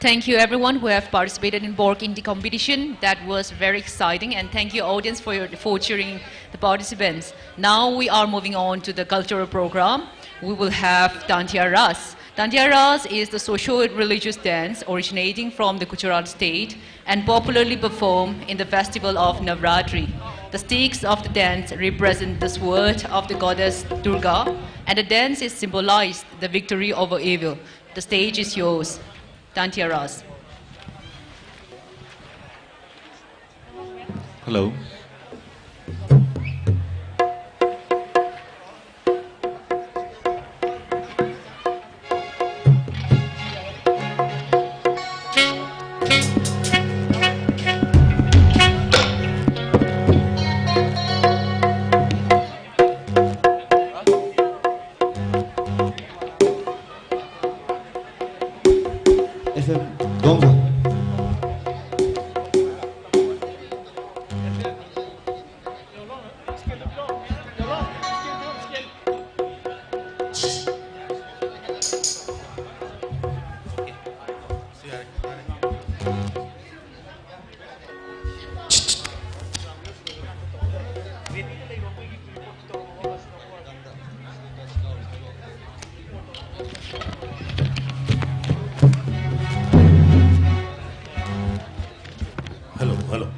Thank you everyone who have participated in pork eating competition. That was very exciting, and thank you audience for your, for cheering the participants. Now we are moving on to the cultural program. We will have Dantiya Raas. Dantiya Raas is the socio-religious dance originating from the Gujarat state and popularly performed in the festival of Navratri. The sticks of the dance represent the sword of the goddess Durga, and the dance is symbolized the victory over evil. The stage is yours. Dantiya Raas. Hello. Dongsa. Hello, hello.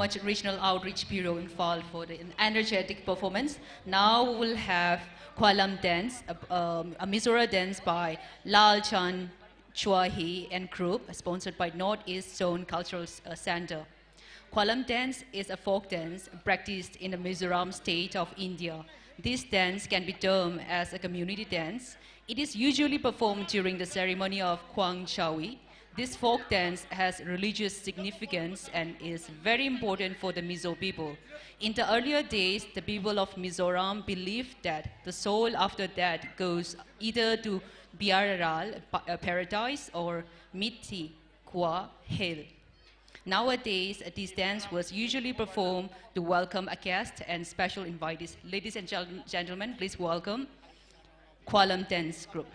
Much Regional Outreach Bureau Imphal for the energetic performance. Now we will have Khwalam dance, a, um, a Mizora dance by Lalchan Chuahi and group, sponsored by Northeast Zone Cultural, uh, Center. Khwalam dance is a folk dance practiced in the Mizoram state of India. This dance can be termed as a community dance. It is usually performed during the ceremony of Khwang Chawi. This folk dance has religious significance and is very important for the Mizo people. In the earlier days, the people of Mizoram believed that the soul after death goes either to Biararal, pa-, uh, paradise, or Mithi Kwa, hell. Nowadays, this dance was usually performed to welcome a guest and special invitees. Ladies and gen-, gentlemen, please welcome Khwalam Dance Group.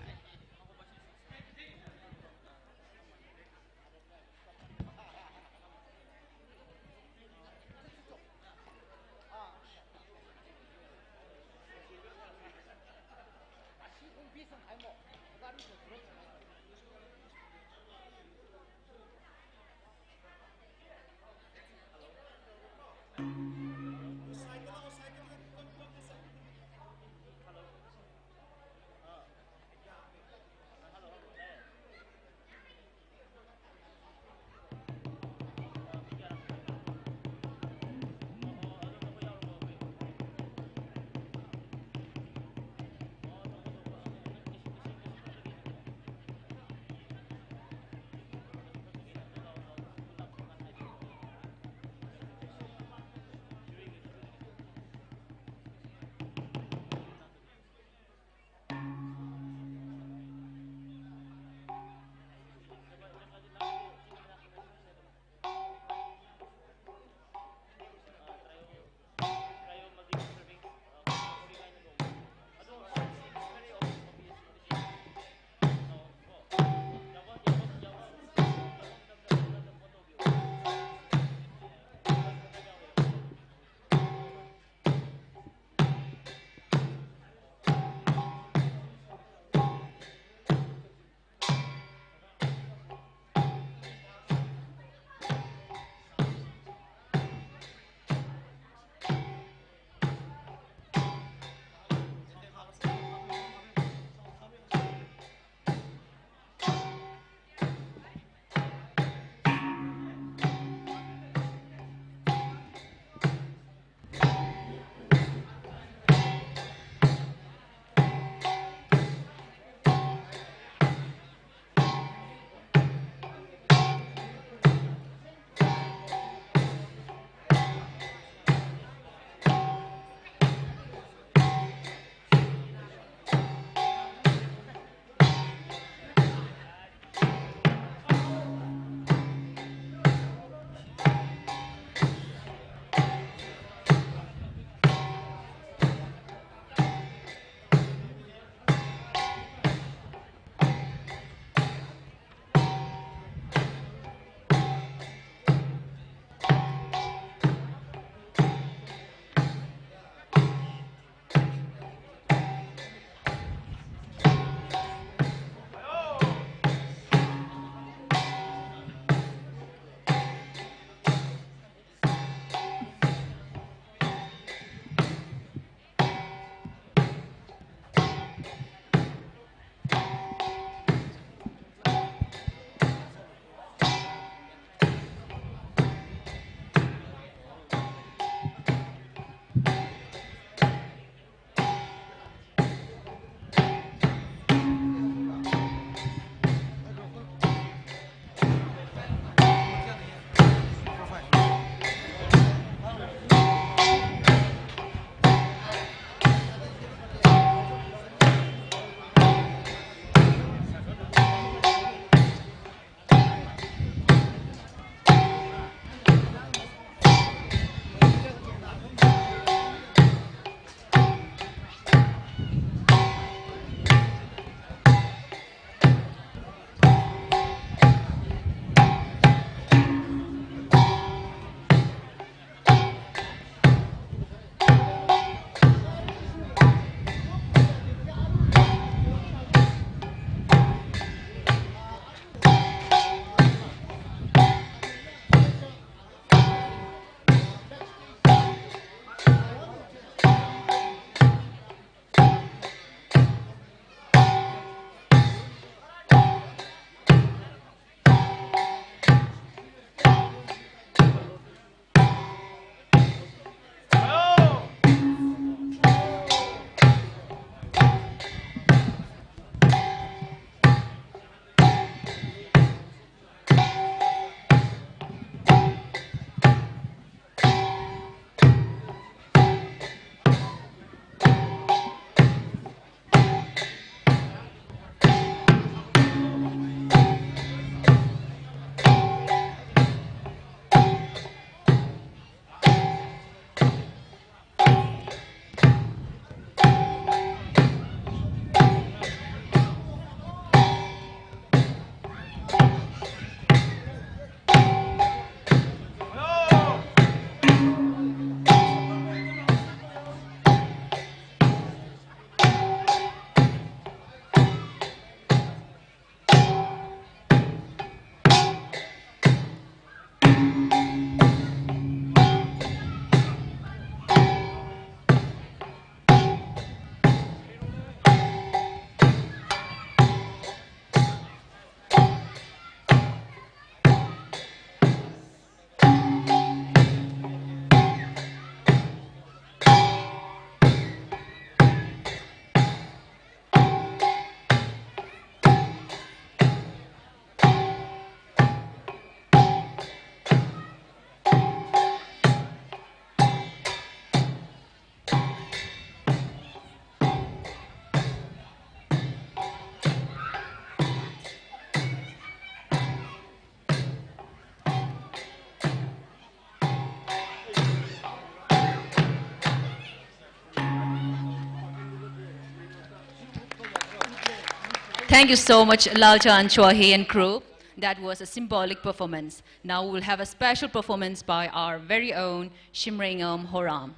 Thank you so much, Lalchan Chua Hei and crew. That was a symbolic performance. Now we'll have a special performance by our very own Shimreingam Horam.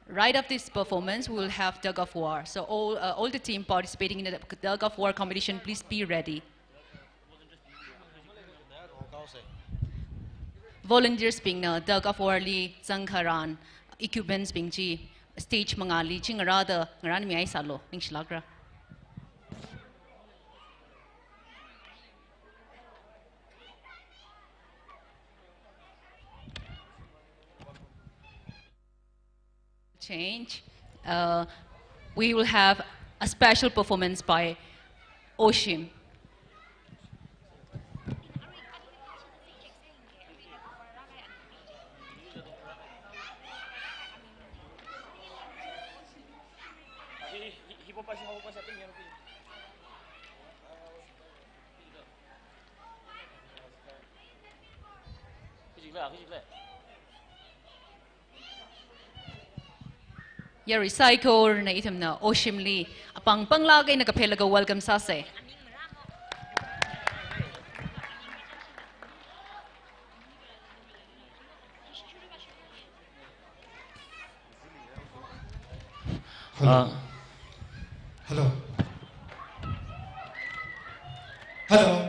Right after this performance, we will have tug of war. So all, uh, all the team participating in the tug of war competition, please be ready. Volunteers bingna tug of war li zangkharan, equipments bing chi stage mangāli chingarāda ngarānmi ai sālu, ningshilākra. Change. Uh, we will have a special performance by Oshim. Yarui saikorana ithumna Oshimli apāng pānglāk eina kaphelaga welcome sāsa. Hello. Ah. Hello. Hello.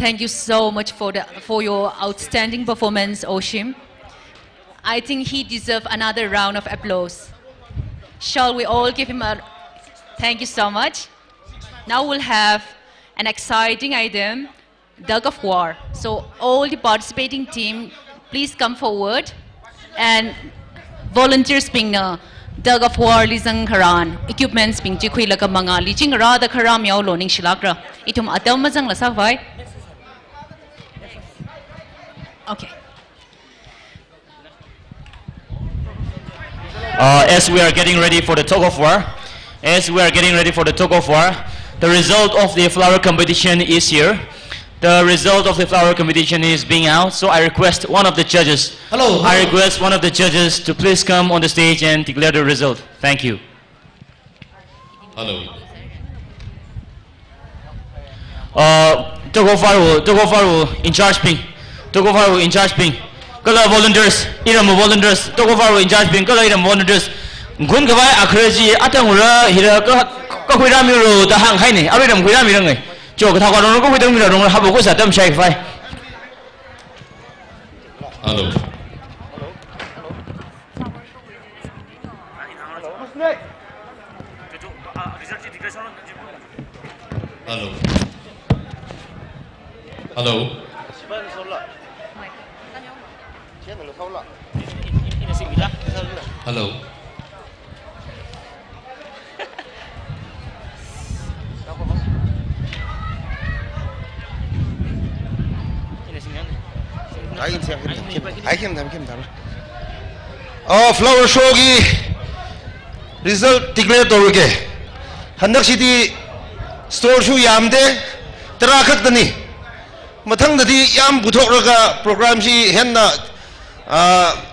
Thank you so much for the, for your outstanding performance, Oshim. I think he deserves another round of applause. Shall we all give him a thank you so much? Now we'll have an exciting item, tug of war. So all the participating team, please come forward. And volunteers bingna tug of war li zangkharan, equipments bing chi khuilaga mangāli chingrāda kharam yaolo ningshilākra. Ithum atam mazangla sākhavai. Okay. Uh, as we are getting ready for the tug of war, as we are getting ready for the tug of war, the result of the flower competition is here. The result of the flower competition is being out, so I request one of the judges. Hello, I hello. Request one of the judges to please come on the stage and declare the result. Thank you. Hello. Uh, tug of war wui, tug of war wui in charge bing. Tug of war wui in charge bing. Kala volunteers, iram volunteers. Tug of war wui in charge bing, kala iram volunteers. Ngun khavai akhara chi atangra hira ka, kakhuirāmiro da hānghaine. Aruiram khuirāmirange. Cho kathā kharong kakhuirāmira rong habo ko sa tam shai khavai. Hello. Hello. Hello. Hello. Oh, flower show gi result declare tārāke. Handak shidi stall shu yamde, tarā khaktani. Mathangdadi yam puthokraga program chi henna, ah,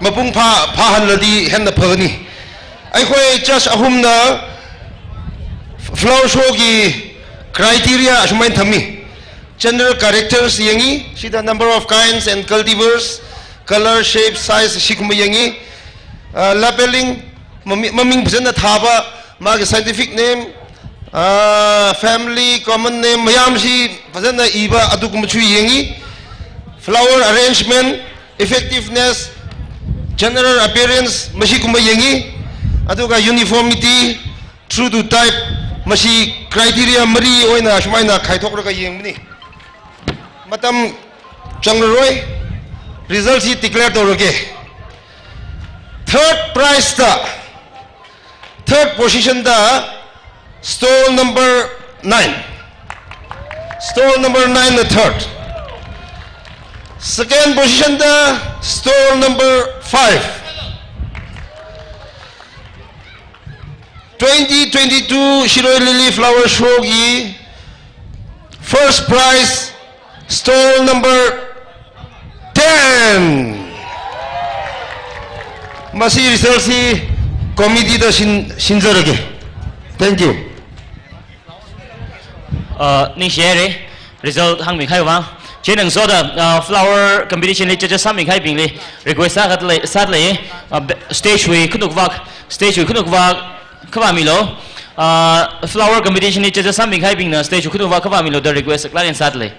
mapung phā, phāhānladi henna phāni. Aikhoi judge ahumna flower show gi criteria ashumaina thammi. General characters yangi, shida number of kinds and cultivars, color, shape, size, shikuma yangi, ah, labeling, mami-, maming phazanna thāba, magi scientific name, ah, family, common name, mayamshi phazanna iba, adukumachui yangi, flower arrangement, effectiveness, general appearance, mashikuma yangi, aduga uniformity, true to type, mashi criteria mari oina shumaina khaithokraga yangmani. Matam changraroi, result hi declare tārāke. Third prize da, third position da, stall number nine. Stall number nine na third. Second position da, stall number five. Twenty twenty-two Shirui Lily Flower Show gi first prize, stall number ten. Masi result hi committee da shin, shinzarāke. Thank you. Uh, ningshihaire, result hāngmikahai vang. Chieina ngasoda, uh, flower competition li judges sāmikahaibingli request sākhat lei, sālei, uh, be-, stage wui khanukvak, stage wui khanukvak khavāmilo. Uh, flower competition li judges sāmikahaibingna stage wui khanukvak khavāmilo da request khalei sālei.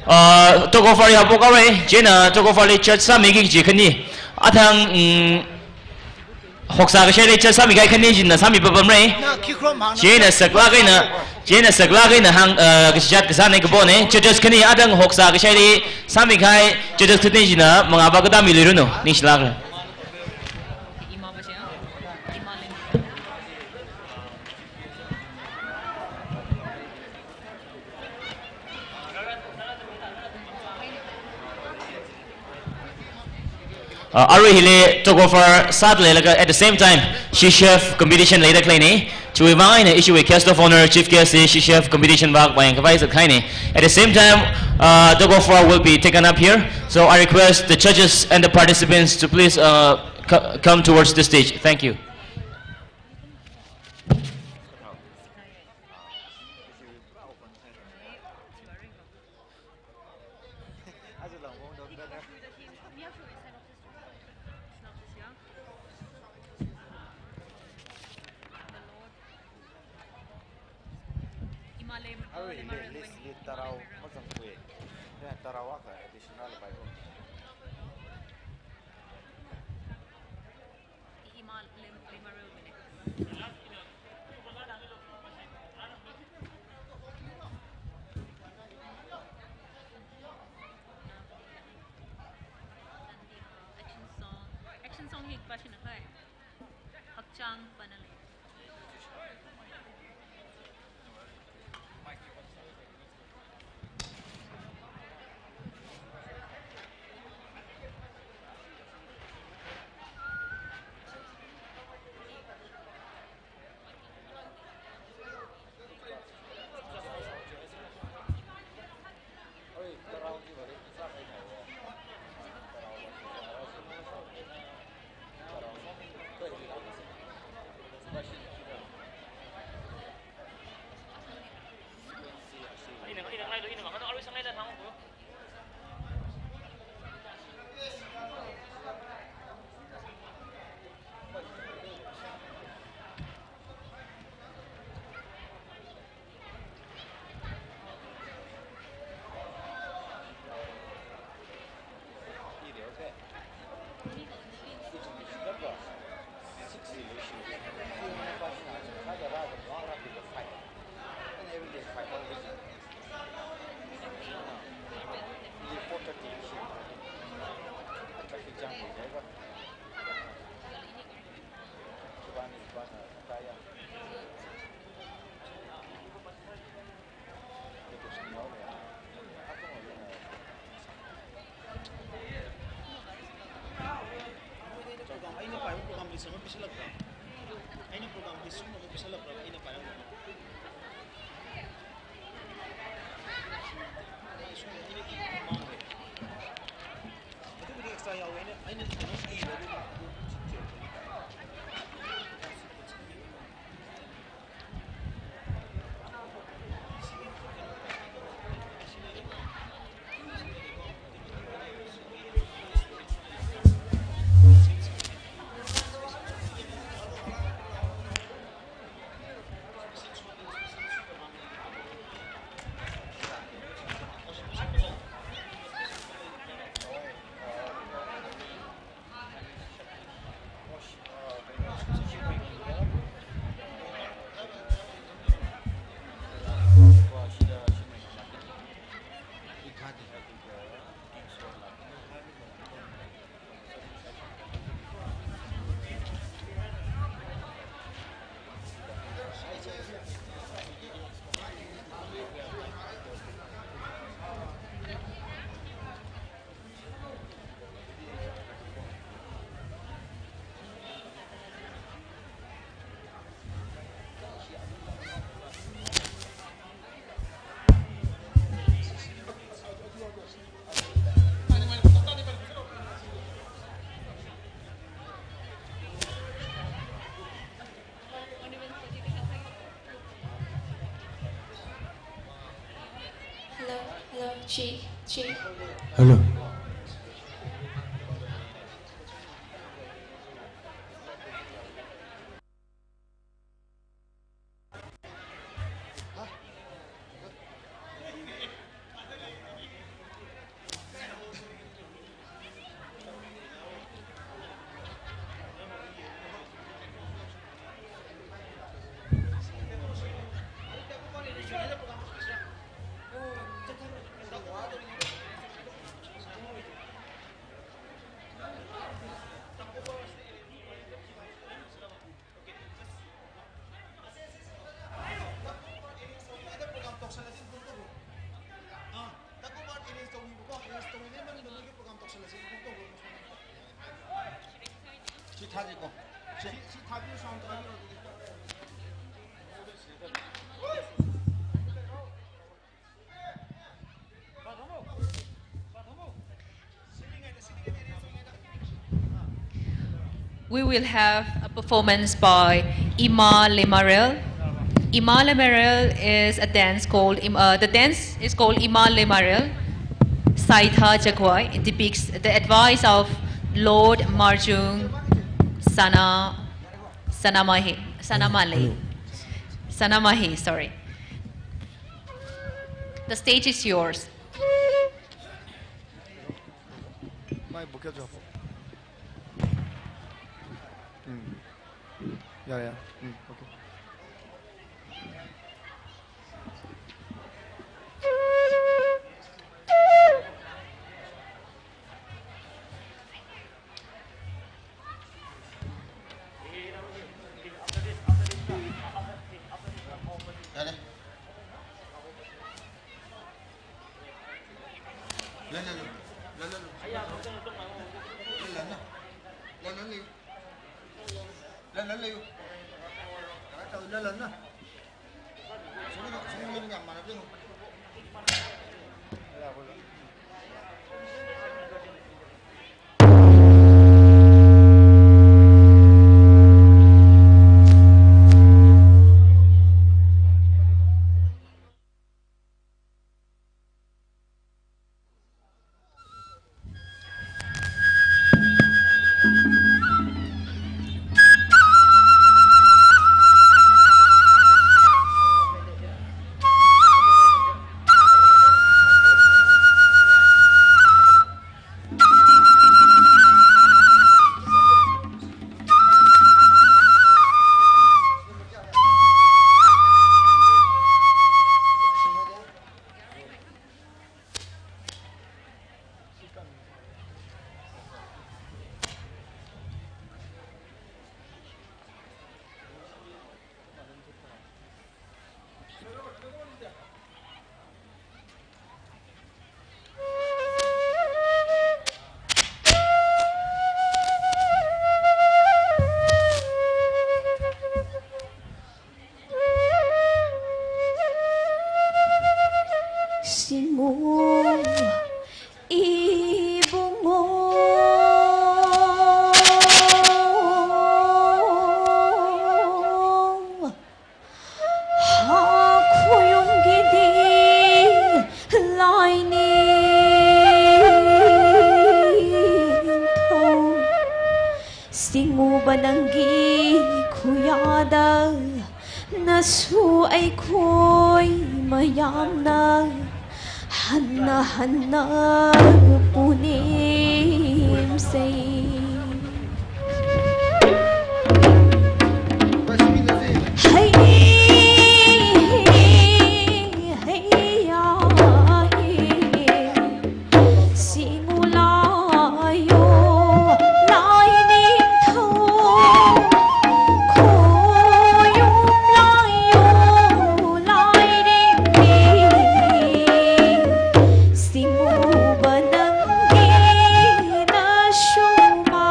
Uh, tug of war haophok haore, chieina tug of war li judge sāmiki kaji khani. Athang, mm, hoksā kashaili judge sāmikahai khani china sāmi papamra. Chieina saklāk eina, chieina saklāk eina hāng, uh, kashichat kasāna kapona. Judges khani athang hoksā kashaili sāmikahai judges khani china mangāva katāmi luiranu. Ningshilākra. Uh, arui hili tug of war sāda leilaga at the same time, she chef competition leida khaleina. Chiwui vang eina ishiwui guest of honor, chief guest hi she chef competition vak vāyangkhavai zatkahaina. At the same time, uh, tug of war will be taken up here. So I request the judges and the participants to please, uh, co-, come towards the stage. Thank you. Arui hili list li tarao mazangkhui. Ya, tarao akha additional paikom. Ima Lem-, Lemarel wine. Action song. Action song hi kapa shina hai. Hakchang panale. Program, aina pai program list ama pisilakra. Aina program list sum ama pisilakra, aina pai. Sum aina i mang. Atu budi extra yawe aina, aina i mang. Hello, hello, Chi, Chi. Hello. We will have a performance by Ima Lemarel. Ima Lemarel is a dance called, Im-, uh, the dance is called Ima Lemarel, Saitha Jagwai. It depicts the advice of Lord Marjung Sana, Sanamahe, Sanamale, Sanamahe, sorry. The stage is yours. Mai bukya job. Hmm. Yeah, yeah. Hmm, okay. Singu ibungo, ha khuyum kidi laini thong. Singuva nangki khuyada, nasu aikhoi mayamna, hanna hanna punim sei. Hey, hey, ya, hey. Singu layo, laini thong, khuyum layo, laini mi. Singuva nangki nashuma.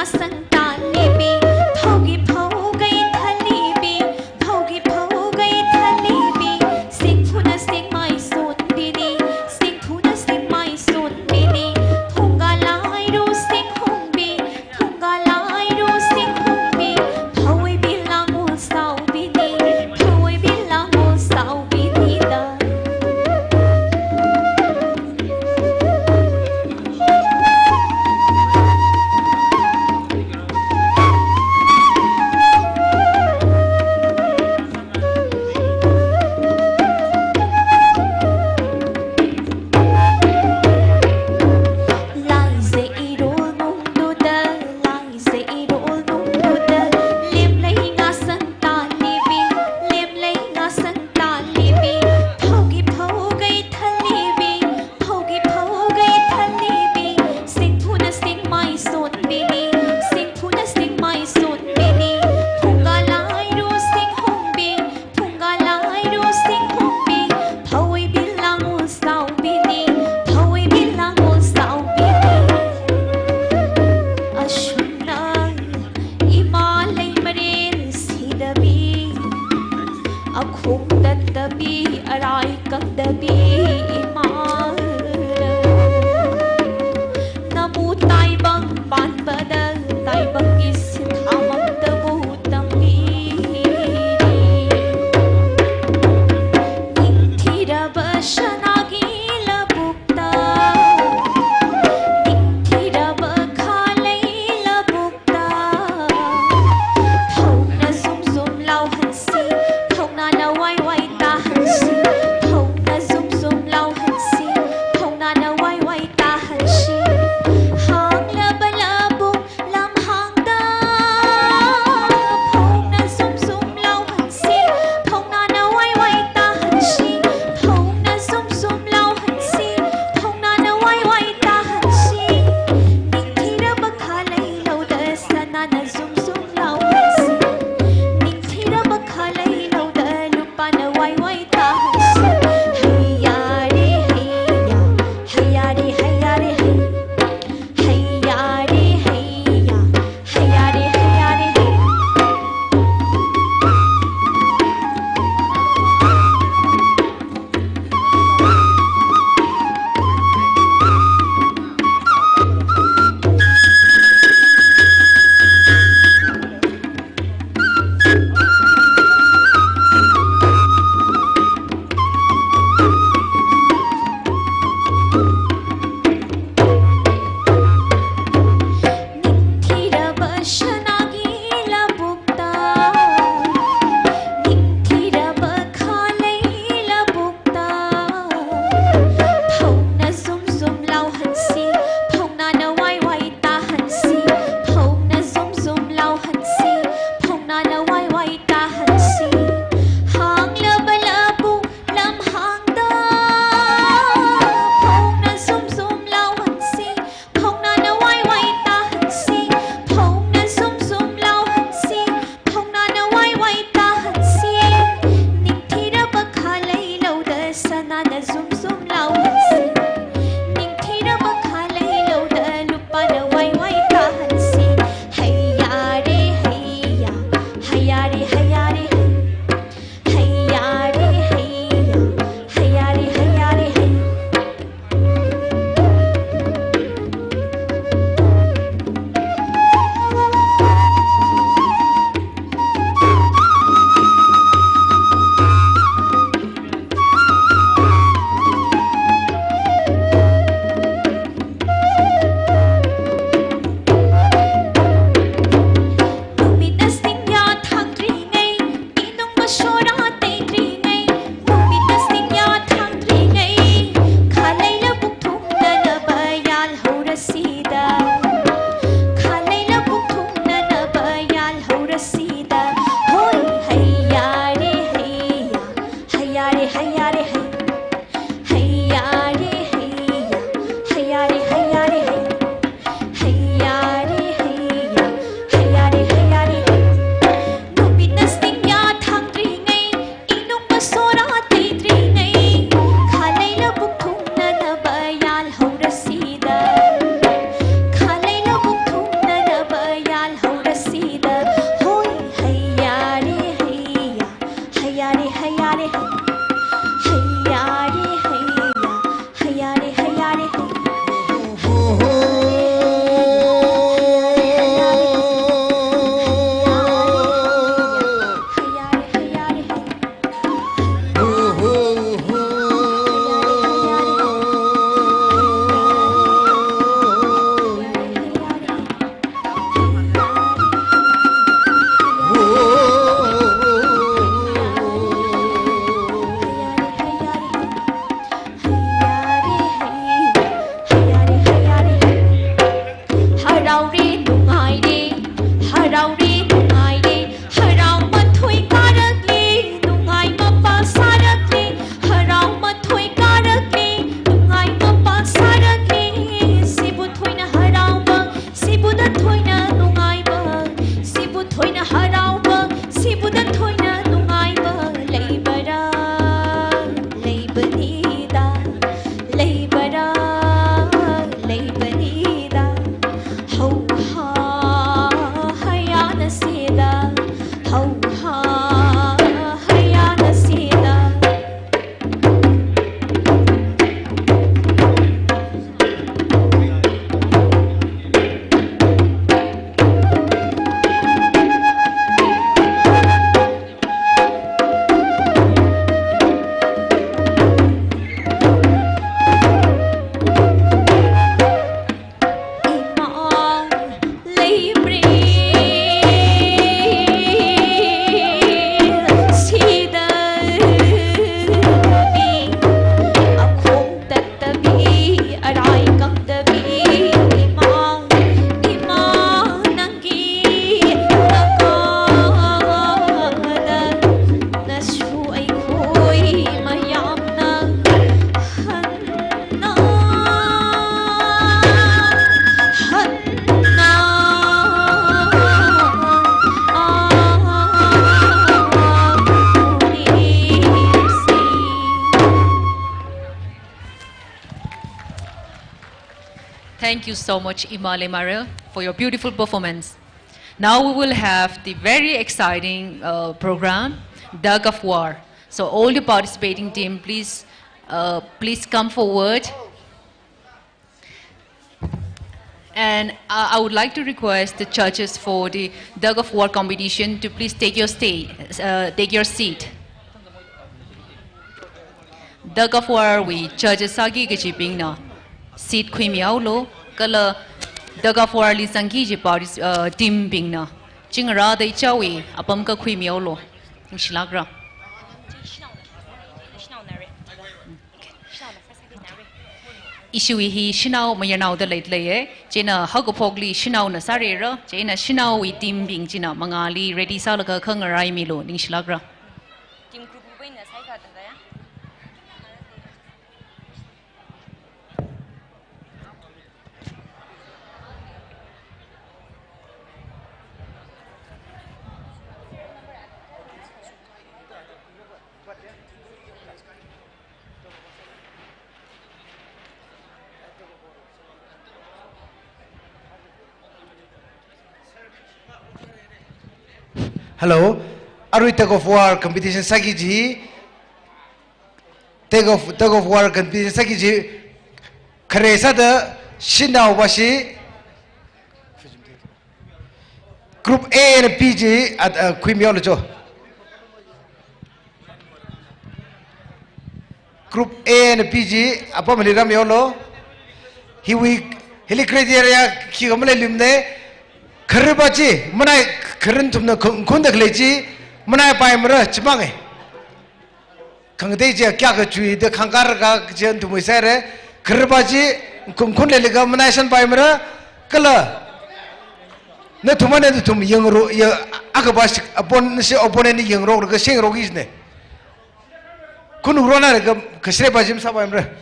sangtalibi, phaoki phaokai thalibi, phaoki phaokai thalibi, singphuna singmai sonbini, singphuna singmai sonbini, phungka lairu singhungbi, phungka lairu singhungbi, phaoibi langul saobini, phaoibi langul saobini da. Laize irul mungduda, laize irul mungduda, lemlei ngasang talibi, lemlei ngasang talibi, phaoki phaokai thalibi, phaoki phaokai thalibi, singphuna singmai sonbini, singphuna singmai sonbini, phungka lairu singhungbi, phungka lairu singhungbi, phaoibi langul saobini, phaoibi langul saobini. Ashunna ima lei marel sidabi, akhung tatdabi, arai kakdabi ima. Namu taibang panpada, taibangki sithamang tabu tambi. Ningthida bashanagi labukta, ningthida bakhalei labukta. Phaona zumzum lau hansi, phaonana waiwai ta hansi, phaona zumzum lau hansi, phaonana waiwai ta hansi. Hānglaba labuk lamhāngda, phaona zumzum lau hansi, phaonana waiwai ta hansi, phaona zumzum lau hansi, phaonana waiwai ta hansi. Ningthida bakhalei louda sanana zumzum lau hansi, ningthida bakhalei louda lupana waiwai ta hansi. Haiya re haiya, haiya re haiya re hai. Haiya re haiya, haiya re haiya re hai. Thank you so much, Ima Leimarel, for your beautiful performance. Now we will have the very exciting, uh, program, Tug of War. So all the participating team, please, uh, please come forward. And, uh, I would like to request the judges for the Tug of War competition to please take your stay, uh, take your seat. Tug of War wui judges sāki kachibingna seat khuimihaolu, kala Tug of War li zangki kaji parties, uh, team bingna chingarāda ichāwui apam akha khuimihaolu. Ningshilākra. Ishiwui hi shanao mayarnaoda leilei e, chieina haokaphokli shanaona sārera, chieina shanaowui team bing china mangāli ready sālaga khangaraimilu, ningshilākra. Team group wui eina saikha tangda ya. Hello. Arui tug of war competition sāki kaji. Tug of, tug of war competition sāki kaji. Khare sāda shanao vashi. Group A and B chi, a, a, khuimihaolu cho. Group A and B chi apamli rāmihaolu. Hiwui, hili criteria khikha maleilui mane. Khararva chi, manai kharar nathumna khun, khunda khalei chi, manaipaimara chimang e. Khangatei chi kayākha chuida khangkar kaji nathumwui sāra, khararva chi khun, khun leilaga manai shanpaimara, kala nathum eina nathum yangro, ya, akhava shi, opponent, shi opponent li yangrok, laga shengrok kajina. Khun rona laga kashre va chi masāpaimara.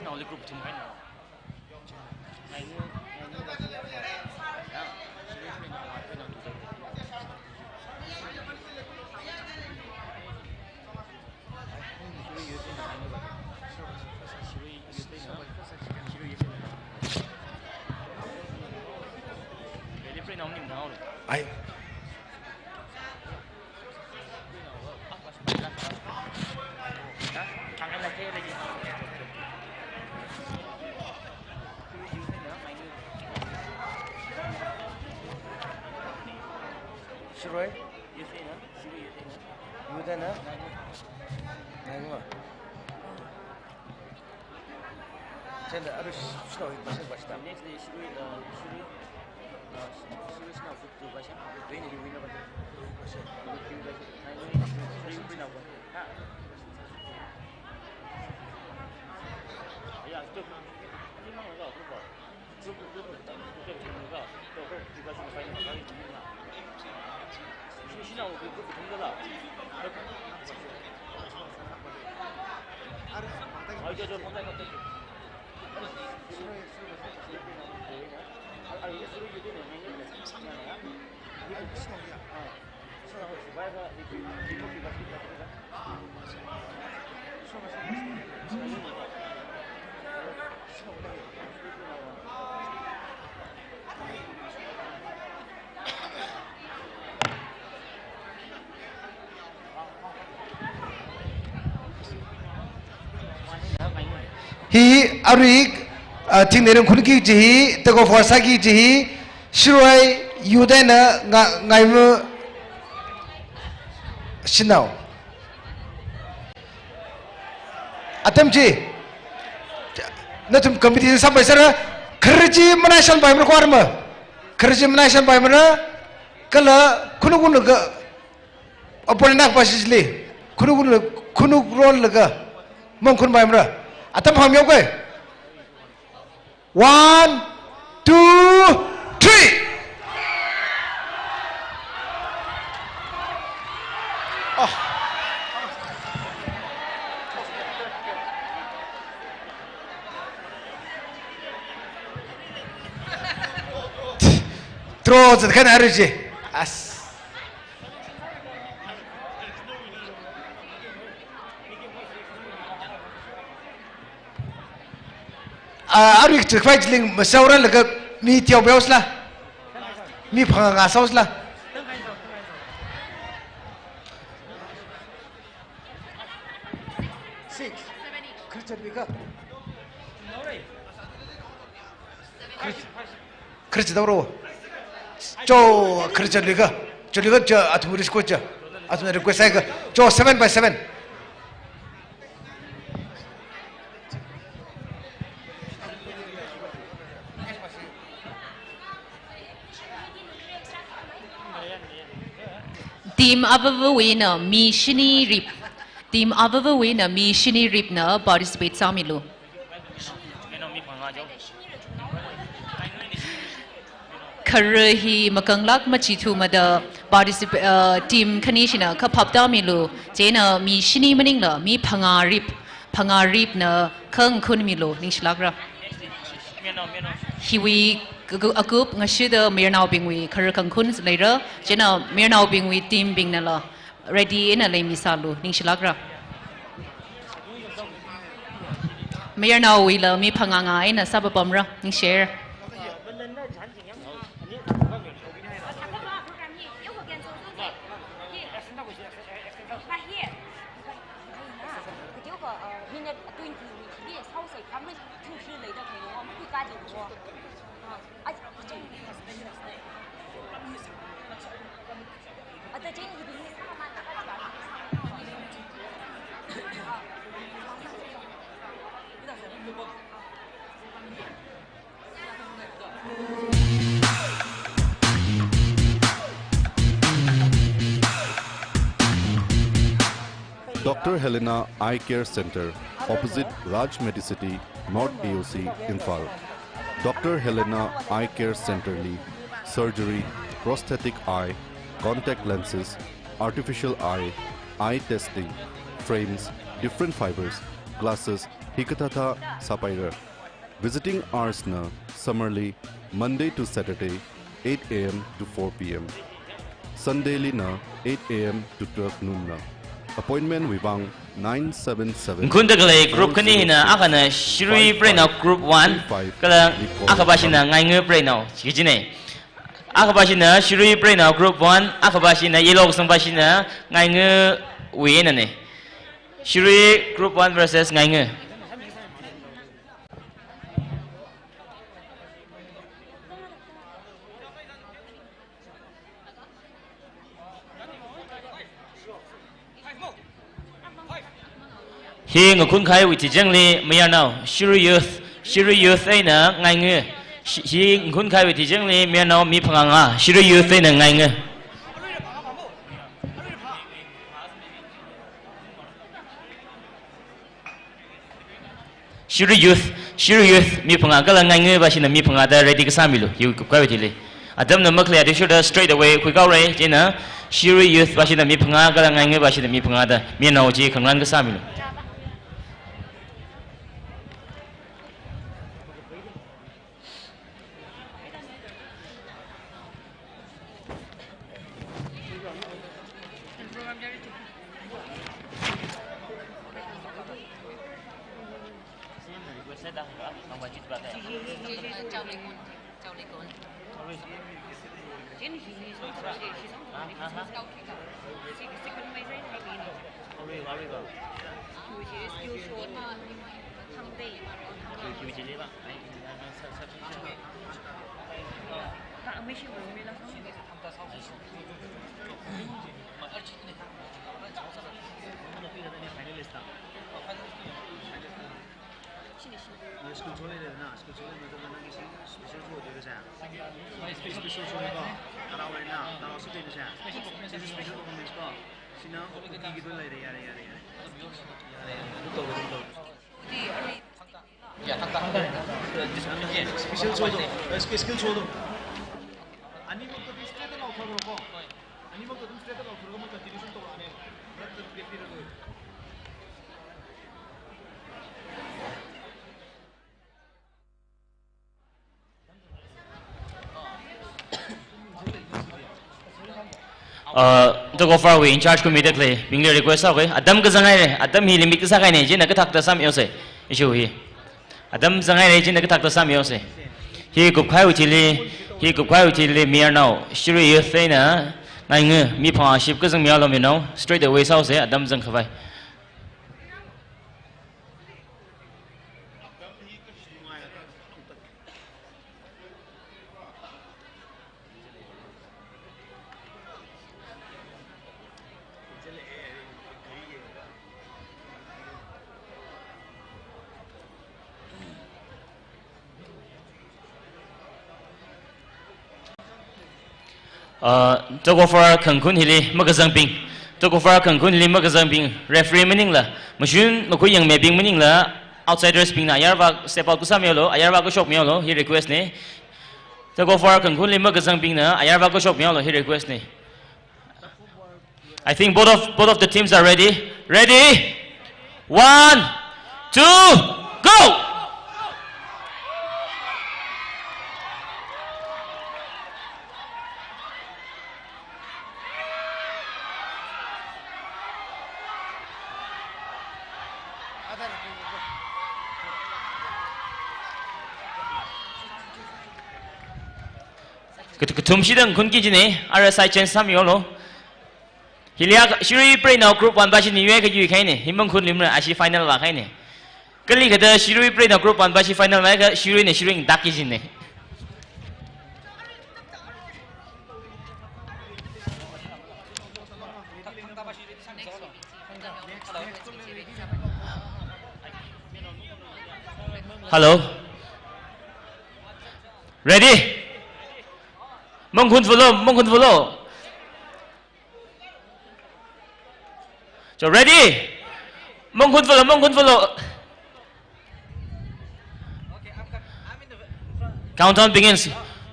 Ai. Shirui. Yute na? Nine ma. Chieina arui shanao hi pasang pasang. Next day, Shirui, uh, Shirui, uh, Shirui shanao group two pasang. Rain ni winner pasang. Group three pasang. Nine, Shirui, Shirui now pasang. Ha. Yeah, stop. Ni mang ga group ba. Hi arui, ah, thingneirang khunki kaji hi, tug of war sāki kaji hi, Shirui Youth eina nga-, Ngaimu shanao. Atam chi, nathum competition sāpai sāra, khararva chi manai shanpaimara khuirama. Khararva chi manai shanpaimara, kala khunu khunu ka, opponent akha va shili, khunu khunu, khunu rolaga, mang khunpaimara. Atam phāmihaoke. One, two, three. Oh. Draw zatkhana arui chi. As. Ah, arui chi fight ling mashaora laga Mi teomeosāla. Mi phangā ngā sāosāla. Six. Kharchat bika. Kharchat daoro. Cho, kharchat bika. Cho bika, cho, athum request cho. Athum request sāika. Cho, seven by seven. Team avāvawui eina mi shini rip. Team avāvawui eina mi shini ripna participate sāmilu. Khare hi makanglāk machithumada particip-, uh, team khani shina kha phaptāmilu. Chieina mi shini maningla mi phangā rip, phangā ripna kha ngakhunmilu, ningshilākra. Hiwui gu-, gu-, akup ngashida mayarnaobingwui khare khangakhun leira, chieina mayarnaobingwui team bingnala ready eina leimisālu, ningshilākra. Mayarnaowuila mi phangā ngā eina sāpapamra, ningshira. Doctor Helena Eye Care Center, opposite Raj Medicity, North A O C, Imphal. Doctor Helena Eye Care Center li surgery, prosthetic eye, contact lenses, artificial eye, eye testing, frames, different fibers, glasses, hikathāthā sāpaira. Visiting hours na summer li Monday to Saturday, eight A M to four P M. Sunday lina eight A M to twelve noon na. Appointment wui vang nine seven seven. Ngakhunda khalei group khani hina akhana Shirui Preinao group one, kala akhava shina Ngainga Preinao, chi kajina. Akhava shina Shirui Preinao group one, akhava shina yellow kasangva shina Ngaingawui einana. Shirui group one versus Ngainga. Hi ngakhunkahaiwui tichengli mayarnao, Shirui Youth, Shirui Youth eina Ngainga. Shi-, hi ngakhunkahaiwui tichengli mayarnao mi phangā ngā, Shirui Youth eina Ngainga. Shirui Youth, Shirui Youth, mi phangā kala Ngaingava shina mi phangā da ready kasāmilu, hi kupkaiwui thili. Atamna makhalei athishurda straight away khuikaora, chieina Shirui Youth va shina mi phangā kala Ngaingava shina mi phangā da, mayarnao chi khangarān kasāmilu. School chole na, school chole na, na, na, special show de sa. Special show ko. Tara wai na, tara si de sa. Special performance ko. Sina, okay, ki, ki, to lai de, yare, yare, yare. Yare, yare. Special show do. Special show do. Animal ko straight na uthar ko. Animal ko straight na uthar ko, continuation to ane. Uh, the Gopher wui in charge committee khalei bingli request sāuke. Atam kazang haire, atam hi limit kasā kahaina, chieina kathāda sāmihaosa. Issue hi. Atam zang haire, chieina kathāda sāmihaosa. Hi kupkhaiwui thili, hi kupkhaiwui thili, mayarnao, Shirui Youth eina ngainga, mi phangā ship kazang mihaolu mayarnao, straight away sāhaosa, atam zangkhavai. Uh, tug of war khangakhun hili makazangbing, tug of war khangakhun hili makazangbing, referee maningla, mashun makhui yangmibing maningla, outsiders bingna ayarva step out kasā mihaolu, ayarva kashok mihaolu, hi request na. Tug of war khangakhun hili makazangbingna ayarva kashok mihaolu, hi request na. I think both of, both of the teams are ready. Ready? One, two, go! Kat-, kathum shida ngakhunki kajina, ara side change sāmihaolu. Hili akha Shirui Preinao group one va shini yuikha yuikhaina, hi mangkhun limra, ashi final vākhaina. Kali kathāda Shirui Preinao group one va shi final vākha, Shiruina Shirui ngdakki kajina. Hello. Ready? Mangkhun fulo, mangkhun fulo. So ready? Mangkhun fulo, mangkhun fulo. Countdown begins.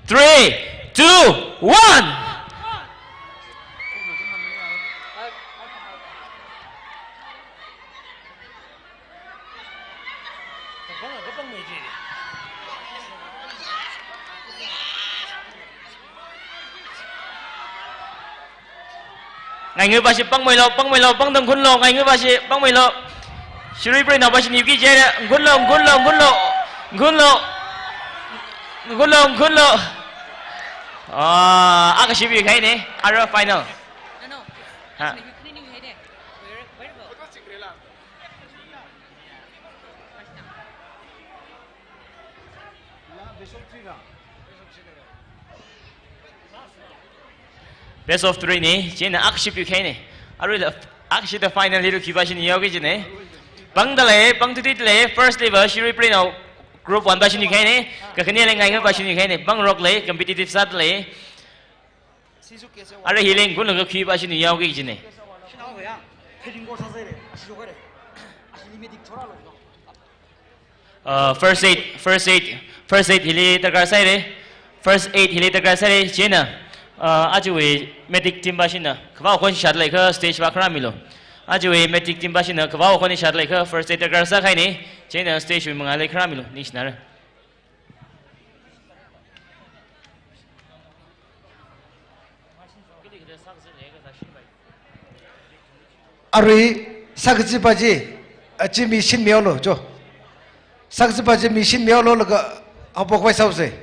Three, two, one. Ngainga va shi pangmeilo, pangmeilo, pangda ngakhunlo, ngainga va shi pangmeilo. Shirui Preinao va shini yuiki kajina, ngakhunlo, ngakhunlo, ngakhunlo. Ngakhunlo. Ngakhunlo, ngakhunlo. Ah, akha ship yuikhaina, ara final. No, no. Ha. Where, where about? Best of three na, chieina akha ship yuikhaina. Aruila akha shipda final hili khi va shini yuiki kajina. Pangda lei, pangthuithuida lei, first level, Shirui Preinao group one va shini yuikhaina. Kakhaneli ngainga va shini yuikhaina. Pangrok lei, competitive sāda lei. Ara hili ngakhunlaga khi va shini yuiki kajina. Uh, first aid, first aid, first aid hili darkar sāhaira. First aid hili darkar sāhaira. Chieina, uh, ajawui medic team va shina kavao khon shat leiakha stage va kharāmilu. Ajawui medic team va shina kavao khon shat leiakha first aid darkar sākhaina. Chieina stage wui mangāli kharāmilu. Ningshinara. Arui sākachipa chi, a, chi mi shinmihaolu, cho. Sākachipa chi mi shinmihaolu laga haophok khavai sāhaosa.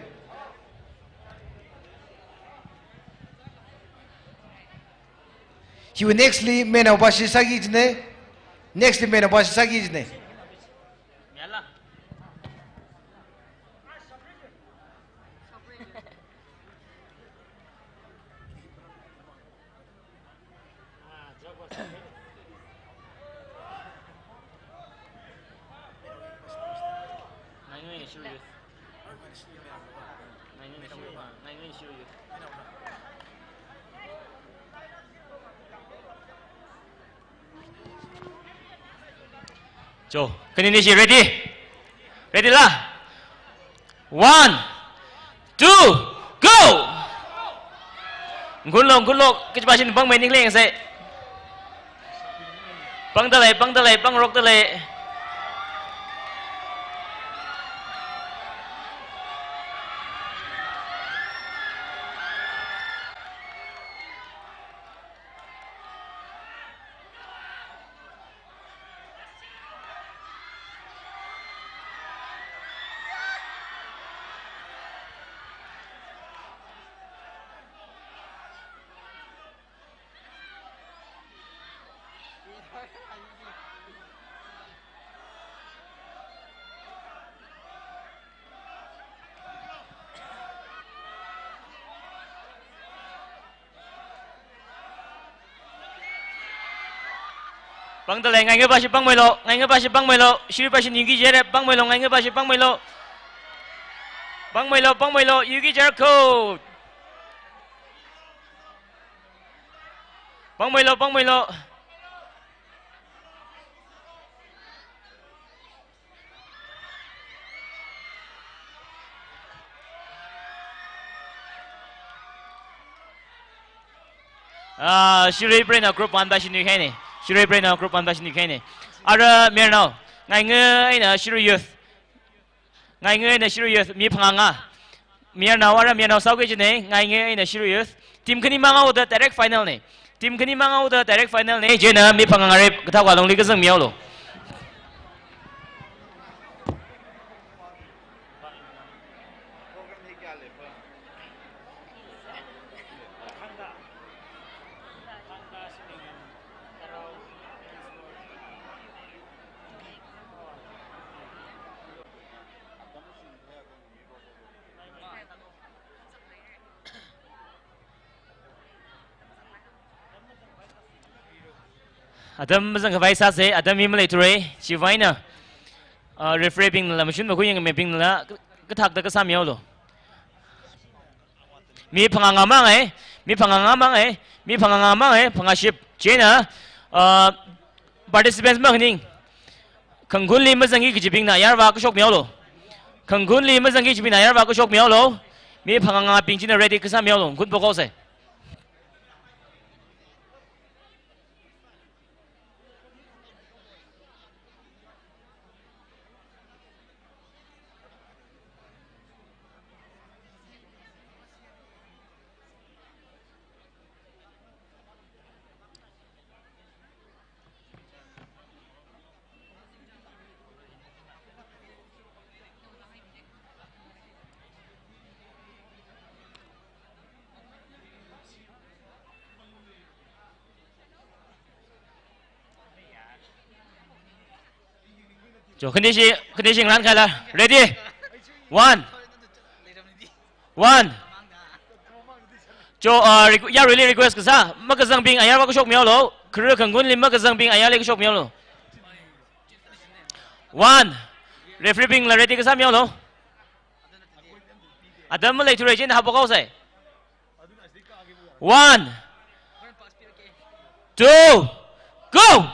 Hiwui next li mayarnao va shi sāki kajina. Next li mayarnao va shi sāki kajina. Cho, khaninishi ready? Ready la? One, two, go! Ngakhunlo, ngakhunlo, kachipa shina pangmei ningleng sai. Pangda lei, pangda lei, pangrokda lei. Pangdalei, Ngaingapa shi pangmeilo, Ngaingapa shi pangmeilo, Shirui Pashin Yugi Jerep pangmeilo, Ngaingapa shi pangmeilo. Pangmeilo, pangmeilo, Yugi Jerep ko. Pangmeilo, pangmeilo. Ah, Shirui Preina group one pa shinui kahaina. Shirui Preina group one pa shinui kahaina. Ara mayarnao, Ngainga eina Shirui Youth. Ngainga eina Shirui Youth, mi phangā ngā. Mayarnao, ara mayarnao sāuki kajina, Ngainga eina Shirui Youth. Team khani mangāhaoda direct final na. Team khani mangāhaoda direct final na. Chieina mi phangā ngāli kathā khalungli kazang mihaolu. Atam mazangkhavai sāsa, atam mi maleithura, chiwui vangna, ah, referee bingla, mashun makhui yangmibingla, kathakta kasā mihaolu. Mi phangā ngā mang e, mi phangā ngā mang e, mi phangā ngā mang e, phangā ship. Chieina, ah, participants makhaning. Khangunli mazangki kajibingna ayar vākashok mihaolu. Khangunli mazangki kajibingna ayar vākashok mihaolu. Mi phangā ngābing china ready kasā mihaolu. Ngun pokhaosa. Cho, khanishi, khanishi ngarān khaila. Ready? One. One. Cho, uh, requ-, yaruili request kasā, makazangbing ayar vākashok mihaolu. Khara khangunli makazangbing ayarli kashok mihaolu. One. Referee bingla ready kasā mihaolu. Atam maleithura, chieina hapok haosa. One, two, go!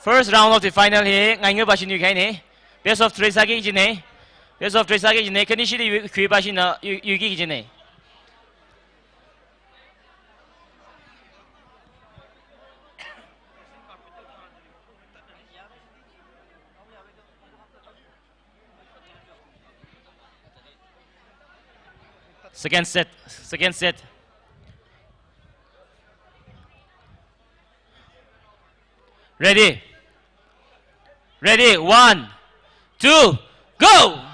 First round of the final hi Ngainga pa shinui kahaina. Best of three sāki kajina. Best of three sāki kajina. Khanishili yu-, khuipa shina yu-, yuiki kajina. Second set, second set. Ready? Ready? One, two, go!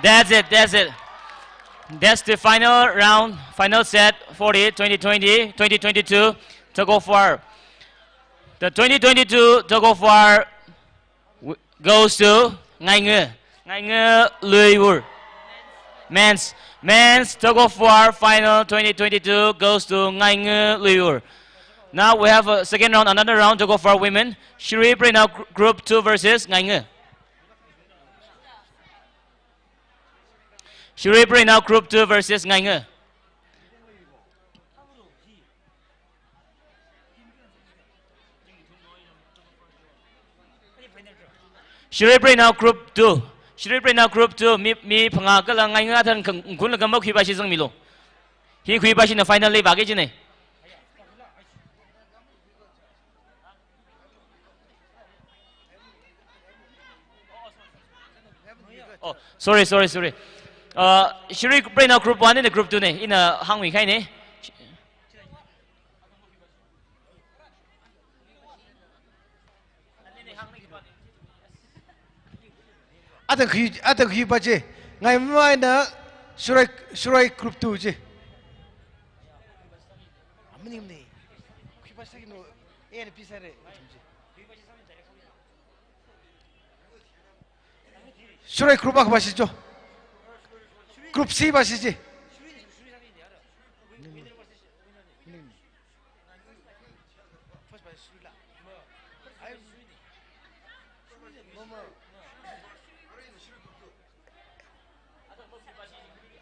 That's it, that's it. That's the final round, final set for the twenty twenty, twenty twenty-two tug of war. The twenty twenty-two tug of war w-, goes to Ngainga, Ngainga Luiwur. Men's, men's tug of war final twenty twenty-two goes to Ngainga Luiyur. Now we have a second round, another round, tug of war women. Shirui Preinao gr-, group two versus Ngainga. Shirui Preinao group two versus Ngainga. Shirui Preinao group two. Shirui Preinao group two. Mi, mi phangā kala Ngainga thang kang-, kungla kamba khuipashi zangmilu. Hi khuipashina final li vāki jine. Oh, sorry, sorry, sorry. Uh, Shirui Preinao group one and group two ne, ina hāngmi kahaine. Athang khui, athang khuipashi. Ngainga eina Shirui, Shirui group two chi. Amani mani. Khuipashi kino, A and B sāre. Shirui group akha pashi cho. Group C pashi chi.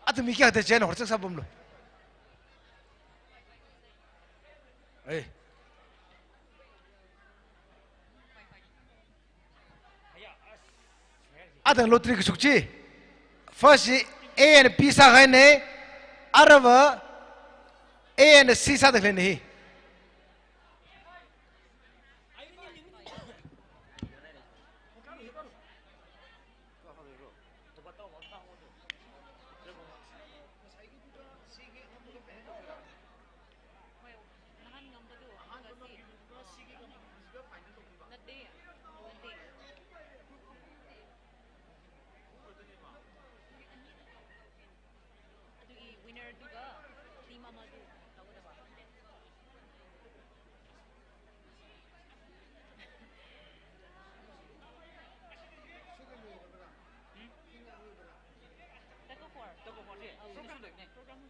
Athum mi kayākha da chen hor chak sabum lo. Hey. Athang lottery kashok chi. First hi A and B sākahaine, aruiva A and C sāda khaleine hi. Nahān ngambingdo, ngatei, ngatei. Aduki winner tuga, team amado, tawada ba. Tug of war. Tug of war, eh. Program, program, program.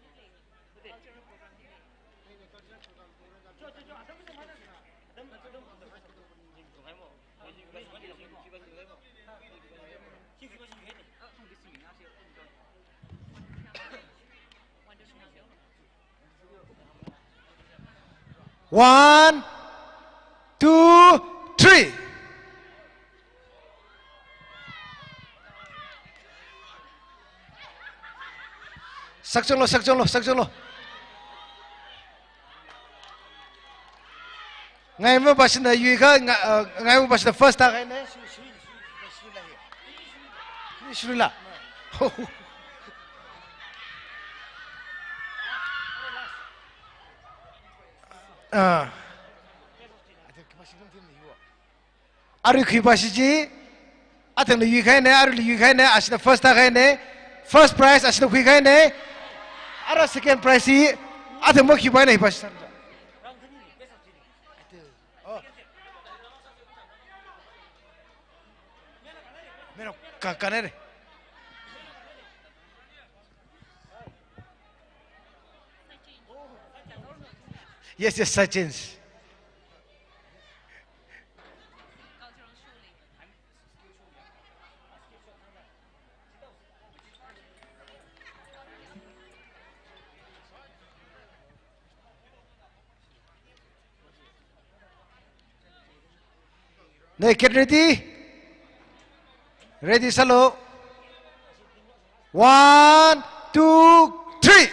One, two, three. Sakchanglo, sakchanglo, sakchanglo. Ngaimapashina yuikha, nga-, uh, ngaimapashina first tākahaine. Shirui la. Ah. Arui khuipashi chi, athangli yuikahaine, aruili yuikahaine, ashina first tākahaine, first prize ashina khuikahaine, ara second prize hi, athang makhuipaine hipashi. Oh. Meno, ka, ka ne. Yes, yes, Sachin. Now get ready. Ready, sālu. One, two, three.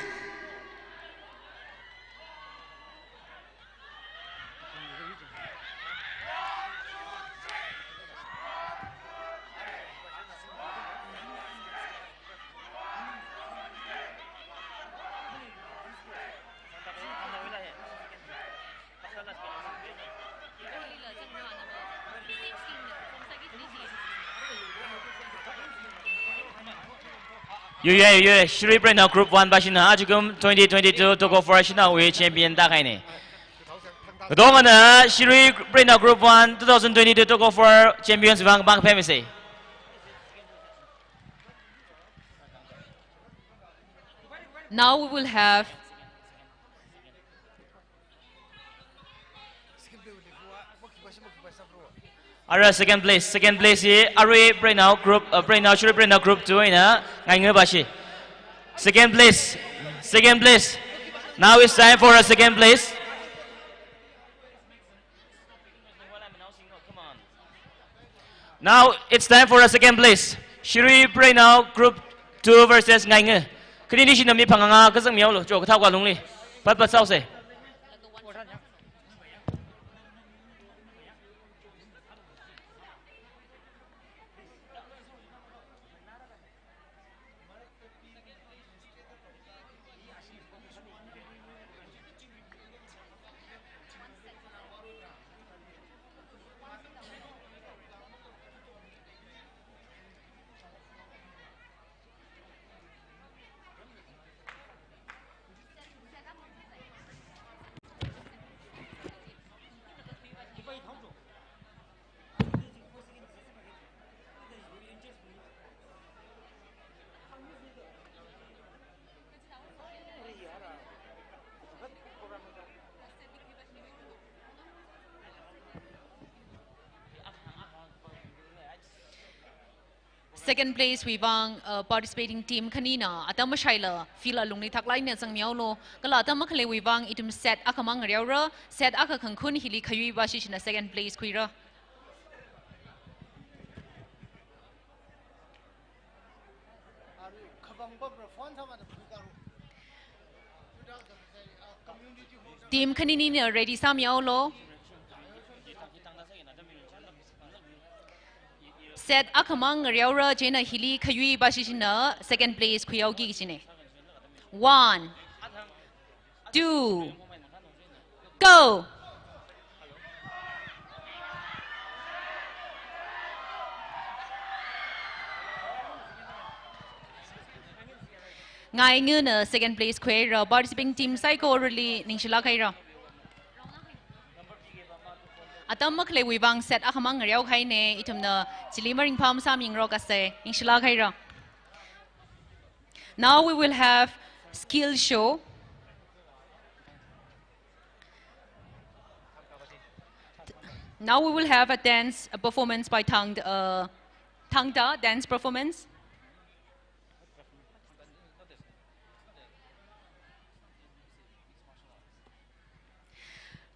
Yuya, yuya, Shirui Preinao Group one pashina, ajakum twenty twenty-two tug of war shinawui champion tākahaine. Katongana Shirui Preinao Group one two thousand twenty-two tug of war champions vang bang phemise. Now we will have Ara second place, second place hi Arui Preinao group, uh, Preinao, Shirui Preinao group two eina Ngainga bashi. Second place, second place. Now it's time for a second place. Now it's time for a second place. Shirui Preinao group two versus Ngainga. Khanini shina mi phangā kazang mihaolu, cho kathao kalungli. Pat pat saose. Second place wui vang, uh, participating team khanina atam mashaila field alungli thaklaina zangmihaolu. Kala atam makhaleiwui vang ithum set akhamang ngareora, set akha khangkhun hili khayui bashi shina second place khuira. Team khaninina ready sāmihaolu. Set akhamang ngareora, chieina hili khayui bashi shina second place khuihaoki kajina. One, two, go! Ngaingana second place khuihaira, participating team saikorali ningshilāk haira. Atam makhaleiwui vang set akhamang ngareo kahaina, ithumna chili maringphā masāmingarokase, ningshilāk haira. Now we will have skill show. Now we will have a dance, a performance by Thang, uh, Thangta dance performance.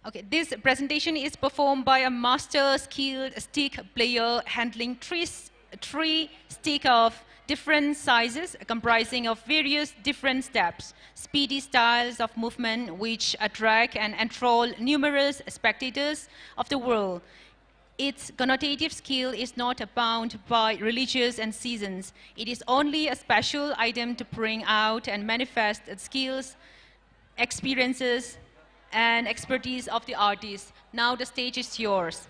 Okay, this presentation is performed by a master skilled stick player handling three, s-, three stick of different sizes, comprising of various different steps, speedy styles of movement which attract and enthrall numerous spectators of the world. Its connotative skill is not bound by religions and seasons. It is only a special item to bring out and manifest the skills, experiences, and expertise of the artist. Now the stage is yours.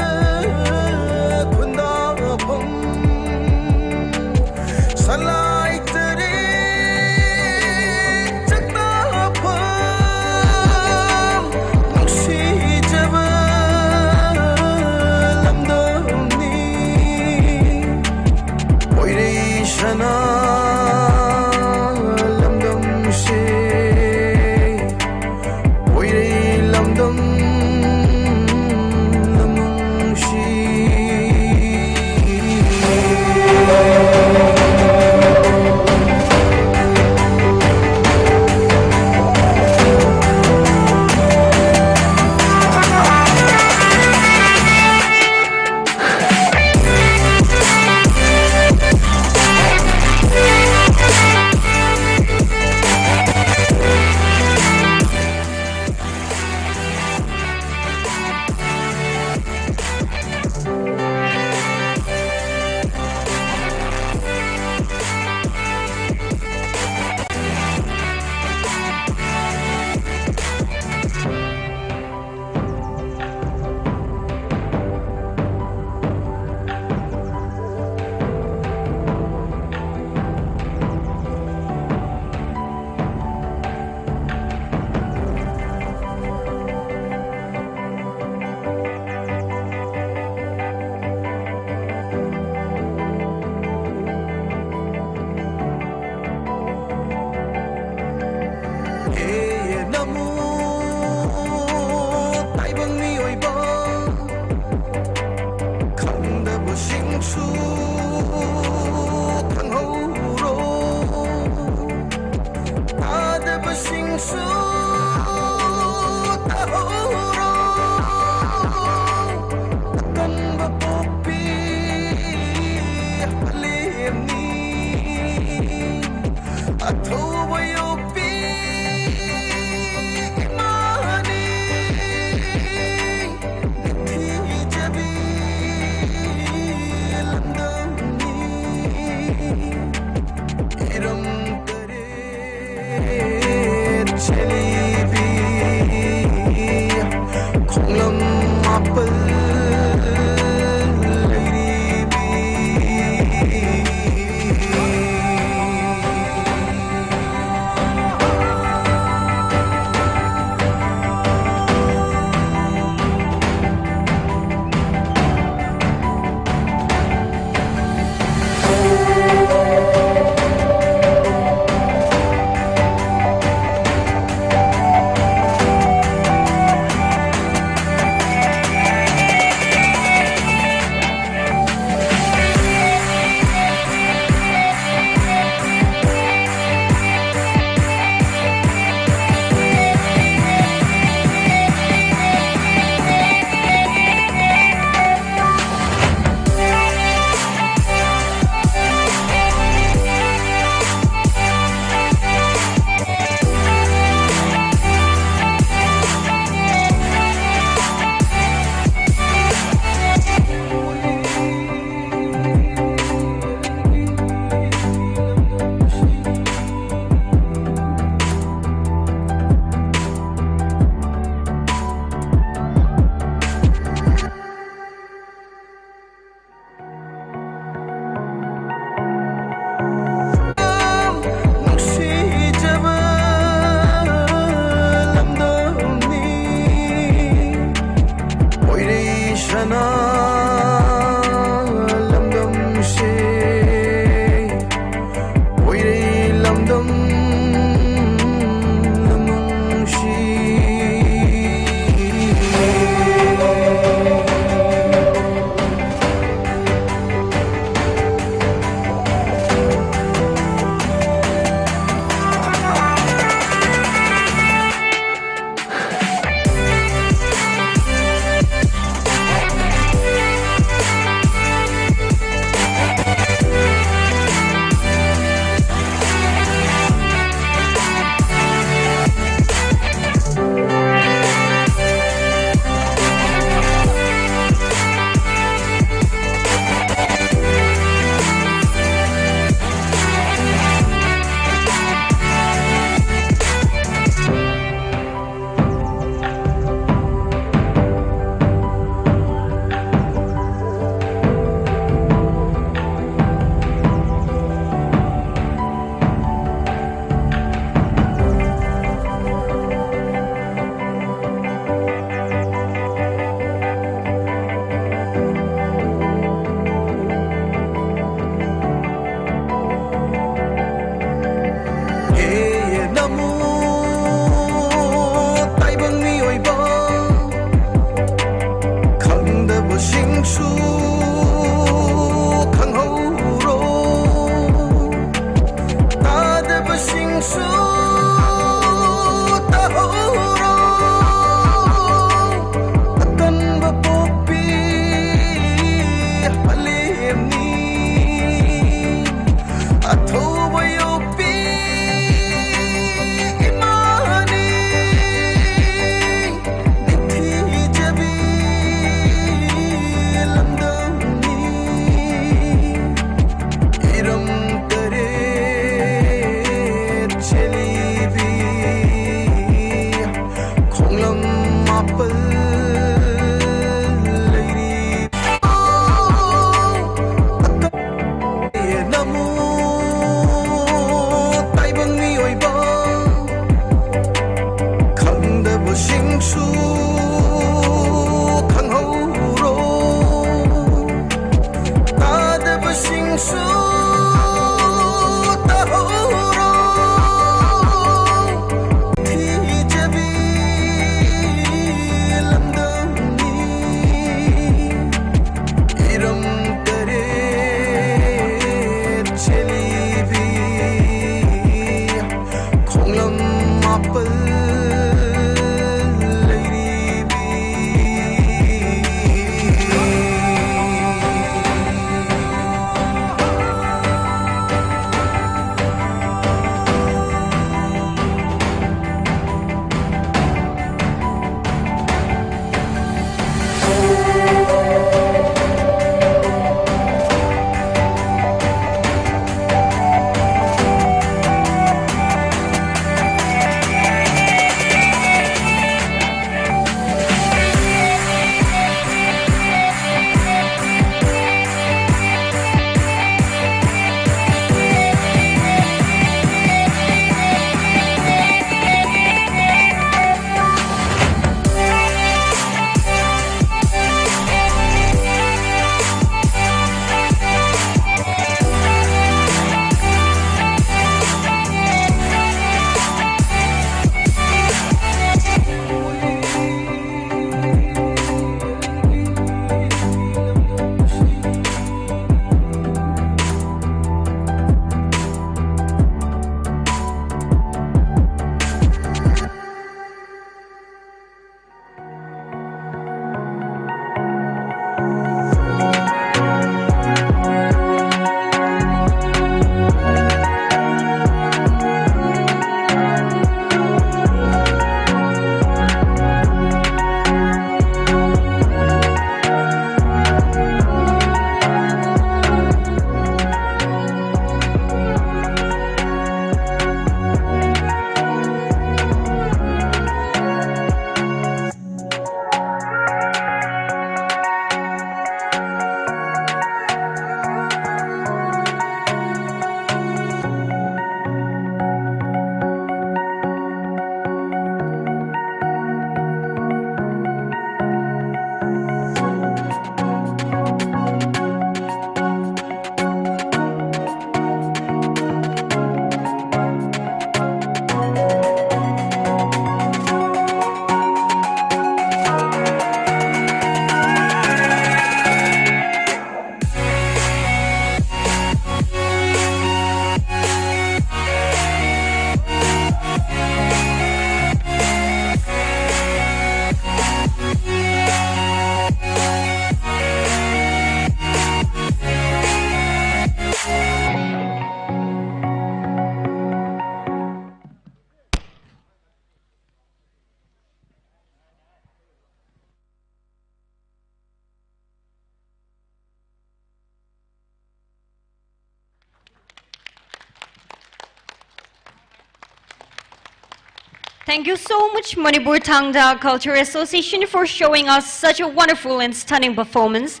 Thank you so much, Manipur Thangta Cultural Association, for showing us such a wonderful and stunning performance.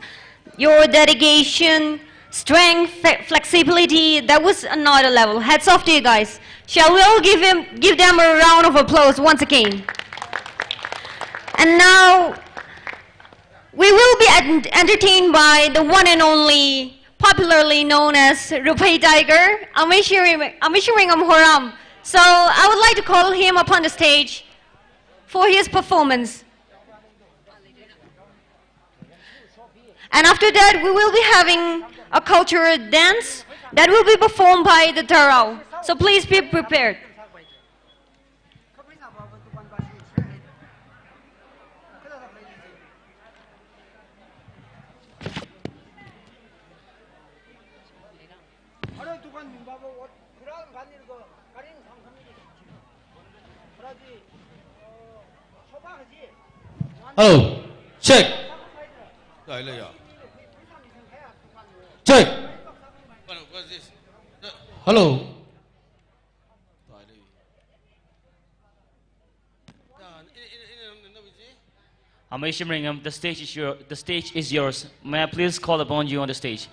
Your dedication, strength, fe-, flexibility, that was another level. Hats off to you guys. Shall we all give him, give them a round of applause once again? And now, we will be en-, entertained by the one and only, popularly known as Ruphei Tiger, Amei Shiring, Amei Shiringam Horam. So I would like to call him upon the stage for his performance. And after that, we will be having a cultural dance that will be performed by the Dharao. So please be prepared. Hello, check. Check. Hello. Amei Shiringam, the stage is your, the stage is yours. May I please call upon you on the stage?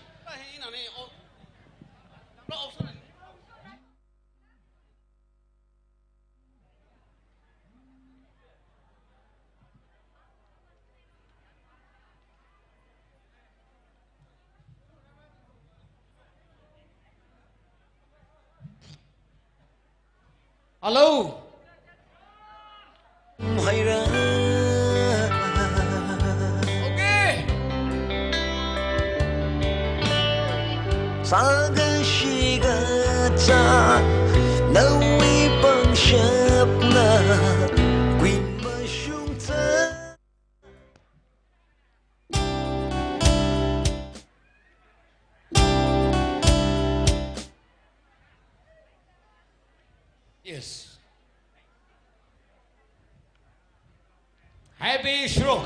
Hello. Okay. Saga shiga cha, nawi pangshapna, kwin mashung cha. Yes. Happy Shirok.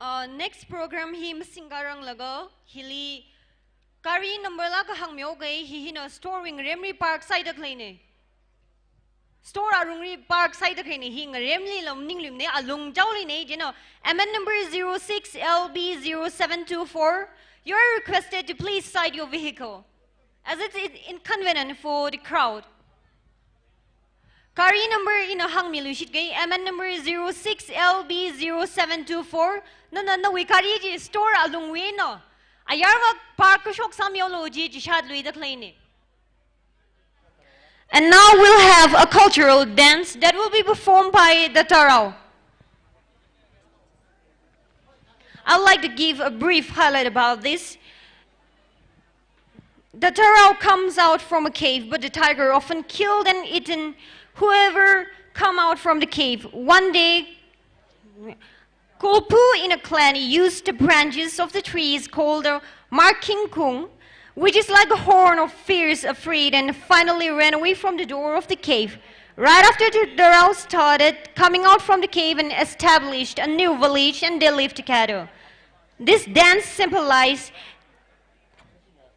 Uh, next program hi masingkharanglaga hili gari number la kahāngmihaoga, hi hina store wui ngaremli park sāhaida khaleina. Store alungli park sāhaida khaleina, hi ngaremlila maningluimana, alung chaoleina, you know. M N number zero six L B zero seven two four, you are requested to please side your vehicle, as it is inconvenient for the crowd. Gari number ina hāngmiluishitga, M N number zero six L B zero seven two four, nana nawui gari chi store alungwui eina ayarva park kashok sāmihaolu ji, chishat luida khaleina. And now we'll have a cultural dance that will be performed by the Tarao. I'd like to give a brief highlight about this. The Tarao comes out from a cave, but the tiger often killed and eaten whoever come out from the cave. One day, Kolpu in a clan used the branches of the trees called the Markingkung, which is like a horn of fears, afraid, and finally ran away from the door of the cave. Right after the Tarao started coming out from the cave and established a new village, and they lived together. This dance symbolized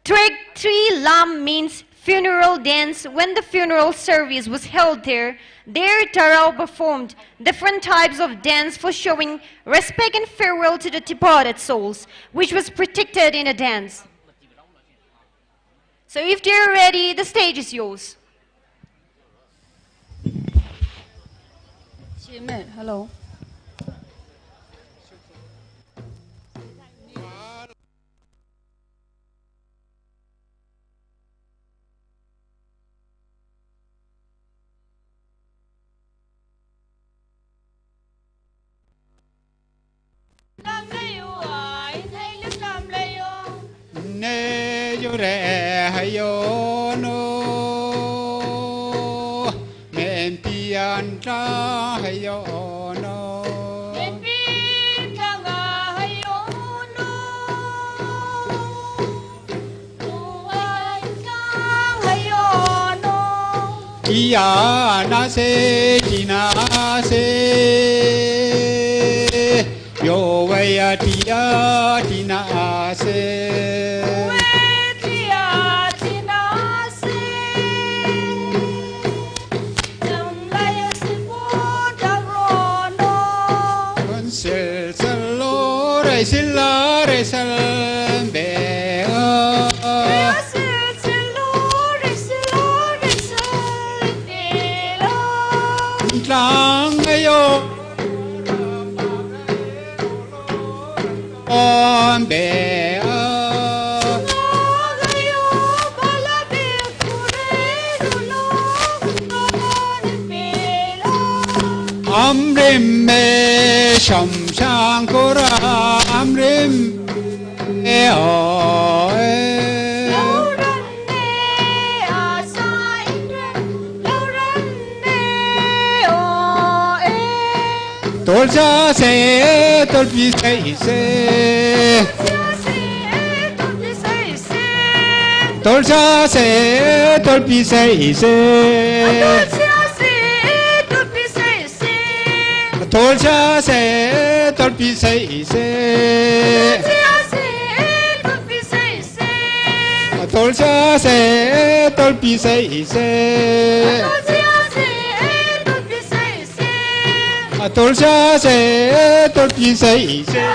Trek Tri Lam means funeral dance. When the funeral service was held there, there Tarao performed different types of dance for showing respect and farewell to the departed souls, which was protected in a dance. So if they're ready, the stage is yours. Hello. Ne yure hayo no, menpi anta hayo no. Menpi anta hayo no. Iya nase, tina se, yo waya tia, tina se. Sil silo re sila re sal be a. Tlang ayo. Om be a. Amrim me sham shang kora amrim me o e. Tolcha se, tolpi se se. Tolcha se, tolpi se se. Tolcha se, tolpi se se. Tolcha se, tolpi se se. Tolcha se, tolpi se se. Tolcha se, tolpi se se.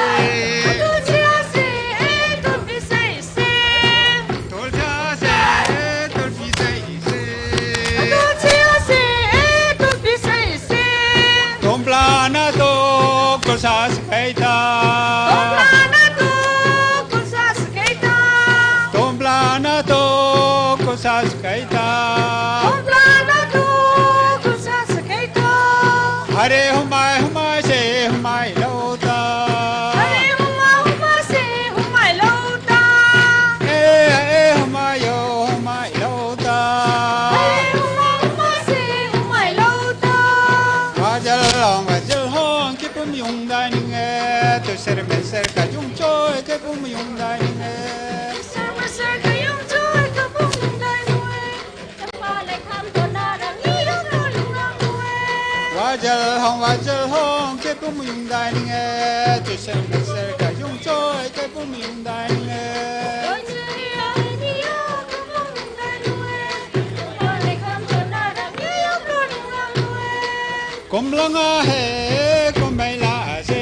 Tomplana to, tolcha se kaita. Tomplana to, tolcha se kaita. Tomplana to, tolcha se kaita. Tomplana to, tolcha se kaita. Hare humai, humai se humai lo ta. Hare humai, humai se humai lo ta. Eh, eh, humai yo, humai lo ta. Hare humai, humai se humai lo ta. Vajal long, vajal hong, kipum yung dai ning e. Tusar mesar kayung choi, kipum yung dai ning e. Tusar mesar kayung choi, kipum yung dai ning e. Tampa leikham to narang iyong to lungrang to e. Vajal hong, vajal hong, kepum yung dining eh. Tushen meser ka yung choi, kepum yung dining eh. Kumlanga he, kumai la se.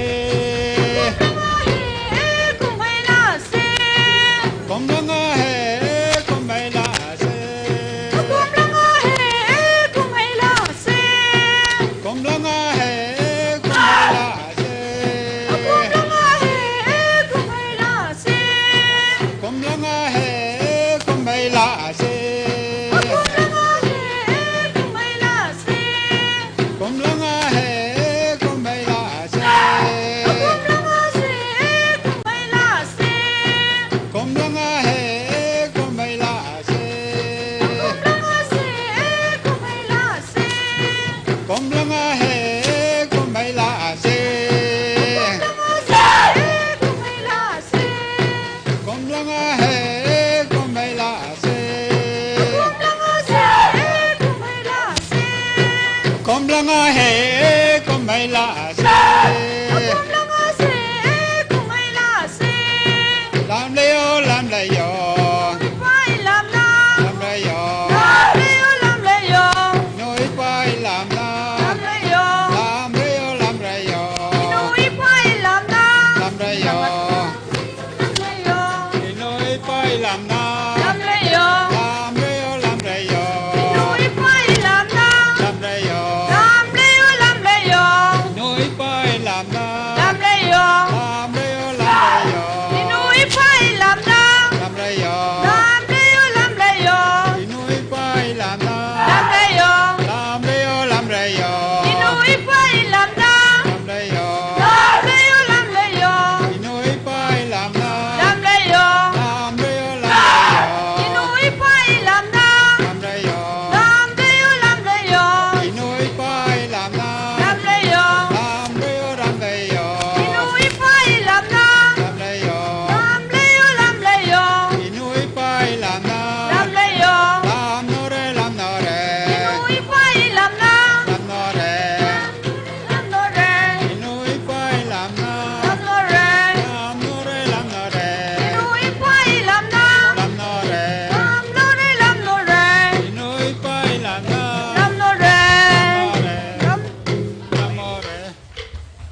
Kumlanga he, kumai la se. Kumlanga he, kumai la se. Kumlanga he, kumai la se. Kumlanga he, kumai la se. Kumlanga he, kumai la se. Kumlanga he, kumai la se. Kumlanga he, kumai la se. Kumlanga he, kumai la se. Lamle yo, lamle yo. Lamle yo. Lamle yo, lamle yo. Noipai lamna. Lamle yo. Lamle yo, lamle yo. Noipai lamna. Lamle yo. Noipai lamna. Lamle yo. Lamle yo, lamle yo. Noipai lamna. Lamle yo. Lamle yo, lamle yo. Noipai lamna. Lamle yo. Lamle yo, lamle yo. Noipai lamna. Lamle yo. Lamle yo, lamle yo. Noipai lamna. Lamle yo. Lamle yo, lamle yo. Noipai lamna. Lamle yo. Lamle yo, lamle yo. Noipai lamna. Lamle yo. Lamle yo, lamle yo. Noipai lamna. Lamle yo. Lamle yo, lamle yo. Noipai lamna. Lamle yo. Lamle yo, lamle yo. Noipai lamna. Lamle yo. Lamle yo, lamle yo. Noipai lamna. Lamle yo. Lamnore, lamnore. Noipai lamna. Lamnore. Lamnore. Noipai lamna. Lamnore. Lamnore, lamnore. Noipai lamna. Lamnore. Lamnore, lamnore. Noipai lamna. Lamnore. Lamnore. Lam- Lamnore.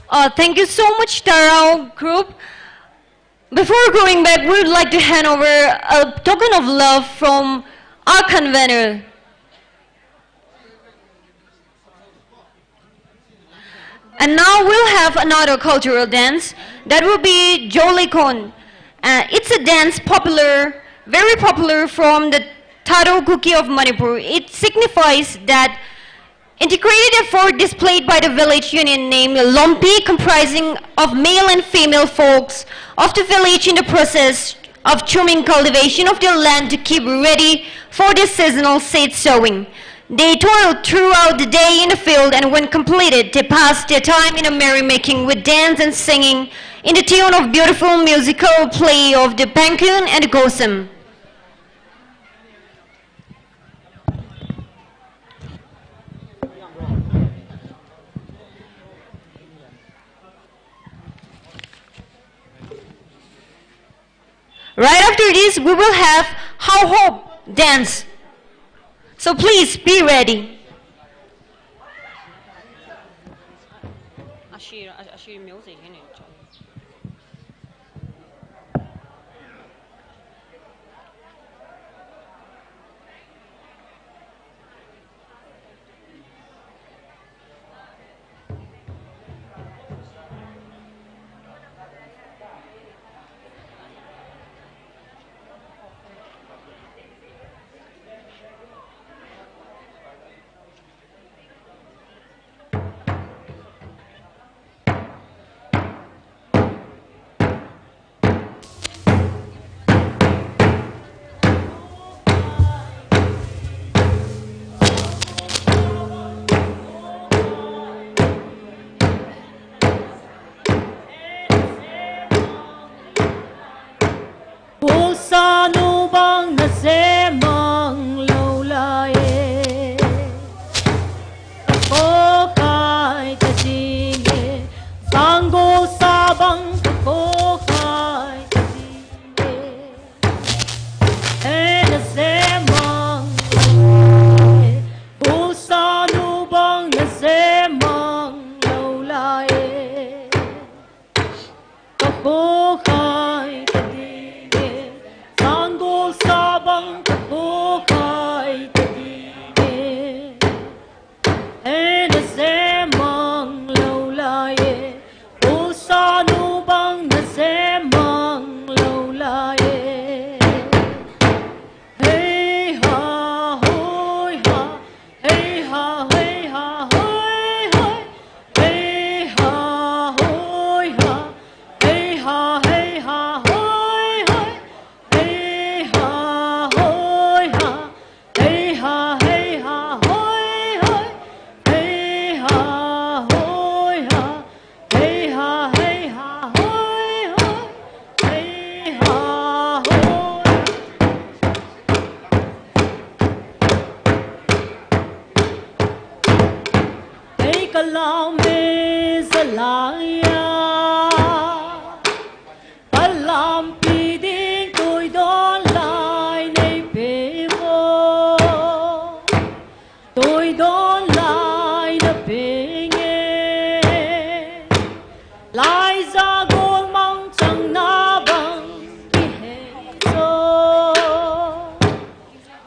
Uh, thank you so much, Tarao group. Before going back, we would like to hand over a token of love from our convener. And now we'll have another cultural dance that will be Jolikon. Uh, it's a dance popular, very popular from the Thadou Kuki of Manipur. It signifies that integrated effort displayed by the village union named Lompi, comprising of male and female folks of the village in the process of chuming cultivation of their land to keep ready for the seasonal seed sowing. They toiled throughout the day in the field, and when completed, they passed their time in a merrymaking with dance and singing in the tune of beautiful musical play of the Pangkun and the Gosam. Right after this, we will have Hao Hop dance. So please be ready. Laiya, palam piding tuidon lai nei pevo, tuidon lai na penge, lai zagol mang chang na bang ki hei so.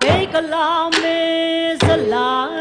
Pei kalam me zalaya.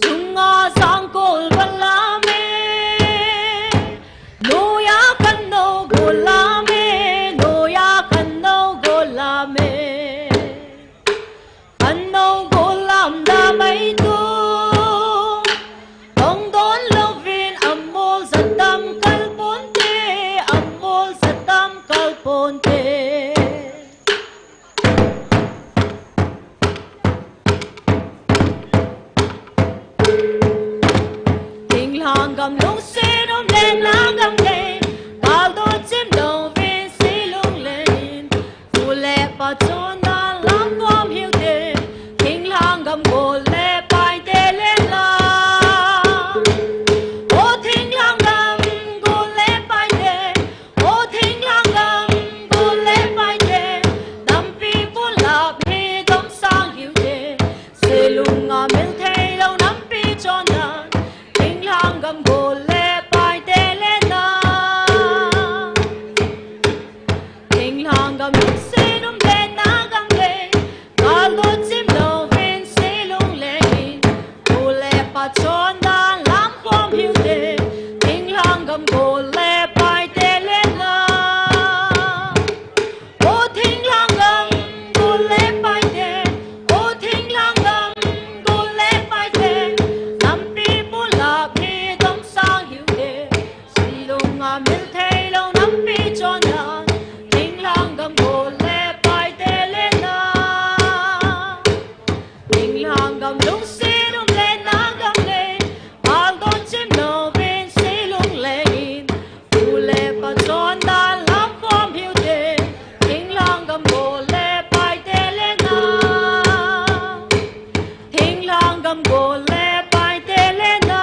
Chunga sangkol balame, noya kano golame, noya kano golame. Kano golamda maitu, tongdon lovin amol zatam kalponte, amol zatam kalponte. Thinglhang gam lungsi num lena gam le, kaldo chim lovin si lung lein, ule pachon dan lam kom hiu de, thinglhang gam gole paite lena. O thinglhang gam gole paite, o thinglhang gam gole paite, nampi pulap hi dom sang hiu de, selunga mil theilo nampi chondan, thinglhang gam gole paite lena. Thinglhang gam lungsi num lena gam le, kaldo chim lovin si lung lein, ule pachon dan lam kom hiu de, thinglhang gam gole paite lena. O thinglhang gam gole paite, o thinglhang gam gole paite, nampi pulap hi dom sang hiu de, selunga mil theilo nampi chondan, thinglhang gam gole paite lena. Thinglhang gam lungsi num lena gam le, kaldo chim lovin si lung lein, ule pachon dan lam kom hiu de, thinglhang gam gole paite lena. Thinglhang gam gole paite lena.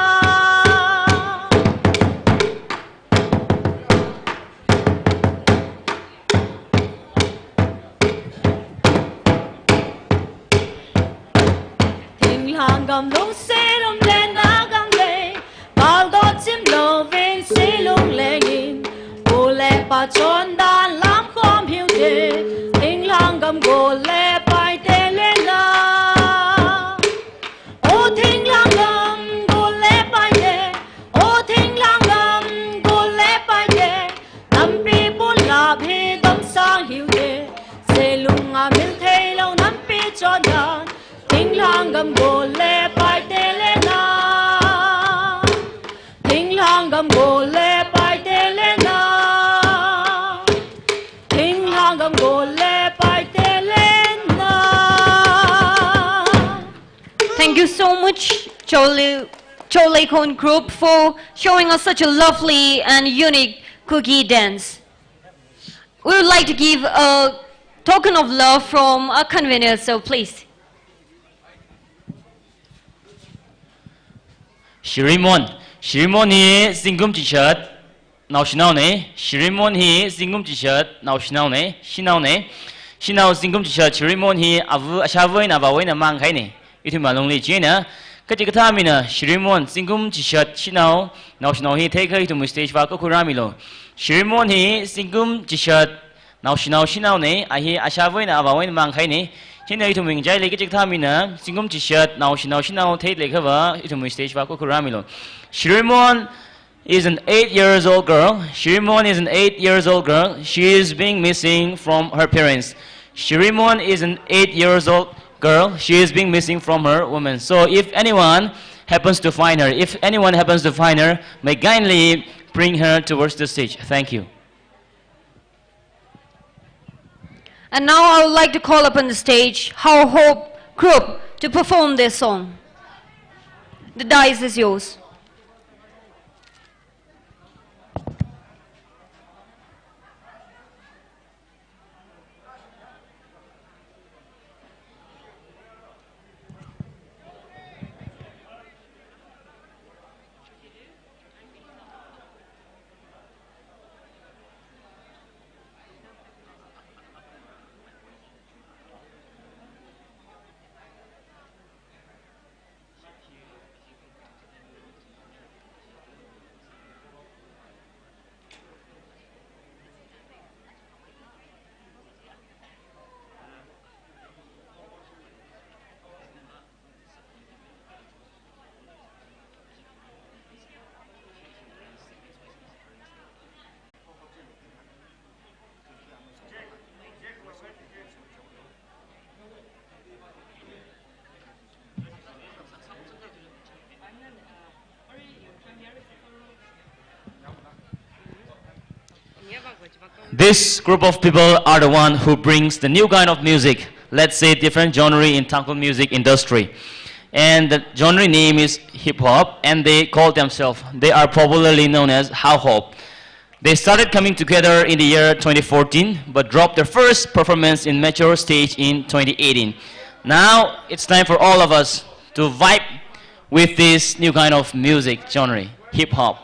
Thinglhang gam lungsi num lena gam le, kaldo chim lovin si lung lein, ule pachon dan lam kom hiu de, thinglhang gam gole paite lena. O thinglhang gam gole paite, o thinglhang gam gole paite, nampi pulap hi dom sang hiu de, selunga mil theilo nampi chondan, thinglhang gam gole paite lena. Thinglhang gam gole paite lena. Thinglhang gam gole paite lena. Thank you so much, Chole, Cholekhon group, for showing us such a lovely and unique Kuki dance. We would like to give a token of love from our convener, so please. Shirimon. Shirimon hi zingkum chishat naoshinao ne. Shirimon hi zingkum chishat naoshinao ne. Shinao ne. Shinao zingkum chishat Shirimon hi ava, ashava eina avāva eina mang kahai ne. Ithum alungli china, kachikathā mina Shirimon zingkum chishat shinao naoshinao hi theikha ithum stage vā kakhu rāmilu. Shirimon hi zingkum chishat naoshinao shinao ne, a hi ashava eina avāva eina mang kahai ne. Hina ithum ngachaili kachikathā mina zingkum chishat naoshinao shinao theilakha vā ithum stage vā kakhu rāmilu. Shirimon is an eight years old girl. Shirimon is an eight years old girl. She is being missing from her parents. Shirimon is an eight years old girl. She is being missing from her women. So if anyone happens to find her, if anyone happens to find her, may kindly bring her towards the stage. Thank you. And now I would like to call upon the stage How Hope group to perform their song. The dais is yours. This group of people are the one who brings the new kind of music, let's say different genre in Tangkhul music industry. And the genre name is hip hop, and they call themselves, they are popularly known as Hao Hop. They started coming together in the year twenty fourteen, but dropped their first performance in mature stage in twenty eighteen. Now it's time for all of us to vibe with this new kind of music genre, hip hop.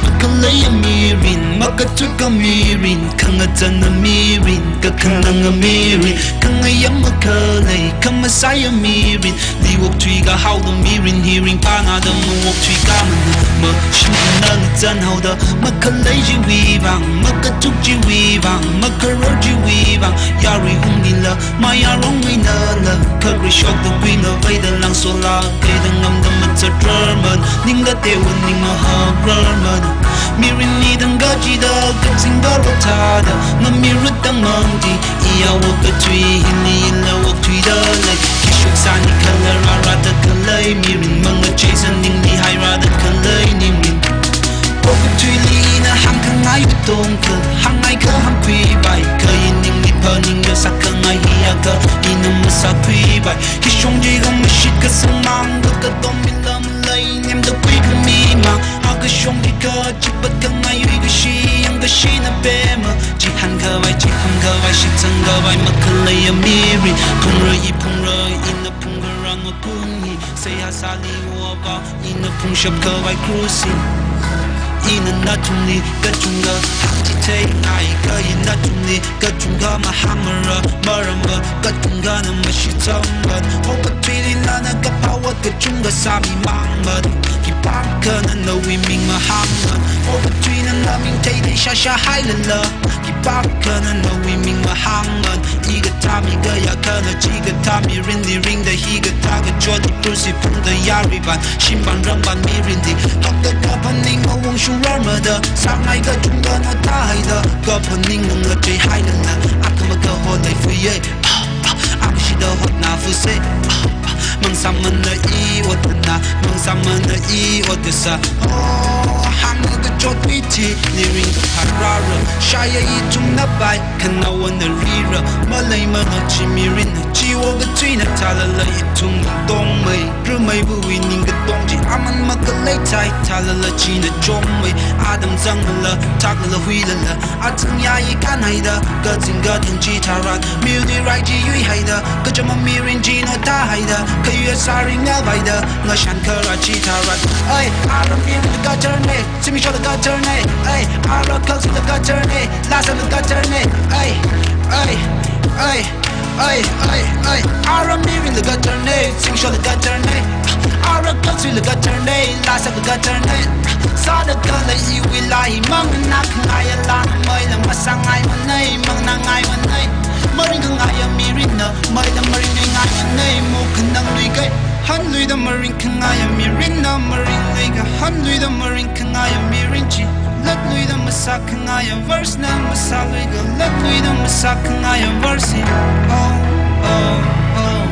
Makhaleiya mirin, makathuka mirin, khangachana mirin, kakhananga mirin, khangayam makhalei, khamasaiya mirin, li okthui kahaoda mirin, hi ringphānāda maokthui kamana, mashimna ngazan haoda, makhalei chiwui vang, makathuk chiwui vang, makharar chiwui vang, yarui ungnila, mayarong einala, khakrishokda kuingaveida langsola, khaida ngamda mazatrarmana, ningda teowa ning mahaprarmana. Mirin nidang kachida, kazingda rothāda, ngamirut tangmangdi, iya okathui hili ila okthuida lei. Kishuk sāni khala rārada khalei mirin, mangacheisa ningli hairada khalei ningrin. Okathuili ina hāngkhangai tongkha, hāngngai kahāngkhuipai, kha i ningli phaningda sākhangai hiyākha, ina masākhuipai. Kishong chiga mashitkasang mangda katom milam lei, nemda kuikhami mang, akashong chiga chipatkhangai yuikashi, yangkashina pema, chihānkhavai, chihāmkhavai, shitsangkhavai, makhaleiya mirin, phungra i phungra, ina phungkharā makhun hi, seihā sāli wapa, ina phungshapkhavai krusi. Ina nathumli kachungkha hāngchitheingai, kha i nathumli kachungkha mahāngmara, maramva kachungkhana mashitsangva. Okathuili nana kaphā ot kachungkha sāmimangva, khipākhana nawui ming mahāngva. Okathuina na ming theithei shāshāhailala, khipākhana nawui ming mahāngva. I kathā mi kayākhana, chikathā mirinli ringda, hikathā kachot krusi phungda yaruivan, shimvan ramvan mirinli, tokta kaphaning mawung shurarmada, sāngai kachungkha na thāhaida, kaphaning mangacheihailala, akha makha hotleifui ye, ah, ah, akha shida hotnāfuse, ah, ah, mangsāmana i otna, mangsāmana i ot kasā, oh, hāngna ka Chotwui thili ringkaphā rāra, shāya ithumna pai, khanaowa narira, maleimana chi mirinna, chiwui kathuina thālala ithumna tongmei, rameiwui ningkatong chi aman makhalei thai, thālala china chongmei, atam zanglala, thaklala huilala, atam yayi kanhaida, kazing kathang chitharan, miwui rai chi yuihaida, kachama mirin chi nothāhaida, khayui sāring ngavaida, ngashan kharā chitharan. Ai, aram mirin kathar ne, zimikshowui kathar ne, ai, ara khalshiwui kathar ne, lāsāwui kathar ne, ai, ai, ai, ai, ai, ai, aram mirinwui kathar ne, zimikshowui kathar ne, ara khalshiwui kathar ne, lāsāwui kathar ne, sāda khalei iwui laa hi manganā khangaiya laa, meila masāngaimanei, manganāngaimanei, maringkhangaiya mirinna, meila maringluingaimanei, mukhanangluiga hanluida maringkhangaiya mirinna, maringluiga hanluida maringkhangaiya mirin chi, latluida masākhangaiya verse na, masāluiga latluida masākhangaiya verse hi. Oh, oh, oh.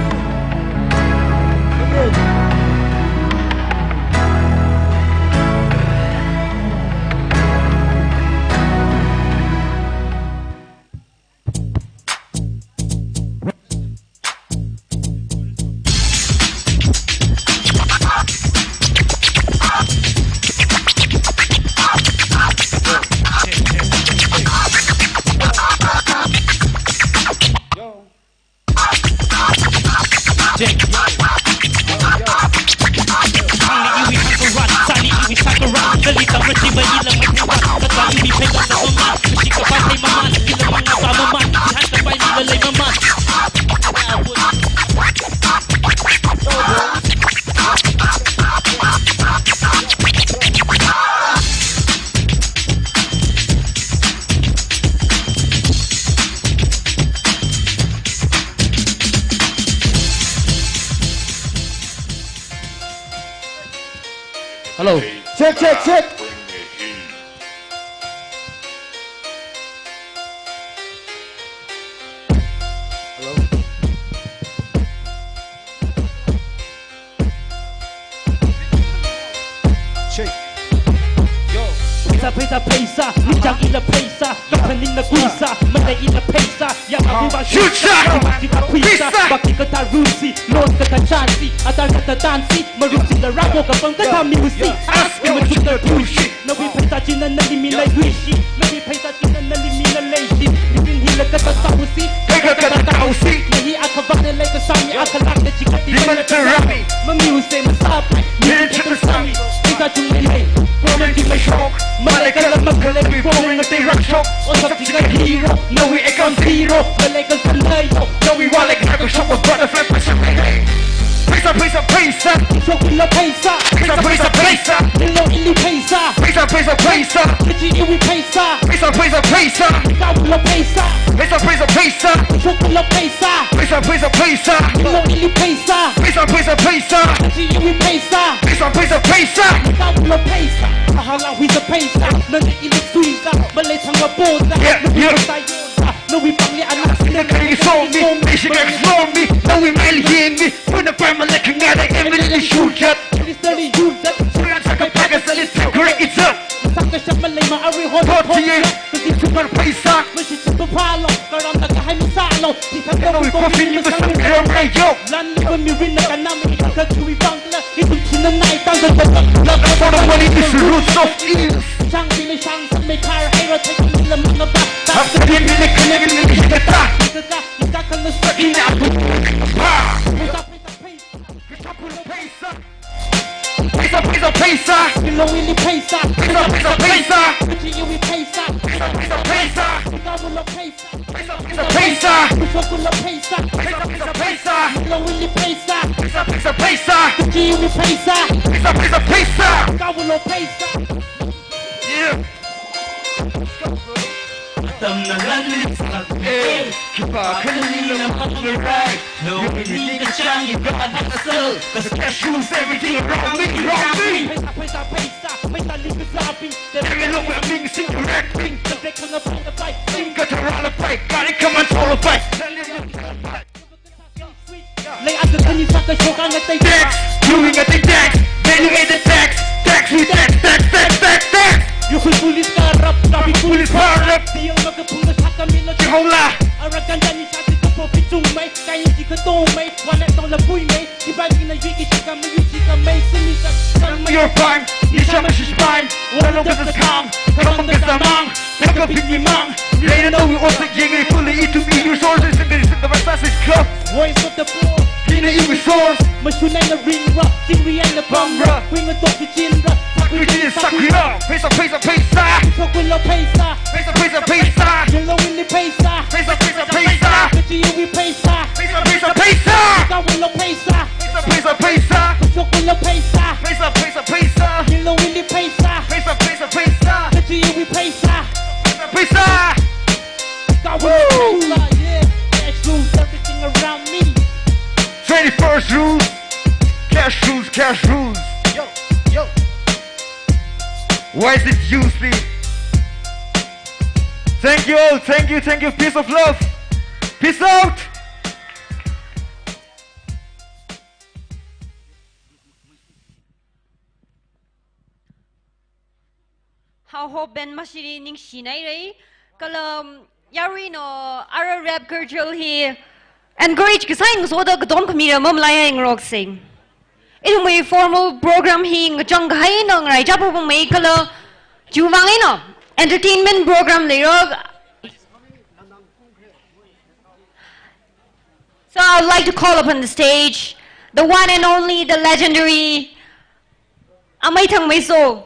Hello. Check, check, check. Hello. Check. Yo. Pheisā, pheisā, pheisā, michang ila pheisā, kaphaning na kuisā, malei ila pheisā, ya abu ba. Shoot shot. Pheisā. Pheisā. Baki kata rusi, loan kata chansi, atar kata tansi, marusi la rabo kapam kata miusi. Ask me what you gonna do, shit. Nawui pheisā china nali mi la yuishi. Nawui pheisā china nali mi la leishi. Mirin hila kata sāusi. Pheikha kata tāusi. Nahi akhavāna leikasāmi, akhalākna chikati. Demand to rami. Mamiusi masāpai. Mirin chata sāmi. Pheisā chungmei lei. Problem chi mashok. Malei kala makhalei. Problem ngatei rāshok. Otsak chika hero. Nawui account zero. Malei kala leiyo. Nawui wallet kala shok. Butterfly pressure. Pheisā, pheisā, pheisā. Shoklo pheisā. Pheisā, pheisā, pheisā. Nilo ili pheisā. Pheisā, pheisā, pheisā. Kaji iwui pheisā. Pheisā, pheisā, pheisā. Kawulo pheisā. Pheisā, pheisā, pheisā. Shoklo pheisā. Pheisā, pheisā, pheisā. Nilo ili pheisā. Pheisā, pheisā, pheisā. Kaji iwui pheisā. Pheisā, pheisā, pheisā. Kawulo pheisā. Ahala huisa pheisā. Nana ili suisa. Malei thangva posa. Yeah, yeah. Nawui pāngli ana. Sina kari somi. She got me. Nawui mel yinmi. Puna pama lek ngada eminently shoot shot. Ministry use that. Sura saka paga sali great it's up. Saka shama lema ari hot hot. Hot, yeah. Kasi super pheisā. Mashi super palo. Karam na kahai misalo. Sita no coffee ni masang ram rayo. Lan ni mirin na kanam ni kakui bangla. Ithum china nai tangda. Love for the money is the roots of ills. Shang ni shang sa me kar ai ra thai ni la manga ba. Hap sa ni ni kanya ni ni kata. Kata, kata kana sa. Ina abu. Ha. Pheisā, pheisā, pheisā. Pheisā, pheisā, pheisā. Pheisā, pheisā, pheisā. Nilo ili pheisā. Pheisā, pheisā, pheisā. Kaji iwui pheisā. Pheisā, pheisā, pheisā. Kawulo pheisā. Pheisā, pheisā, pheisā. Shoklo pheisā. Pheisā, pheisā, pheisā. Nilo ili pheisā. Pheisā, pheisā, pheisā. Kaji iwui pheisā. Pheisā, pheisā, pheisā. Kawulo pheisā. Yeah. Atam na lan ni sa. Hey, khipākhali na mak na rai. No, ni kachang i ba na sal. Cause cash rules everything around me, around me. Pheisā, pheisā, pheisā. Pheisā li kasābing. Every long we are being sing rapping. The black on the phone, the bike. Sing ka thara la bike. Kari kaman solo bike. Lei ata kani saka shoka ngatei. Tax, you ngatei tax. Then you add the tax. Tax, we tax, tax, tax, tax, tax. You Hola. Arakanda ni sati kapo pichungmei, kain chi katongmei, wallet tongla puimei, ibai mina yuiki chika mei, yuiki chika mei, simi sa, sa mei. Your prime, nisha mashi prime, wala kasa kam, kamang kasa mang, taka pini mang. Rena no we also yenge fully it to be your sources and this is the versus is club. Voice of the poor. Hina iwi source. Mashunai na ringra, chingri ai na pamra, kuinga toki chinra. Sakri chin sakrira, pheisa, pheisa, pheisa. Sokwi lo pheisa. Pheisa, pheisa, pheisa. Yellow willy pheisa. Pheisa, pheisa, pheisa. Kachi iwi pheisa. Pheisa, pheisa, pheisa. Kawilo pheisa. Pheisa, pheisa, pheisa. Sokwi lo pheisa. Pheisa, pheisa, pheisa. Yellow willy pheisa. Pheisa, pheisa, pheisa. Kachi iwi pheisa. Pheisa, pheisa. Kawilo pheisa, yeah. Cash rules everything around me. Twenty-first rules. Cash rules, cash rules. Yo, yo. Why is it useless? Thank you all, thank you, thank you. Peace of love. Peace out. Hao ho band mashiri ningshinai rei, kala yaruina ara rap girl hi encourage kasā ngasoda katom khamira mamlai ngarok sing. Ithumwui formal program hi ngachang kahaina ngarai chapapamei kala chiwuivang eina entertainment program leiro. So I would like to call upon the stage the one and only, the legendary Amei Thangmeiso.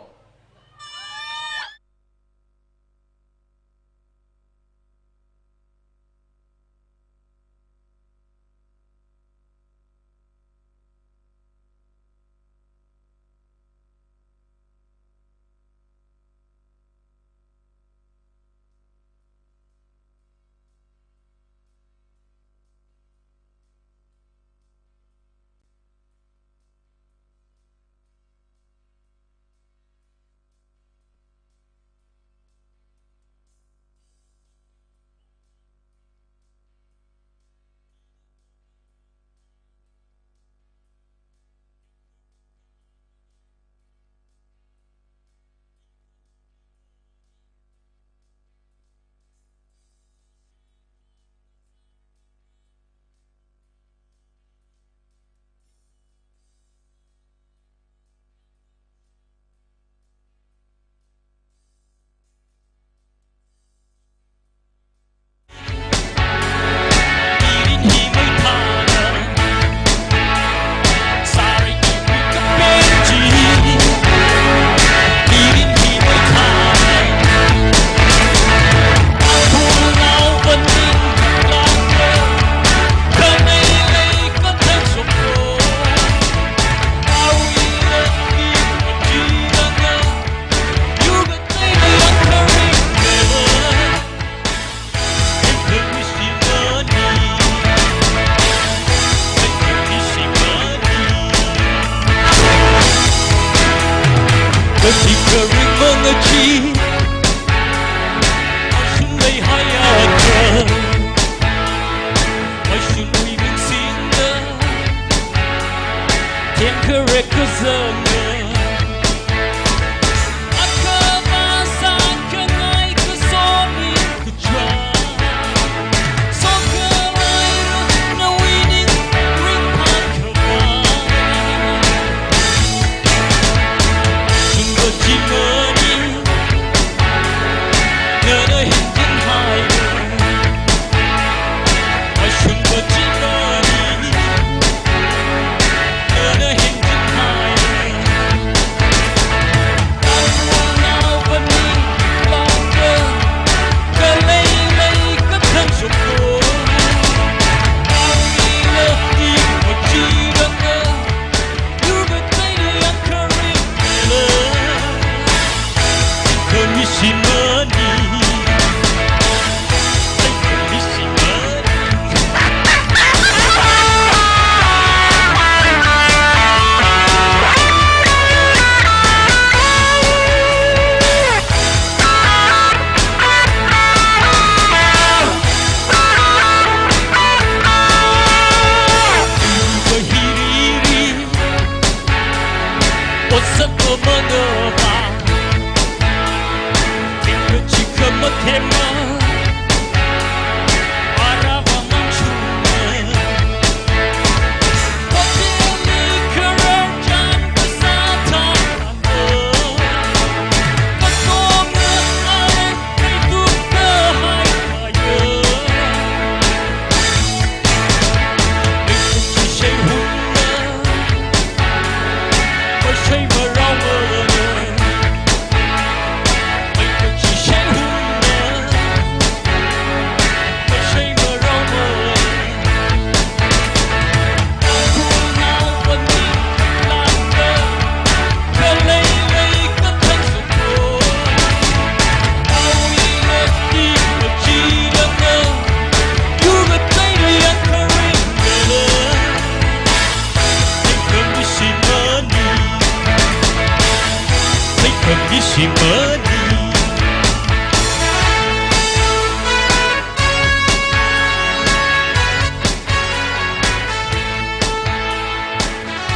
Ishimani.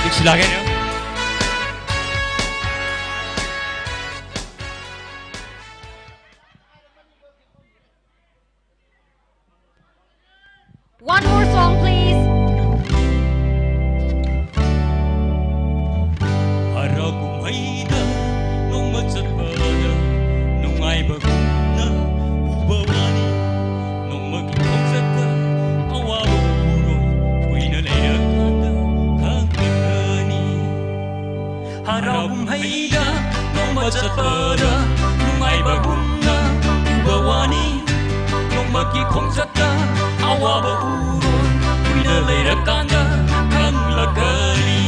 Ningshilāka. One more song, please. Haraokumhaida nongmachatpada, nungaiba kumna uba vāni, nongmaki khongzatta awaba uroi, kuina leirakanda khangakhani. Haraokumhaida nongmachatpada, nungaiba kumna uba vāni, nongmaki khongzatta awaba uroi, kuina leirakanda khangakhani.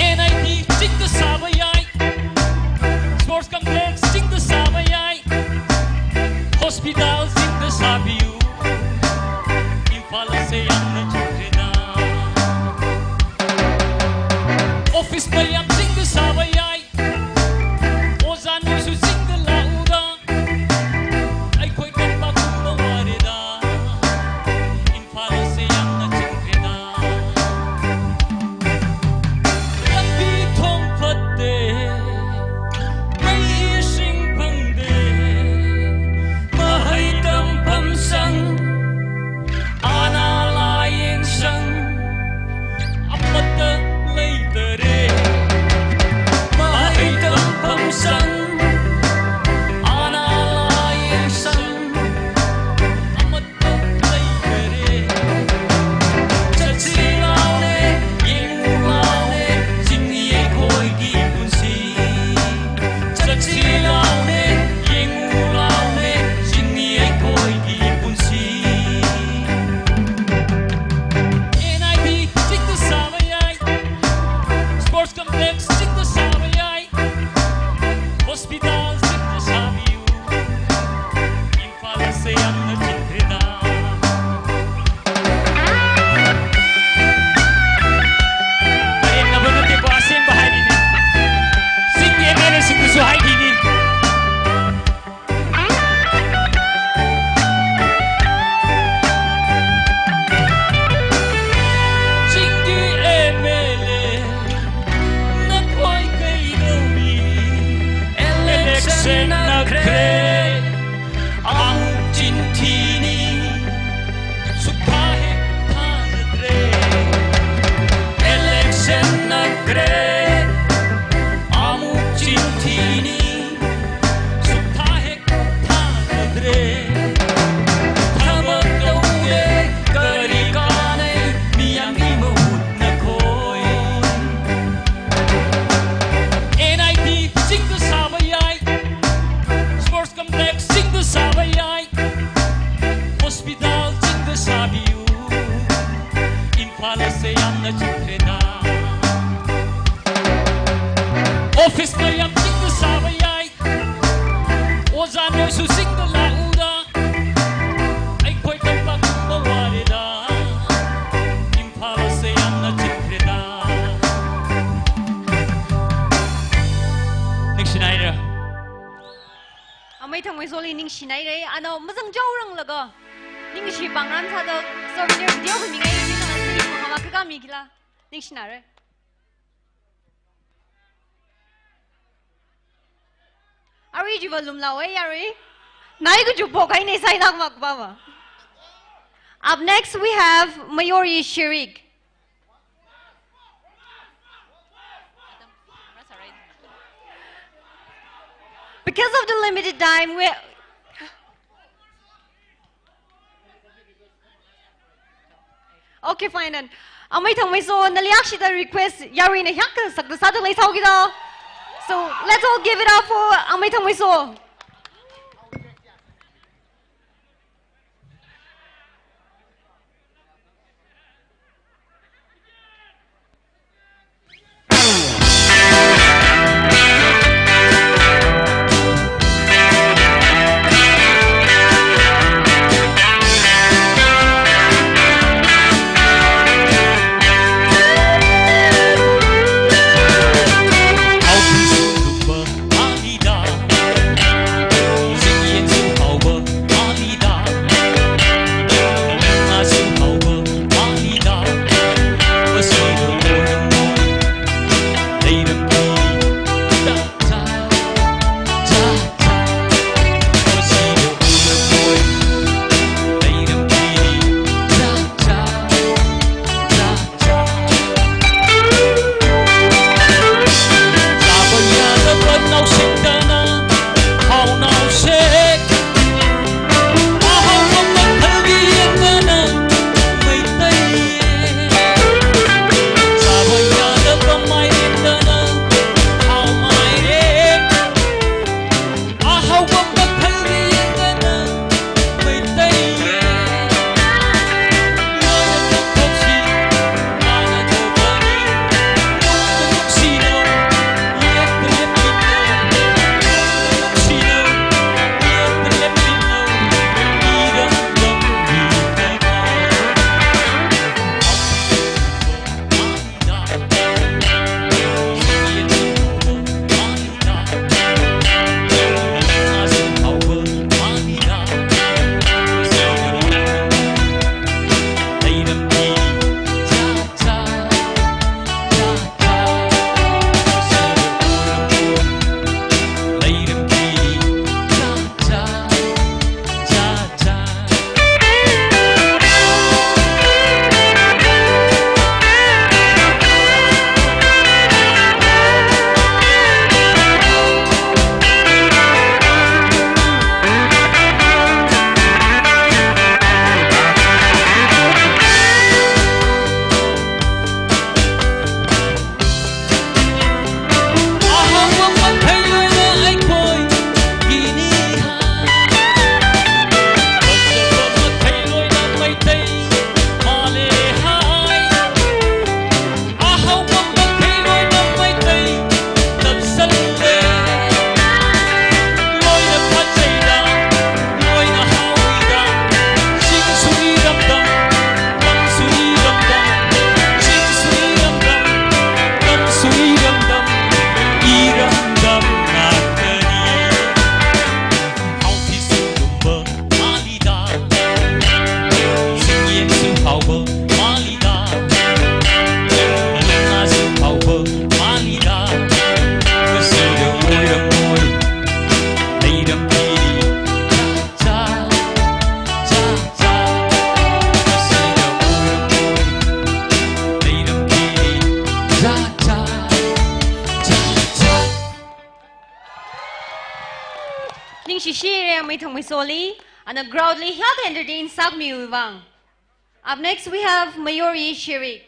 N I T chingda sāvayai, Sports Complex chingda sāvayai, Hospital chingda sābiyu, Imphal asei yāngna chingkhareda. Office mayam chingda sāvayai, ojā noisu chingda lāuda, aikoi kamba kumba vāreda, Imphal asei yāngna chingkhareda. Lambi thong phatte, mei ishing phangde, mahai tampam sang, ana layeng sang, amata leidare. Mahai tampam sang, ana layeng sang, amata leidare. Chatsi laone, yenglu laone, zingni eikoiki punsi. Chatsi laone, yenglu laone, zingni eikoiki punsi. N I T chingda sāvayai, Sports Complex chingda sāvayai, Hospital chingda sābiyu, Imphal asei yāngna chingkhareda. Paren naba nate ko, asengba haini. Singki M L A singkisu haini. Singki M L A, nakhoi kaidawi, election na kre. Amuk chinthini, suktha hek thāzatre. Election na kre, amuk chinthini, suktha hek thāzatre. Thamak taude, kari kanei, miyang imahut nakhoi. N I T chingda sāvayai, Sports Complex chingda sāvayai, Hospital chingda sābiyu, Imphal asei yāngna chingkhareda. Office mayam chingda sāvayai, ojā noisu chingda lāuda, aikoi kamba kumba vāreda, Imphal asei yāngna chingkhareda. Ningshinaira. Amei Thangmeisoli ningshinaira, ana mazang jaoranglaga ningshi pāngran sāda souvenir video kami ngai, ningshi mahama kaka mi kila, ningshinaira. Arui jiva lumlaowe, arui. Nai kuju pokaine sai nak mak baba. Up next we have Mayori Shirik. Because of the limited time, we Okay, fine then. Amei Thangmeiso, nali akshida request, yaruina hiyākha sakta sāda leisāhaoki da. So, let's all give it up for Amei Thangmeiso. Shishire Maithangmei Soli, ana crowd li health entertain sāmiwui vang. Up next, we have Mayori Shirik.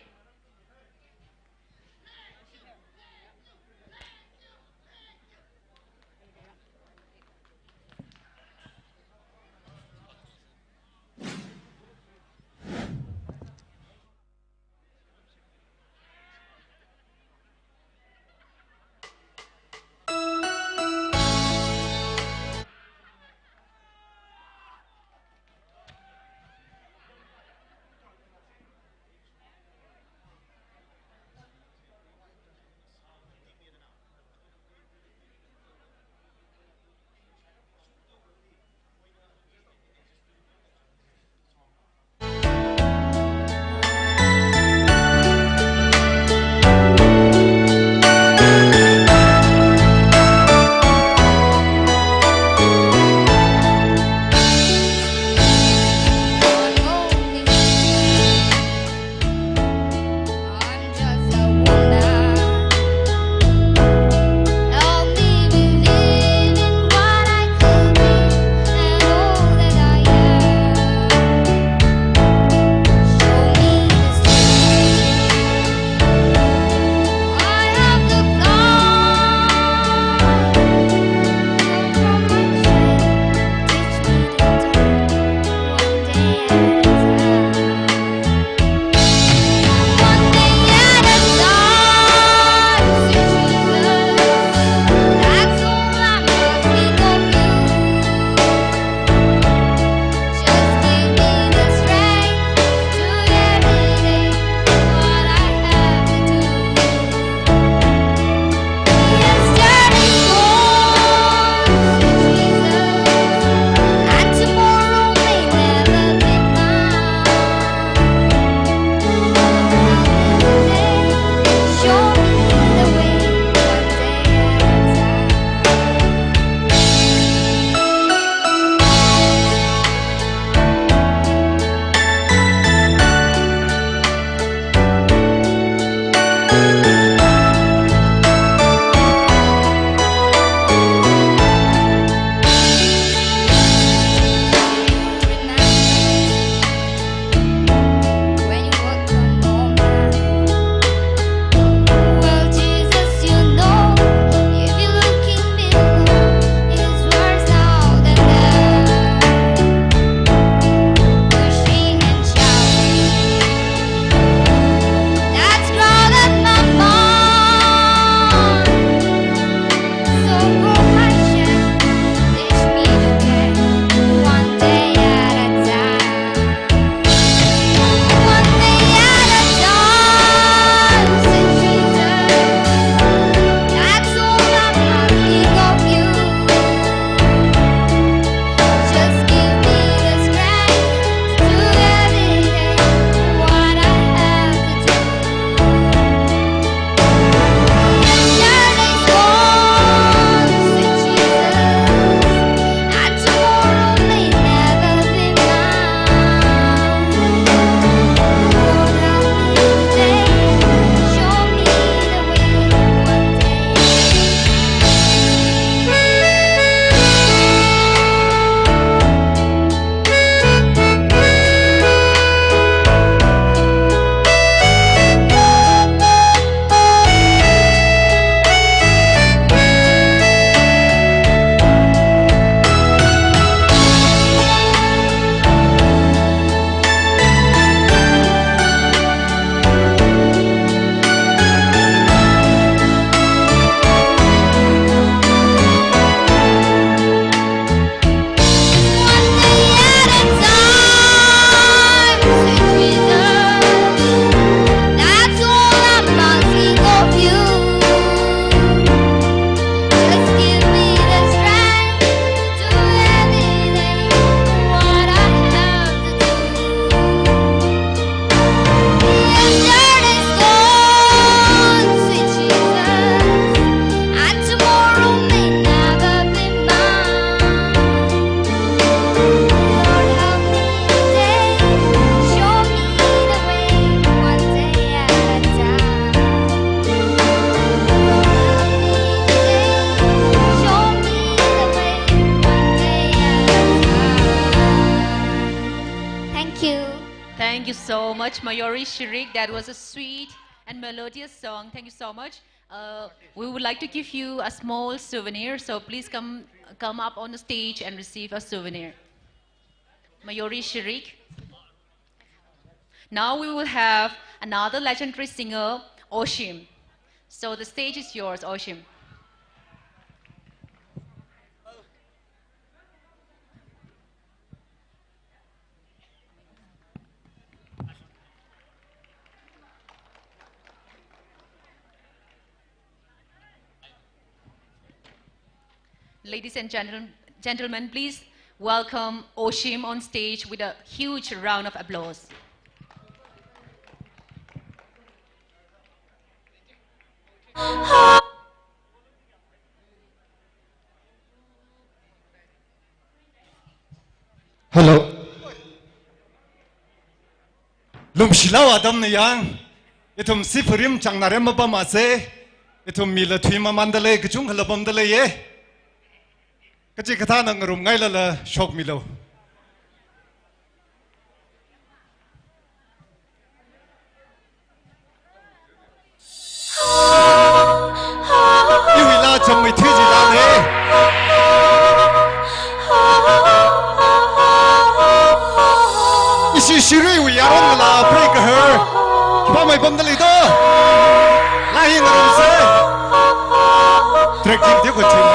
So much, Mayuri Shirik. That was a sweet and melodious song. Thank you so much. Uh, we would like to give you a small souvenir, so please come, come up on the stage and receive a souvenir. Mayuri Shirik. Now we will have another legendary singer, Oshim. So the stage is yours, Oshim. Ladies and gentle-, gentlemen, please welcome Oshim on stage with a huge round of applause. Hello. Lumshilao atamna yang, ithum sifurim changnarem mapam ase, ithum mila thui mamanda lei, kachungkhala pamda leiye. Kachikathāna ngarumngailala shokmilu. Iwui laa chāmmeithui chila ne. Ishi Shirui wui yaron la pray kahar. Khipāmei pamda lei to. Laa hi ngarumse. Track team te ko team.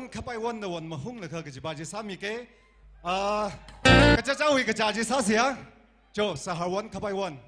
Khapai Won na won mahunglaga kajipa chi sāmike. Ah, kachachaowui kachā chi sāsiya. Cho, Sahar Won, Khapai Won.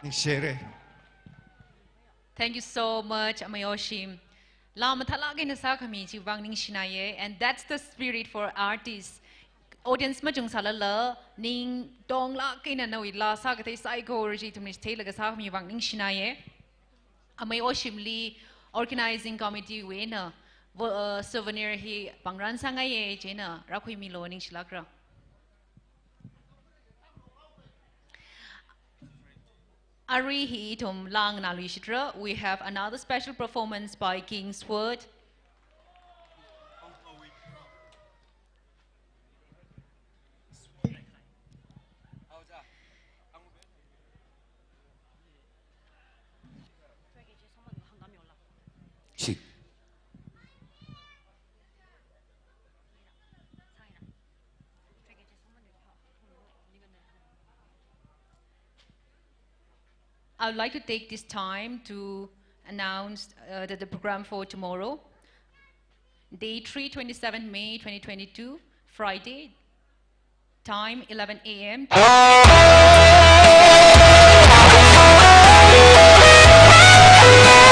Ningshire. Thank you so much, Amei Oshim. Laa mathālāk eina sākhami chiwui vang ningshinaiye. And that's the spirit for artists. Audience machungsālala, ning tonglāk eina nawui laa sākathei saikora chi ithumli theilaga sākhami vang ningshinaiye. Amei Oshimli organizing committee wui eina vo-, uh, souvenir hi pāngran sāngaiye, chieina rākhuimilu, ningshilākra. Arui hi ithum laa nganāluishitra, we have another special performance by Kingswood. I would like to take this time to announce, uh, the, the program for tomorrow, day three, twenty-seven May twenty twenty-two, Friday, time eleven A M. Thank you.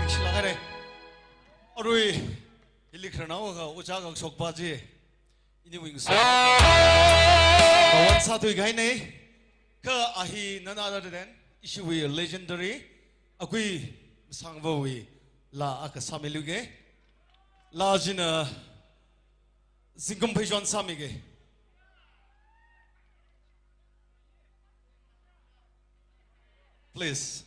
Ningshilāk haira. Arui, hili khararnao akha ojā kashokpa chi, iniwui ngasā, pawan sāthuikahaina. Kha a hi none other than ishiwui legendary Akui Masangvawui laa akha sāmiluga. Laa china zingkum pheichon sāmiga. Please.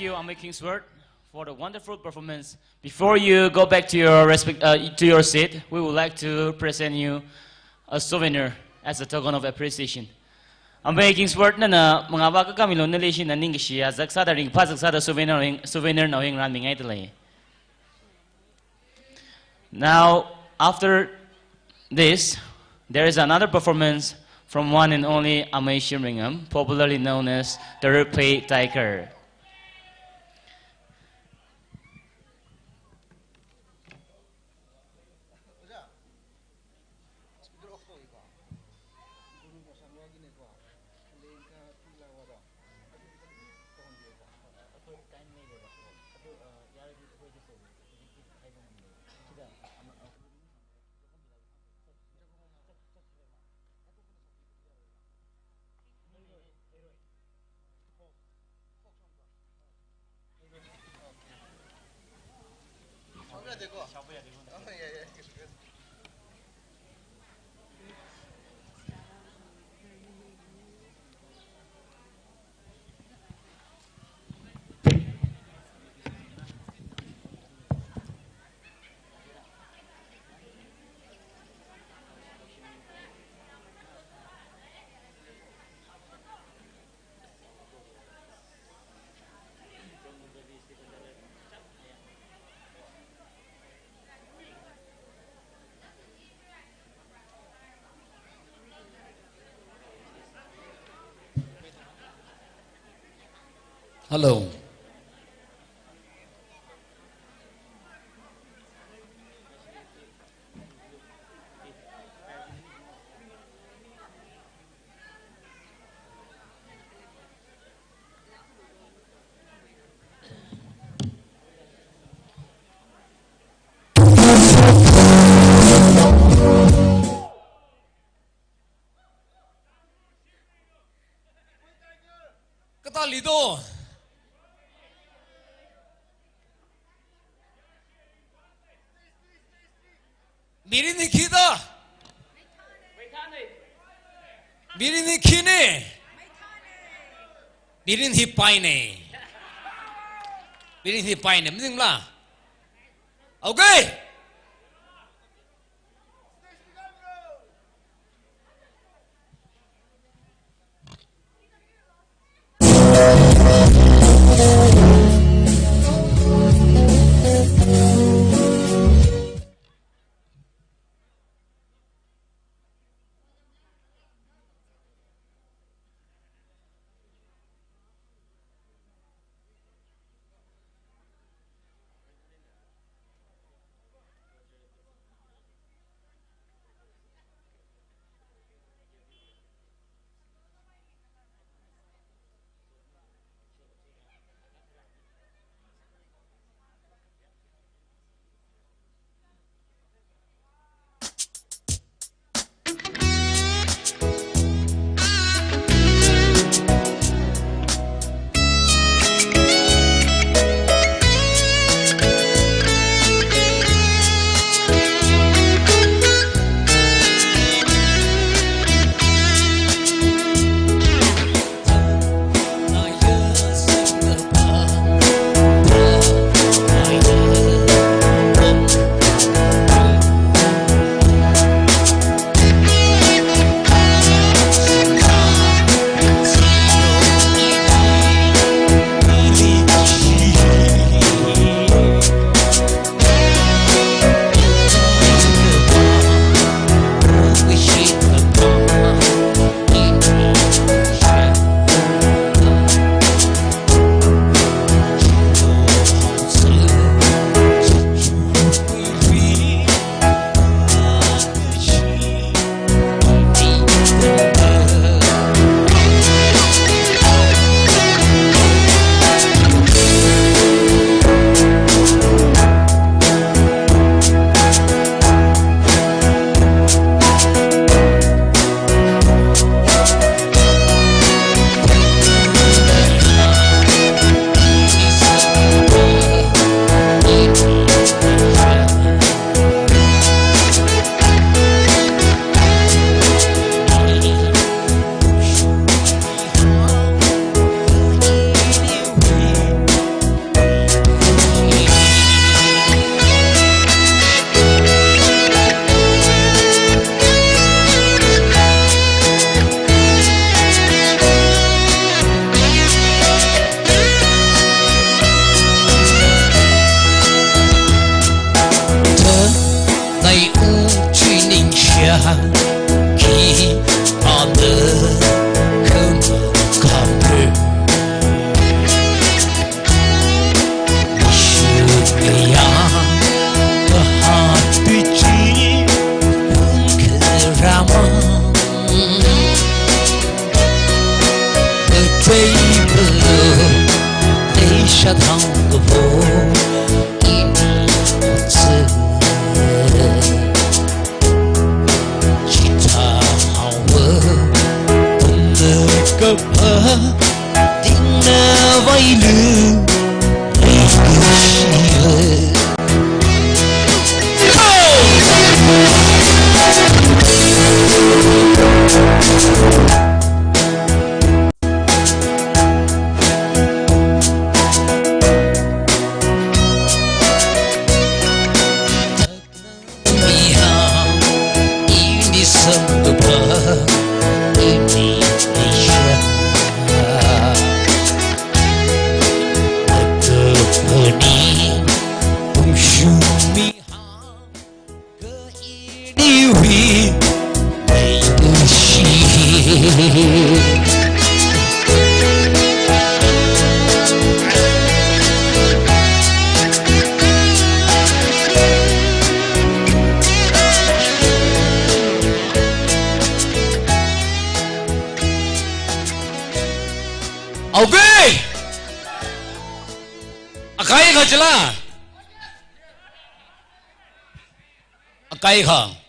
you, Amei Kingsword, for the wonderful performance. Before you go back to your respect, uh, to your seat, we would like to present you a souvenir as a token of appreciation. Amei Kingsword nana mangava kakamilu nali shina ningkashi a zaksada ringphā zaksada souvenir ring, souvenir naoying ranmingaidalei. Now, after this, there is another performance from one and only Amei Shimringam, popularly known as the Rupei Tiger. Hello. Kathāli do? Mirin hi khi da? Mirin hi khi ne? Mirin hi pai ne? Mirin hi pai ne, maningla? Okay. Aope! Akai kha chila? Akai kha.